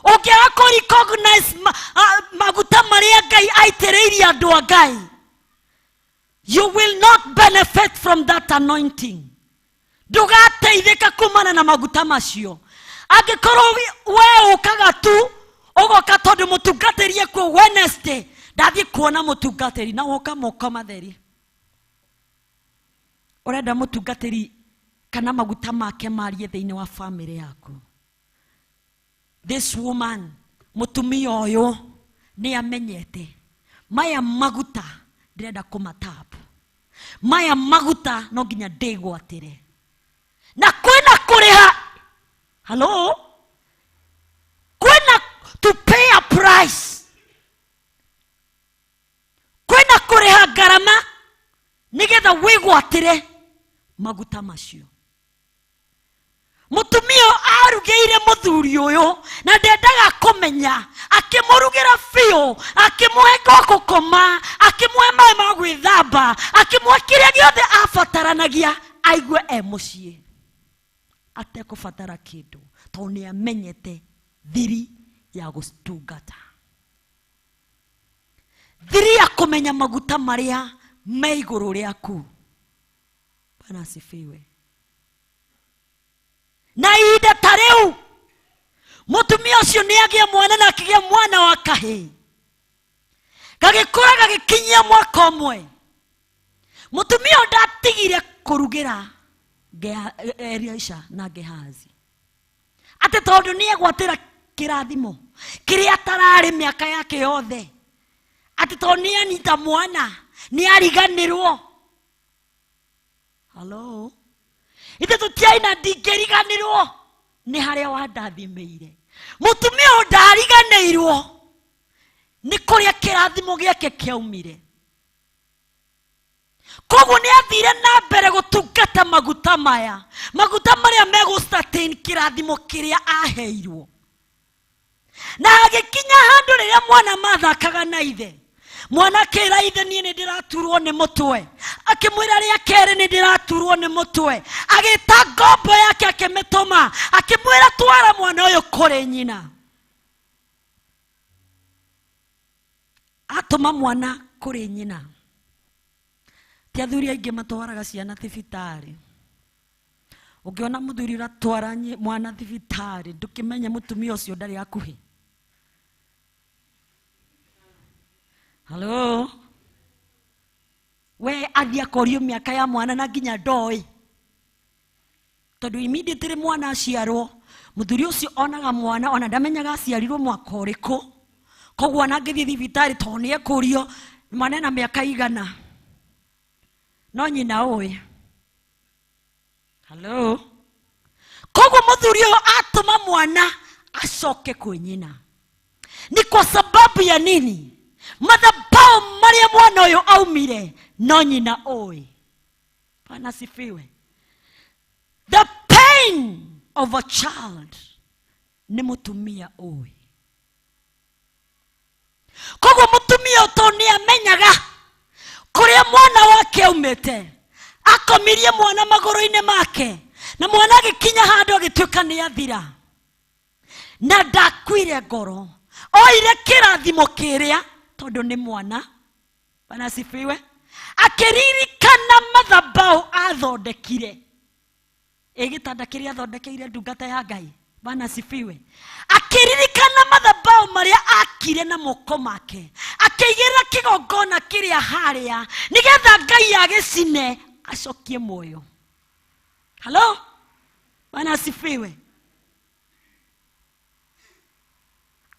Speaker 14: Ũngĩaga kũ recognize maguta marĩa Ngai aitĩrĩirie andũ a Ngai, you will not benefit from that anointing. Ndũgateithĩka kumana na maguta macio. Angĩkorwo we ũkaga tu ũgoka tondũ mũtungatĩri ekuo Wednesday, ndathiĩ kuona mũtungatĩri na woka moko matheri. Ũrenda mũtungatĩri kana maguta make marie thĩinĩ wa family yaku. This woman, mũtumia ũyũ nĩ amenyete maya maguta ndĩrenda kũmatapu, maya maguta no nginya ndĩgwatĩre na kwĩna kũrĩha. Hello, kwĩna to pay a price, kwĩna kũrĩha ngarama nĩgetha wĩgwatĩre maguta macio. Mũtumia ũyũ arugĩire mũthuri ũyũ na ndendaga kũmenya, akĩmũrugĩra biũ, akĩmũhe gwa gũkoma, akĩmũhe maĩ ma gwĩthamba, akĩmũhe kĩrĩa gĩothe abataranagia aigue e mũciĩ atekũbatara kĩndũ, tondũ nĩ amenyete thiri ya gũtungata, thiri ya kũmenya maguta marĩa me igũrũ rĩaku. Bwana asifiwe. Na ihinda ta rĩu mũtumia ũcio nĩ agĩa mwana na akĩgĩa mwana wa kahĩĩ, gagĩkũra gagĩkinyia mwaka ũmwe. Mũtumia ũyũ ndatigire kũrugĩra Elisha na Gehazi atĩ tondũ nĩ egwatĩra kĩrathimo kĩrĩa atararĩ mĩaka yake yothe, atĩ tondũ nĩ anyita mwana nĩ ariganĩrwo. Hello, ithe tũtiaina ndingĩriganĩrwo nĩ harĩa wandathimĩire. Mũtumia ũyũ ndariganĩirwo nĩ kũrĩa kĩrathimo gĩake kĩaumire. Koguo nĩ athire na mbere gũtungata maguta maya, maguta marĩa megũ sustain kĩrathimo kĩrĩa aheirwo. Na agĩkinya handũ rĩrĩa mwana mathakaga na ithe, mwana akĩra ithe niĩ nĩ ndĩraturwo nĩ mũtwe, akĩmwĩra rĩa kerĩ nĩ ndĩraturwo nĩ mũtwe, agĩta ngombo yake akĩmĩtũma, akĩmwĩra twara mwana ũyũ kũrĩ nyina. Atũma mwana kũrĩ nyina. Ti athuri aingĩ matwaraga ciana thibitarĩ. Ũngĩona mũthuri ũratwara mwana thibitarĩ, ndũkĩmenye mũtumia ũcio ndarĩ hakuhĩ. Hello, we athiĩ akorio mĩaka ya mwana na nginya ndoĩ, tondũ immediately mwana aciarwo mũthuri ũcio onaga mwana ona ndamenyaga aciarirwo mwaka ũrĩkũ, koguo ona angĩthiĩ thibitarĩ tondũ nĩ ekũrio mwana ena mĩaka igana, no nyina ũĩ. Hello, koguo mũthuri ũyũ atũma mwana acoke kwĩ nyina ni kwa sababu ya nini? Madhabahu maya Marĩa mwana ũyũ aumire no nyina ũĩ. Bwana asifiwe. The pain of a child nĩ mũtumia ũĩ. Koguo mũtumia ũyũ nĩ amenyaga kũrĩa mwana wake aumĩte. Akomirie mwana magũrũ-inĩ make na mwana agĩkinya handũ agĩtuĩka nĩ athira. Na ndakuire ngoro. Oire kĩrathimo kĩrĩa tondũ nĩ mwana. Bwana asifiwe. Akĩririkana mathabaũ athondekire. Ĩ gĩtanda kĩrĩa athondekeire ndungata ya Ngai. Bwana asifiwe. Akĩririkana mathabaũ marĩa akire na moko make. Akĩigĩrĩra kĩgongona kĩrĩa harĩa nĩgetha Ngai agĩcine acokie muoyo. Hello? Bwana asifiwe.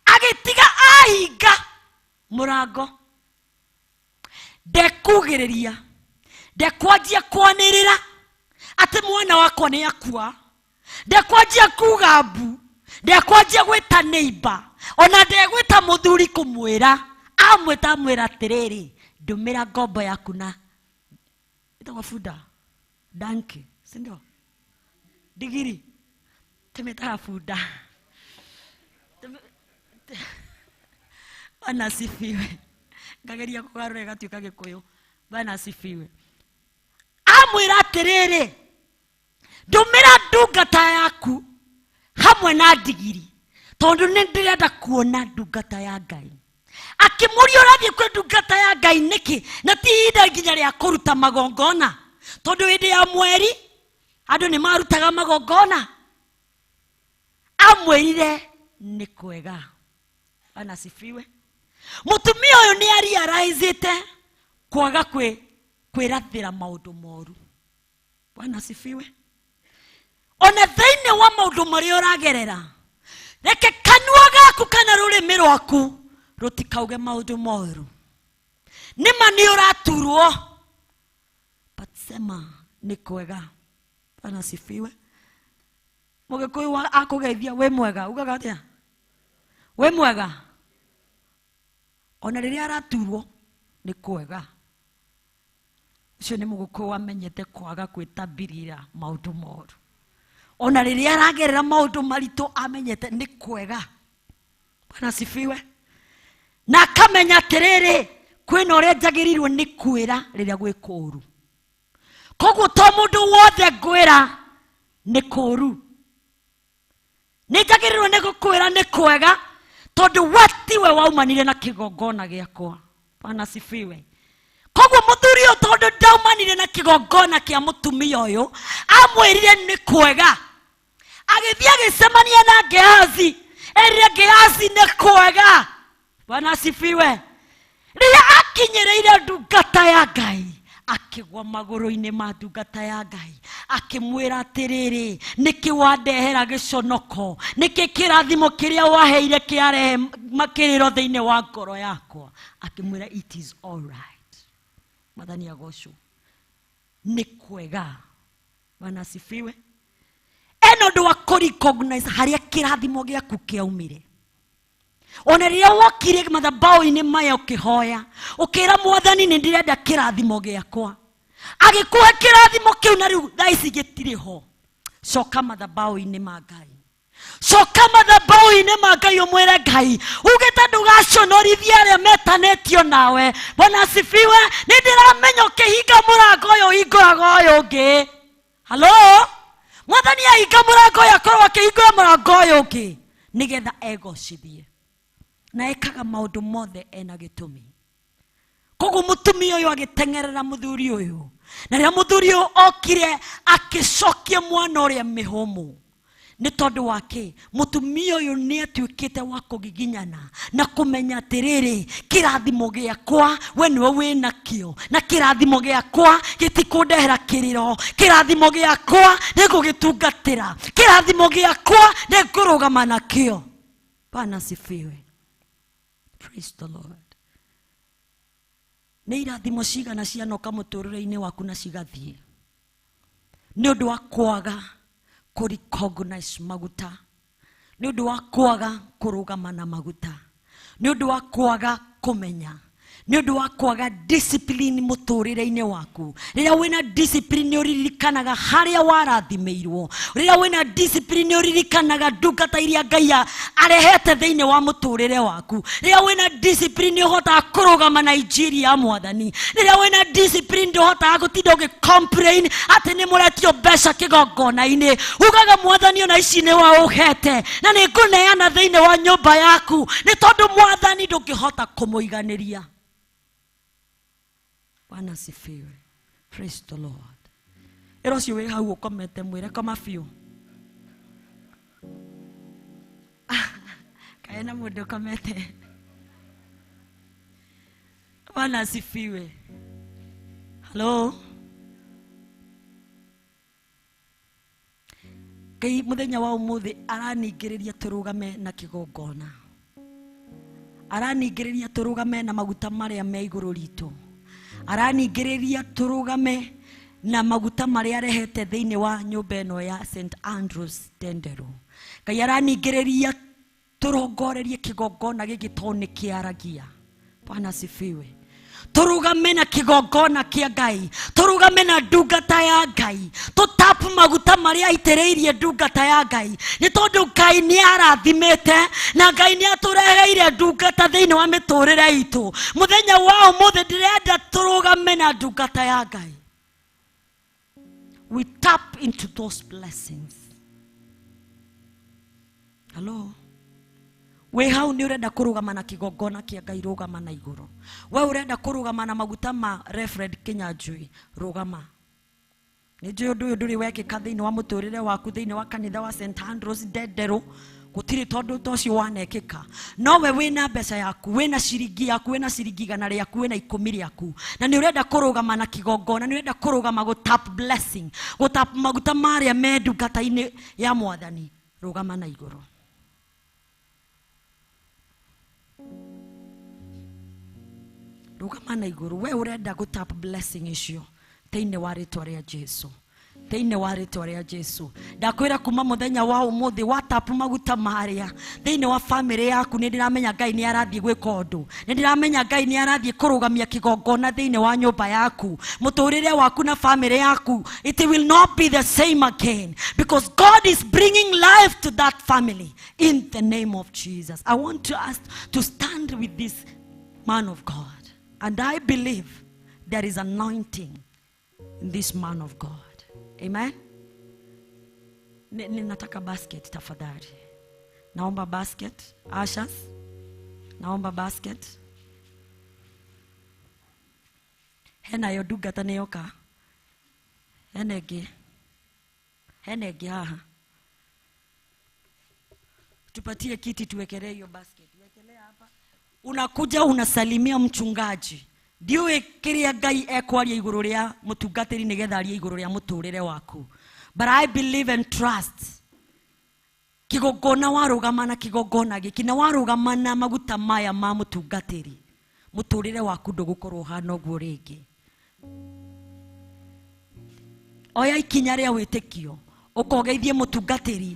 Speaker 14: Agĩtiga ahinga mũrango. Ndekugĩrĩria, ndekwanjia kwanĩrĩra atĩ mwana wakwa nĩ akua, ndekwanjia kuga mbu, ndekwanjia gwĩta neighbor, ona ndegwĩta mũthuri kũmwĩra. Amwĩta amwĩra atĩrĩrĩ, ndũmĩra ngombo yaku na ĩtagwo bunda, donkey, si ndio? Ndigiri tũmĩtaga bunda. Bwana asifiwe. Ngageria kũgarũra ĩgatuĩka Gĩkũyũ. Bwana asifiwe. Amwĩra atĩrĩrĩ, ndũmĩra ndungata yaku hamwe na ndigiri tondũ nĩ ndĩrenda kuona ndungata ya Ngai. Akĩmũria ũrathiĩ kwĩ ndungata ya Ngai nĩkĩ na ti ihinda nginya rĩa kũruta magongona, tondũ hĩndĩ ya mweri andũ nĩ marutaga magongona. Amwĩrire nĩ kwega. Bwana asifiwe. Mũtumia ũyũ nĩ arealize kwaga kwĩrathĩra maũndũ moru. Bwana asifiwe. Ona thĩinĩ wa maũndũ marĩa ũragerera, reke kanua gaku kana rũrĩmĩ rwaku rũtikauge maũndũ moru. Nĩma nĩ ũraturwo, but sema nĩ kwega. Bwana asifiwe. Mũgĩkũyũ akũgeithia wĩ mwega, ugaga atĩa? Wĩ mwega. Ona rĩrĩa araturwo nĩ kwega. Ũcio nĩ mũgĩkũyũ amenyete kwaga gwĩtabirira maũndũ moru. Ona rĩrĩa aragerera maũndũ maritũ amenyete nĩ kwega. Bwana asifiwe. Na akamenya atĩrĩrĩ, kwĩna ũrĩa njagĩrĩirwo nĩ kwĩra rĩrĩa gwĩ kũũru. Koguo to mũndũ wothe ngwĩra nĩ kũũru. Nĩ njagĩrĩirwo nĩ gũkwĩra nĩ kwega tondũ we tiwe waumanire na kĩgongona gĩakwa. Bwana asifiwe. Koguo mũthuri ũyũ tondũ ndaumanire na kĩgongona kĩa mũtumia ũyũ, amwĩrire nĩ kwega. Agĩthiĩ agĩcemania na Gehazi, erire Gehazi nĩ kwega. Bwana asifiwe. Rĩrĩa akinyĩrĩire ndungata ya Ngai, akĩgwa magũrũ-inĩ ma ndungata ya Ngai, akĩmwĩra atĩrĩrĩ, nĩkĩ wandehera gĩconoko? Nĩkĩ kĩrathimo kĩrĩa waheire kĩarehe makĩrĩro thĩinĩ wa ngoro yakwa? Akĩmwĩra it is all right. Mwathani agocwo. Nĩ kwega. Bwana asifiwe. Ena ũndũ wa kũ-recognize harĩa kĩrathimo gĩaku kĩaumire. Ona rĩrĩa wokire mathabaũ-inĩ maya ũkĩhoya, ũkĩra Mwathani nĩ ndĩrenda kĩrathimo gĩakwa, agĩkũhe kĩrathimo kĩu na rĩu thaa ici gĩtirĩ ho. Coka mathabaũ-inĩ ma Ngai. Coka mathabaũ-inĩ ma Ngai ũmwĩre Ngai, ugĩte ndũgaconorithie arĩa metanĩtio nawe. Bwana asifiwe. Nĩ ndĩramenya ũkĩhinga mũrango ũyũ ũhingũraga ũyũ ũngĩ. Hello? Mwathani ahinga mũrango ũyũ akorwo akĩhingũra mũrango ũyũ ũngĩ nĩgetha egocithie. Na ekaga maũndũ mothe ena gĩtũmi. Koguo mũtumia ũyũ agĩteng'erera mũthuri ũyũ. Na rĩrĩa mũthuri ũyũ okire akĩcokia mwana ũrĩa mĩhũmũ. Nĩ tondũ wa kĩ? Mũtumia ũyũ nĩ atuĩkĩte wa kũgiginyana na kũmenya atĩrĩrĩ, kĩrathimo gĩakwa we nĩwe wĩnakĩo, na kĩrathimo gĩakwa gĩtikũndehera kĩrĩro, kĩrathimo gĩakwa nĩngũgĩtungatĩra, kĩrathimo gĩakwa nĩngũrũgama nakĩo. Bwana asifiwe. Praise the Lord. Nĩ irathimo cigana cianoka mũtũrĩre-inĩ waku na cigathiĩ nĩ ũndũ wa kwaga kũ-recognize maguta, nĩ ũndũ wa kwaga kũrũgama na maguta, nĩ ũndũ wa kwaga kũmenya, Nĩ ũndũ wa kwaga discipline mũtũrĩre-inĩ waku. Rĩrĩa wĩna discipline nĩ ũririkanaga harĩa warathimĩirwo. Rĩrĩa wĩna discipline nĩ ũririkanaga ndungata iria Ngai arehete thĩinĩ wa mũtũrĩre waku. Rĩrĩa wĩna discipline nĩ ũhotaga kũrũgama na injiri ya mwathani. Rĩrĩa wĩna discipline ndũhotaga gũtinda ũgĩ-complain atĩ nĩ mũretio mbeca kĩgongona-inĩ. Ugaga mwathani ona ici nĩ waũhete na nĩ ngũneana thĩinĩ wa nyũmba yaku, nĩ tondũ mwathani ndũngĩhota kũmũiganĩria. Bwana asifiwe. Praise the Lord. Ĩra ũcio wĩ hau ũkomete mwĩre koma biũ. Kaĩ na mũndũ ũkomete. Bwana asifiwe. Hello. Ngai mũthenya wa ũmũthĩ araningĩrĩria tũrũgame na kĩgongona. Araningĩrĩria tũrũgame na maguta marĩa me igũrũ ritũ. Araningĩrĩria tũrũgame na maguta marĩa arehete thĩinĩ wa nyũmba ĩno ya St Andrews Ndenderũ. Ngai araningĩrĩria tũrongorerie kĩgongona gĩkĩ tondũ nĩ kĩaragia. Bwana asifiwe. Tũrũgame na kĩgongona kĩa Ngai, tũrũgame na ndungata ya Ngai, tũtapu maguta marĩa aitĩrĩirie ndungata ya Ngai, nĩ tondũ Ngai nĩ arathimĩte na Ngai nĩ atũreheire ndungata thĩinĩ wa mĩtũrĩre itũ. Mũthenya wa ũmũthĩ ndĩrenda tũrũgame na ndungata ya Ngai. We tap into those blessings. Hello. Wĩ hau nĩ ũrenda kũrũgama na kĩgongona kĩa Ngai, rũgama na igũrũ. We ũrenda kũrũgama na maguta ma Reverend Kinyanjui, rũgama. Nĩ njũĩ ũndũ ũyũ ndũrĩ wekĩka thĩinĩ wa mũtũrĩre waku, thĩinĩ wa kanitha wa St Andrews Ndenderũ, gũtirĩ tondũ ta ũcio wanekĩka. No we wĩna mbeca yaku, wĩna ciringi yaku, wĩna ciringi igana rĩaku, wĩna ikũmi rĩaku, na nĩ ũrenda kũrũgama na kĩgongona, nĩ ũrenda kũrũgama gũ tap blessing, gũ tap maguta marĩa me ndungata-inĩ ya mwathani, rũgama na igũrũ. Rũgama na igũrũ. We ũrenda gũ tap blessing icio thĩinĩ wa rĩtwa rĩa Jesu, thĩinĩ wa rĩtwa rĩa Jesu. Ndakwĩra kuma mũthenya wa ũmũthĩ wa tap maguta marĩa thĩinĩ wa family yaku, nĩ ndĩramenya Ngai nĩ arathiĩ gwĩka ũndũ, nĩ ndĩramenya Ngai nĩ arathiĩ kũrũgamia kĩgongona thĩinĩ wa nyũmba yaku, mũtũrĩre waku na family yaku. It will not be the same again because God is bringing life to that family in the name of Jesus. I want to ask to stand with this man of God, and I believe there is anointing in this man of God. Amen. Ninataka basket tafadhali. Naomba basket. Ushers. Naomba basket. Hena yo ndungata nĩ yoka. Hena ĩngĩ. Hena ĩngĩ haha. Tupatie kiti tuwekelee hiyo basket. Wekelea hapa. Unakuja unasalimia mchungaji. Ndiũĩ kĩrĩa Ngai ekwaria igũrũ rĩa mũtungatĩri nĩgetha arie igũrũ rĩa mũtũrĩre waku. But I believe and trust. Kĩgongona warũgama na kĩgongona gĩkĩ na warũgama na maguta maya ma mũtungatĩri, mũtũrĩre waku ndũgũkorwo ũhana ũguo rĩngĩ. Oya ikinya rĩa wĩtĩkio, ũkogeithie mũtungatĩri,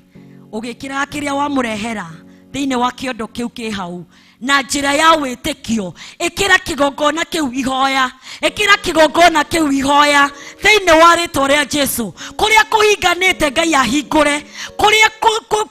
Speaker 14: ũgĩkĩraga kĩrĩa wamũrehera thĩinĩ wa kĩondo kĩu kĩ hau na njĩra ya wĩtĩkio. Ĩkĩra kĩgongona kĩu ihoya, ĩkĩra kĩgongona kĩu ihoya thĩinĩ wa rĩtwa rĩa Jesu. Kũrĩa kũhinganĩte Ngai ahingũre, kũrĩa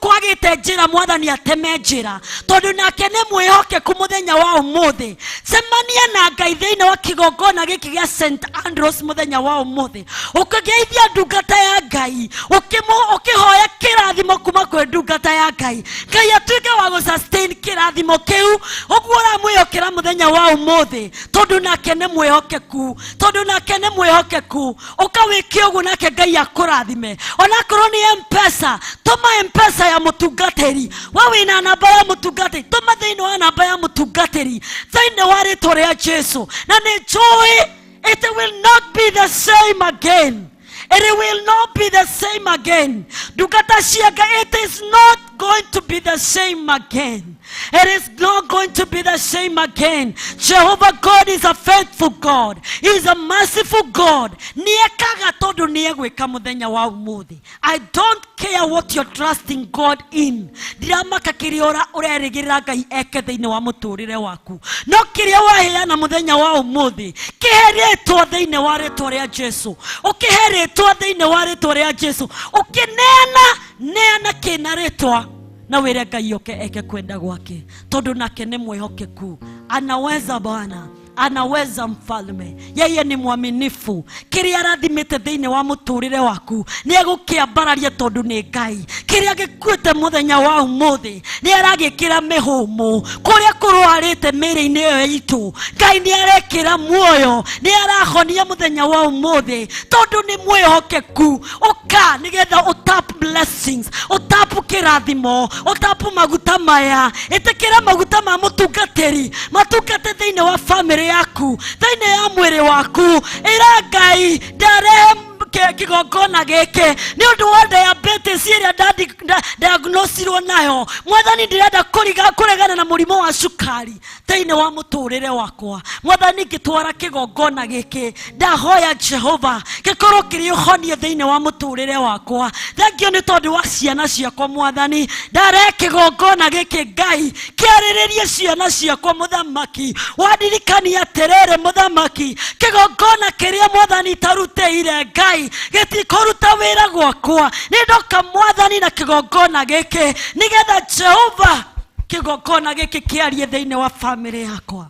Speaker 14: kwagĩte njĩra mwathani ateme njĩra, tondũ nake nĩ mwĩhokeku mũthenya wa ũmũthĩ. Cemania na Ngai thĩinĩ wa kĩgongona gĩkĩ gĩa St Andrews mũthenya wa ũmũthĩ, ũkĩgeithia ndungata ya Ngai, ũkĩhoya kĩrathimo kuma kwĩ ndungata ya Ngai. Ngai atuĩke wa gũ sustain kĩrathimo kĩu ũguo ũramwĩhokera mũthenya wa ũmũthĩ, tondũ nake nĩ mwĩhokeku, tondũ nake nĩ mwĩhokeku. Ũkawĩke ũguo nake Ngai akũrathime. Onakorwo nĩ M-Pesa, tũma M-Pesa ya mũtungatĩri. We wĩna namba ya mũtungatĩri, tũma thĩinĩ wa namba ya mũtungatĩri thĩinĩ wa rĩtwa rĩa Jesu. Na nĩ njũĩ it will not be the same again. It will not be the same again. Ndungata cia Ngai, it is not going to be the same again. It is not going to be the same again. Jehovah God is a faithful God. He is a merciful God. Nĩekaga tondũ nĩegwĩka mũthenya wa ũmũthĩ. I don't care what you're trusting God in. Ndiramaka kĩrĩa ũrerĩgĩrĩra Ngai eke thĩinĩ wa mũtũrĩre waku. No kĩrĩa waheana mũthenya wa ũmũthĩ, kĩhe rĩtwa thĩinĩ wa rĩtwa rĩa Jesu. Ũkĩhe rĩtwa thĩinĩ wa rĩtwa rĩa Jesu. Ũkĩneana, neana kĩna rĩtwa na wĩre Ngai oke eke kwenda gwake, tondũ nake nĩ mwĩhokeku. Anaweza Bwana, anaweza mfalme, yeye ni mwaminifu. Kĩrĩa arathimĩte thĩinĩ wa mũtũrĩre waku nĩ egũkĩambararia tondũ nĩ Ngai. Kĩrĩa gĩkuĩte mũthenya wa ũmũthĩ nĩ aragĩkĩra mĩhũmũ. Kũrĩa kũrwarĩte mĩĩrĩ-inĩ ĩyo itũ, Ngai nĩ arekĩra muoyo, nĩ arahonia mũthenya wa ũmũthĩ tondũ nĩ mwĩhokeku. Ũka nĩgetha ũtap blessings, ũtap kĩrathimo, ũtap maguta maya. Ĩtĩkĩra maguta ma mũtungatĩri matungate thĩinĩ wa famĩlĩ yaku, thĩinĩ ya mwĩrĩ waku. Ĩra Ngai ndarehe kĩgongona gĩkĩ nĩ ũndũ wa diabetes ĩrĩa diagnosirwo nayo. Mwathani, ndĩrenda kũregana na mũrimũ wa cukari thĩinĩ wa mũtũrĩre wakwa. Mwathani, ngĩtwara kĩgongona gĩkĩ, ndahoya Jehova gĩkorwo kĩrĩ ũhonie thĩinĩ wa mũtũrĩre wakwa. Thengio nĩ tondũ wa ciana ciakwa. Mwathani, ndarehe kĩgongona gĩkĩ, Ngai kĩarĩrĩrie ciana ciakwa. Mũthamaki, wandirikania atĩrĩrĩ, mũthamaki, kĩgongona kĩrĩa Mwathani tarutĩire Ngai gĩtikũruta wĩra gwakwa. Nĩ ndoka Mwathani na kĩgongona gĩkĩ nĩgetha Jehova kĩgongona gĩkĩ kĩarie thĩinĩ wa famĩlĩ yakwa.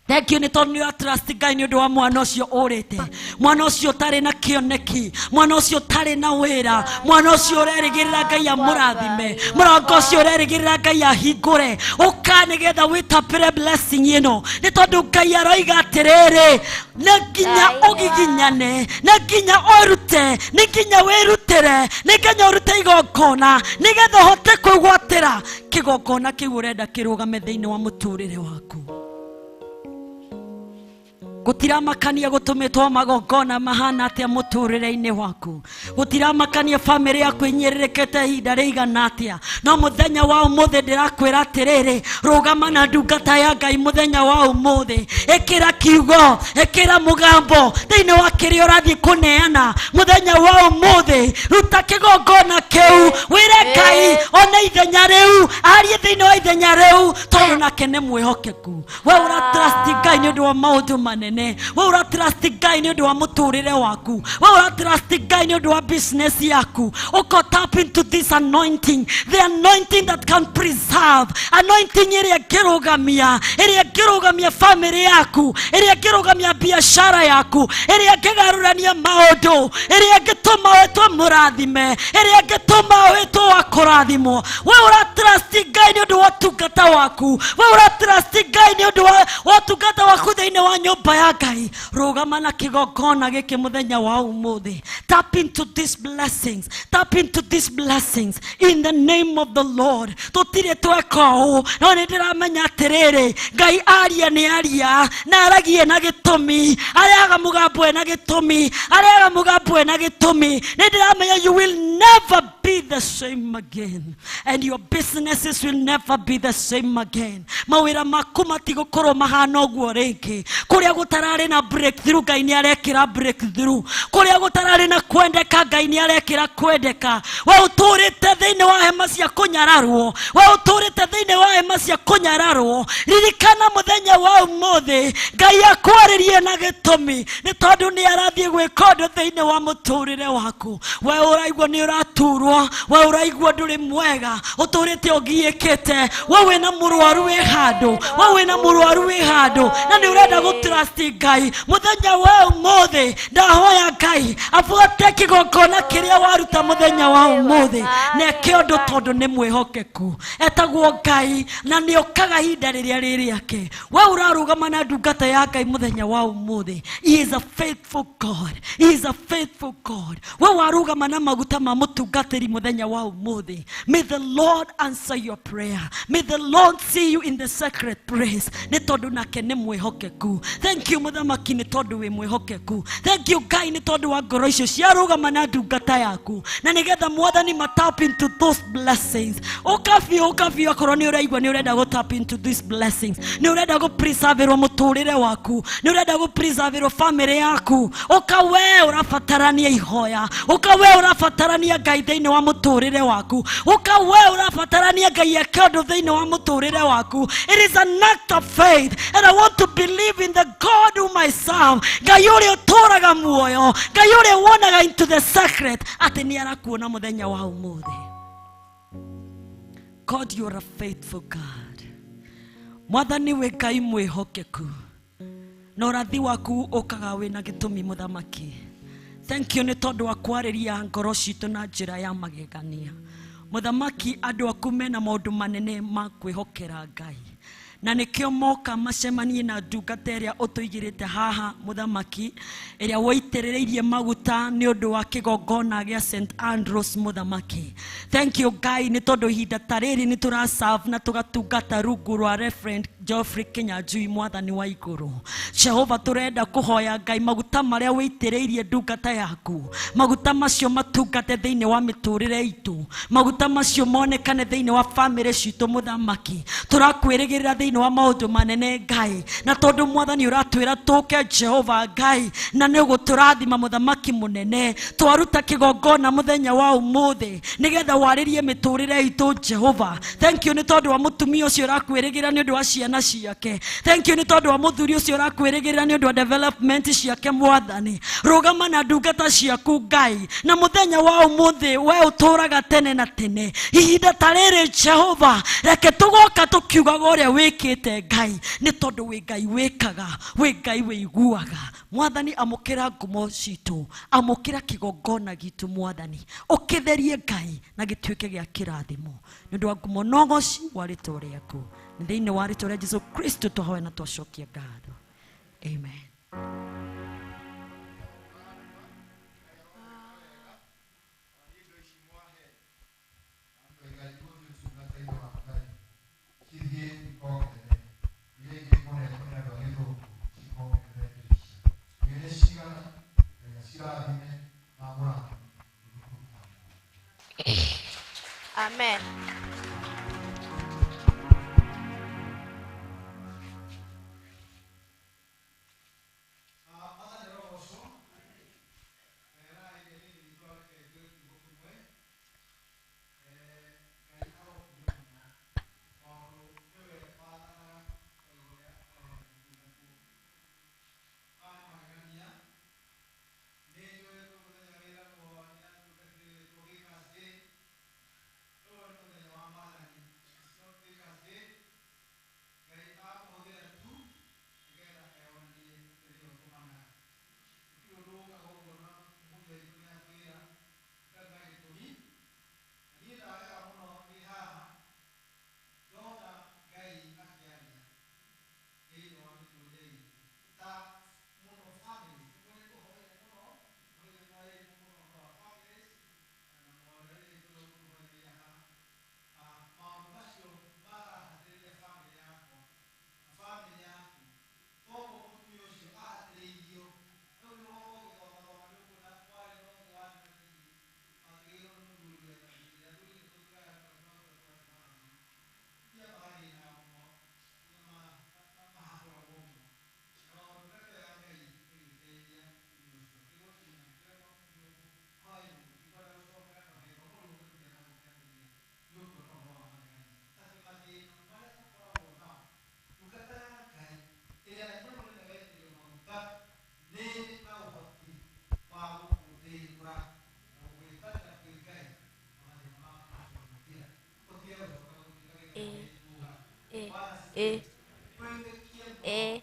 Speaker 14: Thank you nĩ tondũ nĩ trust Ngai nĩ ũndũ wa mwana ũcio ũrĩte, mwana ũcio ũtarĩ na kĩoneki, mwana ũcio ũtarĩ na wĩra, mwana ũcio ũrerĩgĩrĩra Ngai amũrathime, mũrango ũcio ũrerĩgĩrĩra Ngai ahingũre. Ũka nĩgetha wĩtapĩre blessing ĩno, nĩ tondũ Ngai aroiga atĩrĩrĩ, nĩ nginya ũgiginyane, nĩ nginya ũrute, nĩ nginya wĩrutĩre, nĩ nginya ũrute igongona nĩgetha ũhote kwĩgwatĩra kĩgongona kĩu ũrenda kĩrũgame thĩinĩ wa mũtũrĩre waku. Gũtiramakania gũtũmĩtwo magongona mahana atĩa mũtũrĩre-inĩ waku, gũtiramakania famĩlĩ yaku ĩnyĩrĩrĩkĩte ihinda rĩigana atĩa, no mũthenya wa ũmũthĩ ndĩrakwĩra atĩrĩrĩ, rũgama na ndungata ya Ngai mũthenya wa ũmũthĩ. Ĩkĩra kiugo, ĩkĩra mũgambo thĩinĩ wa kĩrĩa ũrathiĩ kũneana mũthenya wa ũmũthĩ. Ruta kĩgongona kĩu, wĩre Ngai one ithenya rĩu, arie thĩinĩ wa ithenya rĩu, tondũ nake nĩ mwĩhokeku. We ũra trust Ngai nĩ ũndũ wa maũndũ manene, we ũra trust Ngai nĩ ũndũ wa mũtũrĩre waku, we ũra trust Ngai nĩ ũndũ wa business yaku. Ũko tap into this anointing, the anointing that can preserve, anointing ĩrĩa ĩngĩrũgamia, ĩrĩa ĩngĩrũgamia family yaku, ĩrĩa ĩngĩrũgamia biashara yaku, ĩrĩa ĩngĩgarũrania maũndũ, ĩrĩa ĩngĩtũma wĩtwo mũrathime, ĩrĩa ĩngĩtũma wĩtwo wa kũrathimwo. We ũra trust Ngai nĩ ũndũ wa ũtungata waku, we ũra trust Ngai nĩ ũndũ wa ũtungata waku thĩinĩ wa nyũmba ya Ngai. Rũgama na kĩgongona gĩkĩ mũthenya wa ũmũthĩ. Tap into these blessings, tap into these blessings in the name of the Lord. Tũtirĩ tweka ũũ, no nĩ ndĩramenya atĩrĩrĩ, Ngai aria nĩ aria na aragie na gĩtũmi, arehaga mũgambo ena gĩtũmi, arehaga mũgambo ena gĩtũmi. Nĩ ndĩramenya you will never be the same again, and your businesses will never be the same again. Mawĩra maku matigũkorwo mahana ũguo rĩngĩ. Kũrĩa gũtararĩ na breakthrough, Ngai nĩ arekĩra breakthrough. Kũrĩa gũtararĩ na kwendeka, Ngai nĩ arekĩra kwendeka. We ũtũrĩte thĩinĩ wa hema cia kũnyararwo, we ũtũrĩte thĩinĩ wa hema cia kũnyararwo, ririkana mũthenya wa ũmũthĩ Ngai akwarĩrie na gĩtũmi, nĩ tondũ nĩ arathiĩ gwĩka ũndũ thĩinĩ wa mũtũrĩre waku. We ũraigua nĩ ũraturwo, we ũraigua ndũrĩ mwega, ũtũrĩte ũgiĩkĩte, we wĩna mũrwaru wĩ handũ, we wĩna mũrwaru wĩ handũ na nĩ ũrenda gũtrust Ngai mũthenya wa ũmũthĩ. Ndahoya Ngai abuate kĩgongona kĩrĩa waruta mũthenya wa ũmũthĩ na eke ũndũ, tondũ nĩ mwĩhokeku. Etagwo Ngai na nĩ okaga ihinda rĩrĩa rĩ rĩake. We ũrarũgama na ndungata ya Ngai mũthenya wa ũmũthĩ. He is a faithful God, he is a faithful God. We warũgama na maguta ma mũtungatĩri mũthenya wa ũmũthĩ, may the Lord answer your prayer, may the Lord see you in the sacred place, nĩ tondũ nake nĩ mwĩhokeku. Thank you mũthamaki nĩ tondũ wĩ mwĩhokeku. Thank you Ngai nĩ tondũ wa ngoro icio ciarũgama na ndungata yaku, na nĩgetha mwathani ma tap into those blessings. Ũka biũ akorwo nĩ ũraigua nĩ ũrenda gũ tap into these blessings, nĩ ũrenda gũ preserve-rwo mũtũrĩre waku, nĩ ũrenda gũ preserve-rwo family yaku. Ũka we ũrabatarania ihoya, ũka we ũrabatarania Ngai thĩinĩ wa mũtũrĩre waku, ũka we ũrabatarania Ngai eke ũndũ thĩinĩ wa mũtũrĩre waku. It is an act of faith, and I want to believe in the God whom I serve. Ngai ũrĩa ũtũraga muoyo, Ngai ũrĩa wonaga into the secret, atĩ nĩ arakuona mũthenya wa ũmũthĩ. God, you are a faithful God. Mwathani wĩ Ngai mwĩhokeku, na ũrathi waku ũkaga wĩna gĩtũmi mũthamaki. Thank you nĩ tondũ wa kwarĩria ngoro citũ na njĩra ya magegania. Mũthamaki, andũ aku mena maũndũ manene ma kwĩhokera Ngai, na nĩkĩo moka macemanie na ndungata ĩrĩa ũtũigĩrĩte haha mũthamaki, ĩrĩa waitĩrĩrĩirie maguta nĩ ũndũ wa kĩgongona gĩa St Andrews mũthamaki. Thank you Ngai nĩ tondũ ihinda ta rĩrĩ nĩ tũraserve na tũgatungata rungu rwa Reverend Geoffrey Kinyanjui mwathani wa igũrũ. Jehova, tũrenda kũhoya Ngai maguta marĩa wĩitĩrĩirie ndungata yaku, maguta macio matungate thĩinĩ wa mĩtũrĩre itũ, maguta macio monekane thĩinĩ wa family citũ mũthamaki. Tũrakwĩrĩgĩrĩra thĩinĩ wa maũndũ manene Ngai, na tondũ mwathani ũratwĩra tũke Jehova Ngai, na nĩ ũgũtũrathima mũthamaki mũnene. Twaruta kĩgongona mũthenya wa ũmũthĩ nĩgetha warĩrie mĩtũrĩre itũ Jehova. Thank you nĩ tondũ wa mũtumia ũcio ũrakwĩrĩgĩrĩra nĩ ũndũ wa ciana ciake. Thank you nĩ tondũ wa mũthuri ũcio ũrakwĩrĩgĩrĩra nĩ ũndũ wa development ciake mwathani. Rũgama na ndungata ciaku Ngai, na mũthenya wa ũmũthĩ we ũtũraga tene na tene. Ihinda ta rĩrĩ Jehova, reke tũgoka tũkiugaga ũrĩa wĩkĩte Ngai, nĩ tondũ wĩ Ngai wĩkaga, wĩ Ngai wĩiguaga. Mwathani, amũkĩra ngumo citũ, amũkĩra kĩgongona gitũ mwathani, ũkĩtherie Ngai na gĩtuĩke gĩa kĩrathimo nĩ ũndũ wa ngumo na ũgoci wa rĩtwa rĩaku. Nĩ thĩinĩ wa rĩtwa rĩa Jesu Kristo twahoya na twacokia ngatho. Amen.
Speaker 4: Amen. A A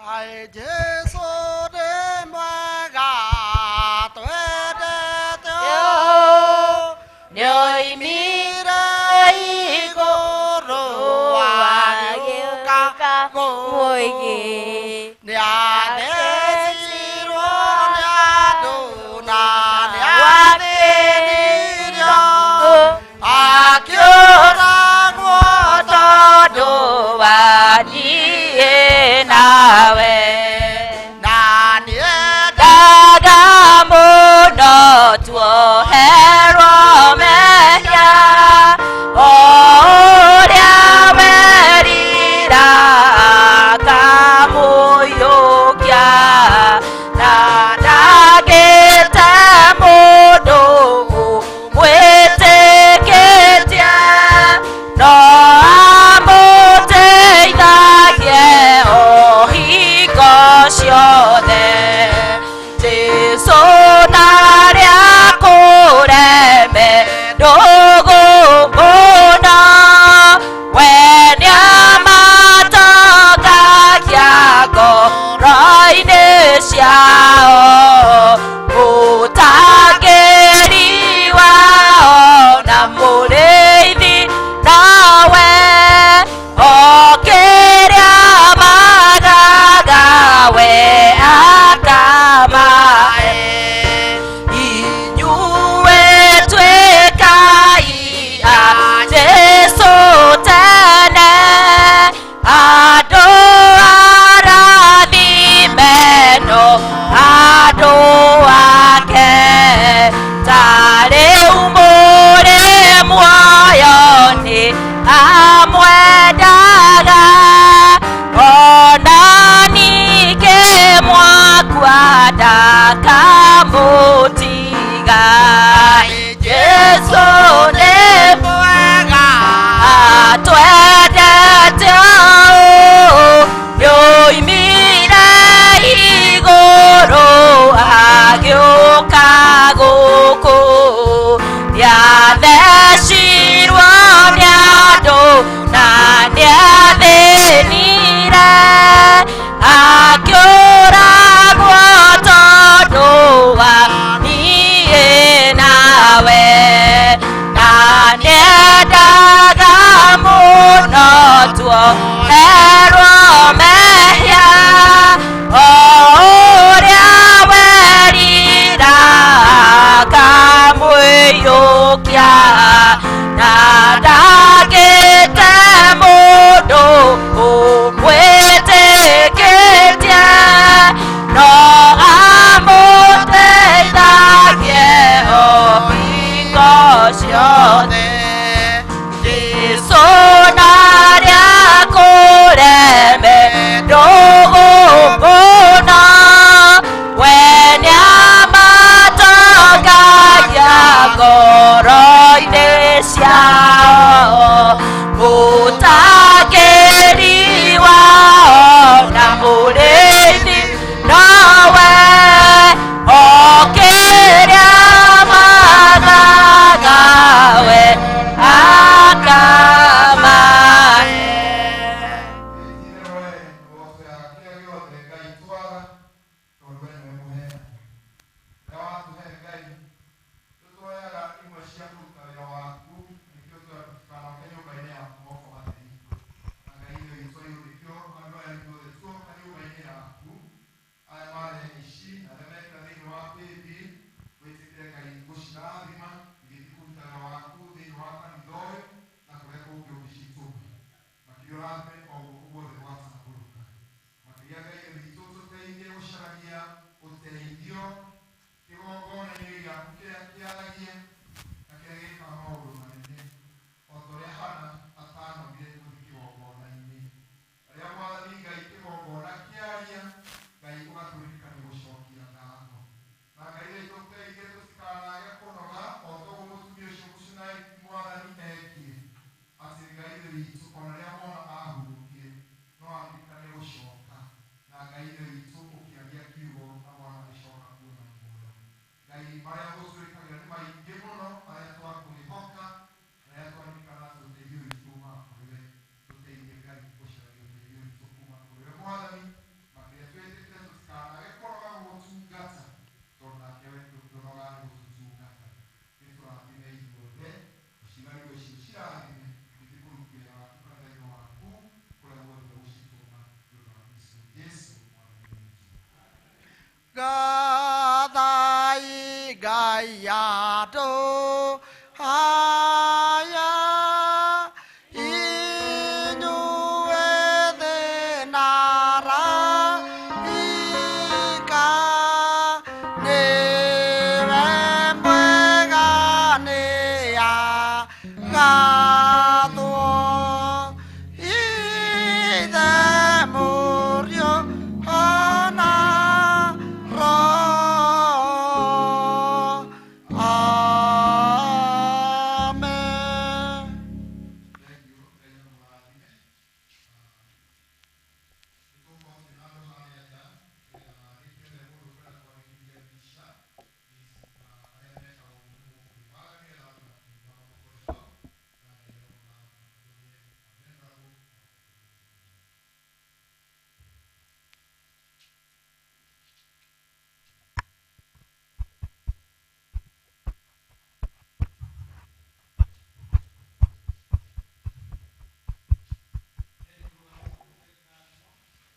Speaker 11: Kaĩ Jesũ nĩ mwega twendete ũũ, nĩoimire igũrũ agĩũka gũkũ. Nĩathecirwo nĩ andũ na nĩathĩnirio, akĩũragwo tondũ wa niĩ nawe. Na nĩendaga mũno tuoherwo mehia, o ũrĩa werira akamũiyũkia, na ndagĩte mũndũ ũmwĩtĩkĩtie, no amũteithagie o hingo ciothe. Jesũ narĩa kũreme ndũgũkũna, we nĩamatongagia ngoro-inĩ ciao. Mũtangĩri wao na mũrĩithi nawe, o kĩrĩa magaga we akamahe. Inyuĩ tuĩkai a Jesũ tene, andũ arathime no andũ ake. Ta rĩu mũrĩ muoyo nĩ amwendaga, ona ningĩ mwakua ndakamũtiga. Jesũ nĩ mwega atwendete ũũ, nĩoimire igũrũ agĩũka gũkũ. Nĩathecirwo nĩ andũ na nĩathĩnire, akĩũragwo tondũ wa niĩ nawe. Na nĩendaga mũno tuoherwo mehia, o ũrĩa werira akamũiyũkia, na ndagĩte mũndũ ũmwĩtĩkĩtie, no amũteithagie o hingo ciothe. Jesũ narĩa kũreme ndũgũkũna, we nĩamatongagia ngoro-inĩ ciao. Mũtangĩri wao na mũrĩithi nowe, o kĩrĩa magaga we akamahe.
Speaker 8: Mwathani.
Speaker 15: Ngai andũ aya inyuĩ thĩ na araika nĩwe mwega nĩagathwo Ithe Mũriũ ona Roho. Amen.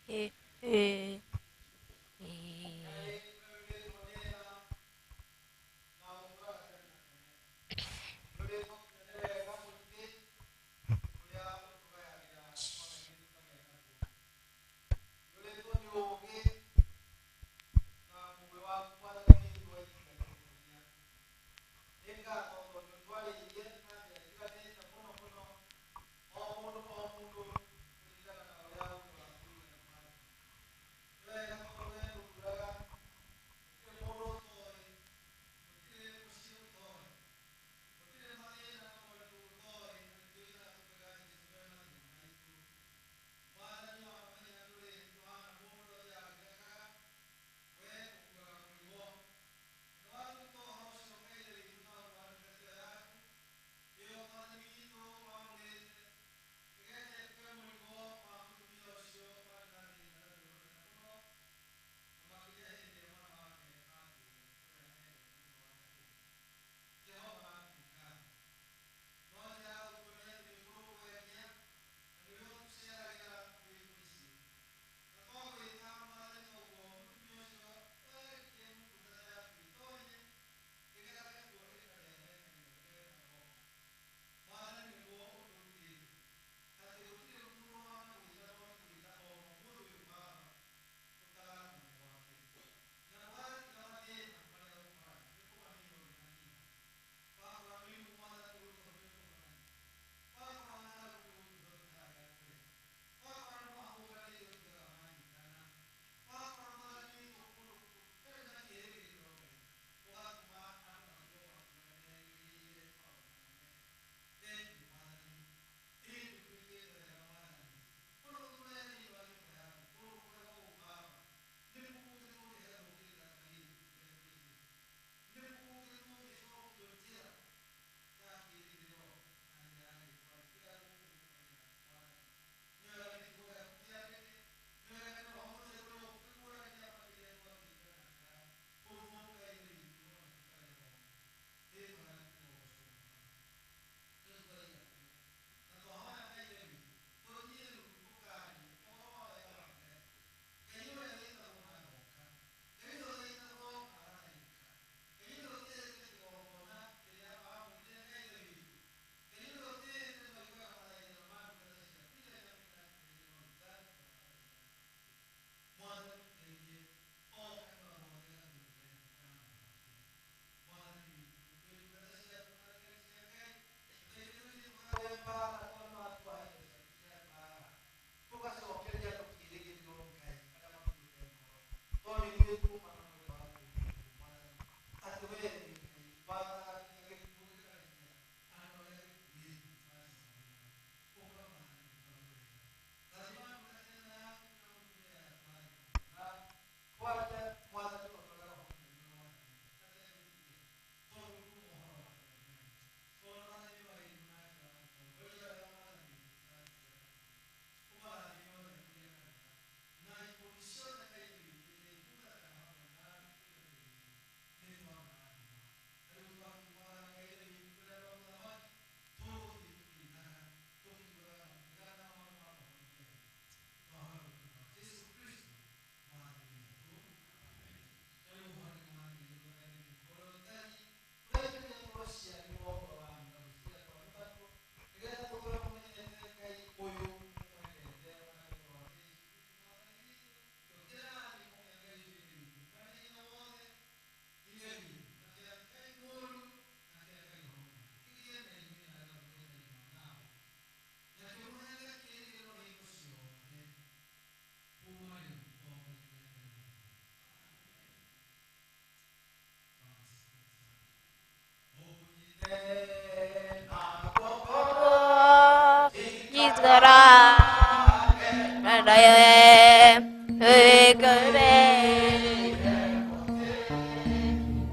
Speaker 16: Ĩ.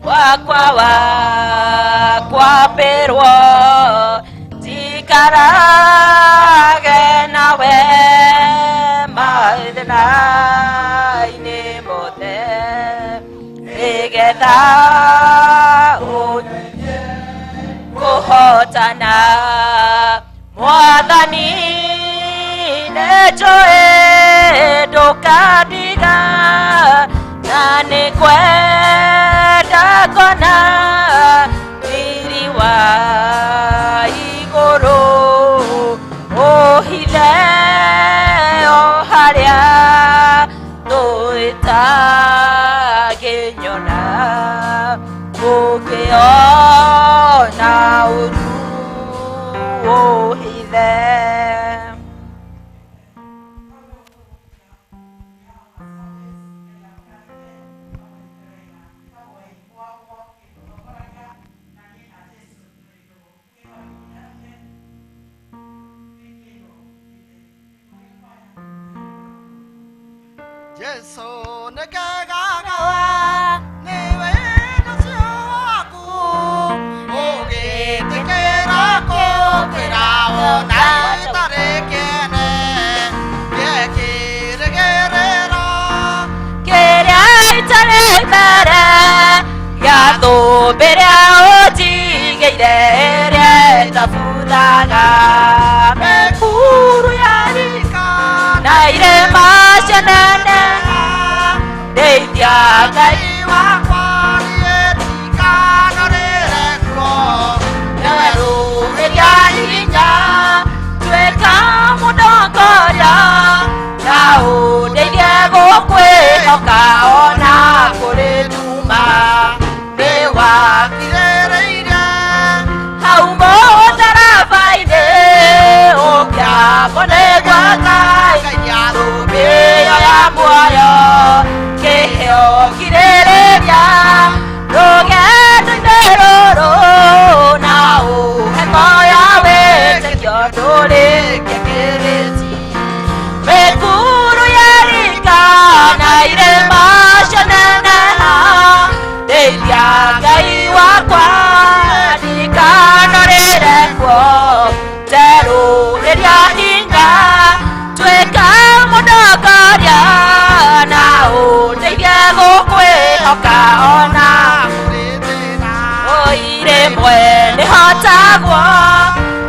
Speaker 11: Wakwa wakwa perwo tikarage nawe mathĩna-inĩ mothe nĩgetha ũnyie kũhotana mwathani nĩnjũĩ ndũkandiga na nĩngwenda kuona riri wa igũrũ ũhithe o harĩa thũ ĩtangĩnyona ũngĩona ũru ũhithe.
Speaker 15: Jesu nĩkegaga nĩwe ũcio waku ũgĩtĩkĩra kũkwĩra ona ĩtarĩ kĩene gĩkĩrĩgĩrĩro
Speaker 11: kĩrĩa itarĩ mbere gĩa thũmbĩ ĩrĩa ũnjigĩire ĩrĩa ĩtabuthaga mĩkuru ya rika na irĩma cia nene ndeithia Ngai
Speaker 15: wakwa niĩ ndikanarĩre kuo
Speaker 11: nĩwerũhĩria hinya tuĩka mũtongoria na ũndeithie gũkwĩhoka ona kũrĩ nduma
Speaker 15: nĩwakirĩrĩirie
Speaker 11: hau mũtharaba-inĩ ũkĩambwo nĩ gwaka thũmbĩ ĩyo ya muoyo kĩheo kirĩrĩria rũgendo-inĩ rũrũ na ũhe moyo wĩtĩkio ndũrĩkie kĩrĩti mĩkuru ya rika na irĩma cia neneha ndeithia Ngai wakwa ndikanarĩre kuo njerũhĩria hinya tuĩka mũtongoria na ũndeithie gũkwĩhoka ona rĩmwe nĩhotagwo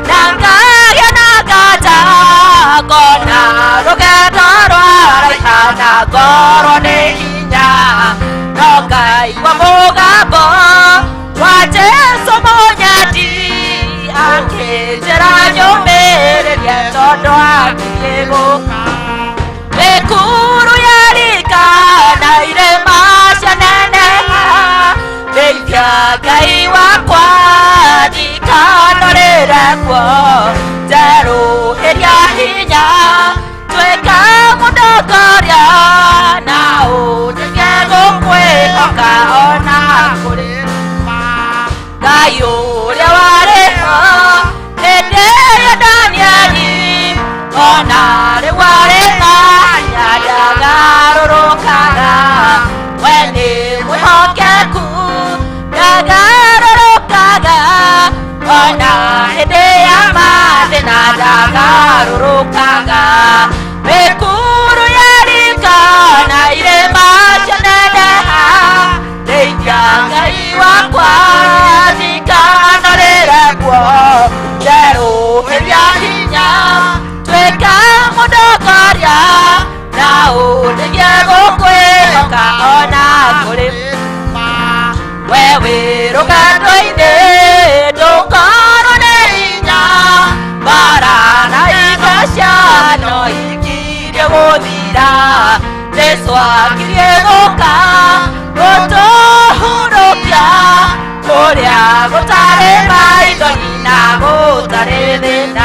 Speaker 11: na ngagĩa na nganja ngona rũgendo rwaraiha na ngorwo nĩ hinya no ngaigua mũgambo wa Jesũ mũnyendi akĩnjĩra nyũmĩrĩrie tondũ akiriĩ gũka mĩkuru ya rika na irĩma cia neneha ndeithia Ngai wakwa ndikanarĩre kuo njerũhĩria hinya tuĩka mũtongoria na ũndeithie gũkwĩhoka ona kũrĩ Ngai ũrĩa warĩ ho hĩndĩ ĩrĩa Danieli ona rĩu arĩ na hinya ndagarũrũkaga we nĩ mwĩhokeku ndagarũrũkaga ona hĩndĩ ya mathĩna ndagarũrũkaga mĩkuru ya rika na irĩma cia neneha ndeithia Ngai wakwa ndikanarĩre kuo njerũhĩria hinya tuĩka mũtongoria na ũndeithie gũkwĩhoka ona kũrĩ we wĩ rũgendo-inĩ ndũkorwo nĩ hinya mbara na iga cia no ikirie gũthira Jesũ akirie gũka gũtũhurũkia kũrĩa gũtarĩ maithori na gũtarĩ thĩna.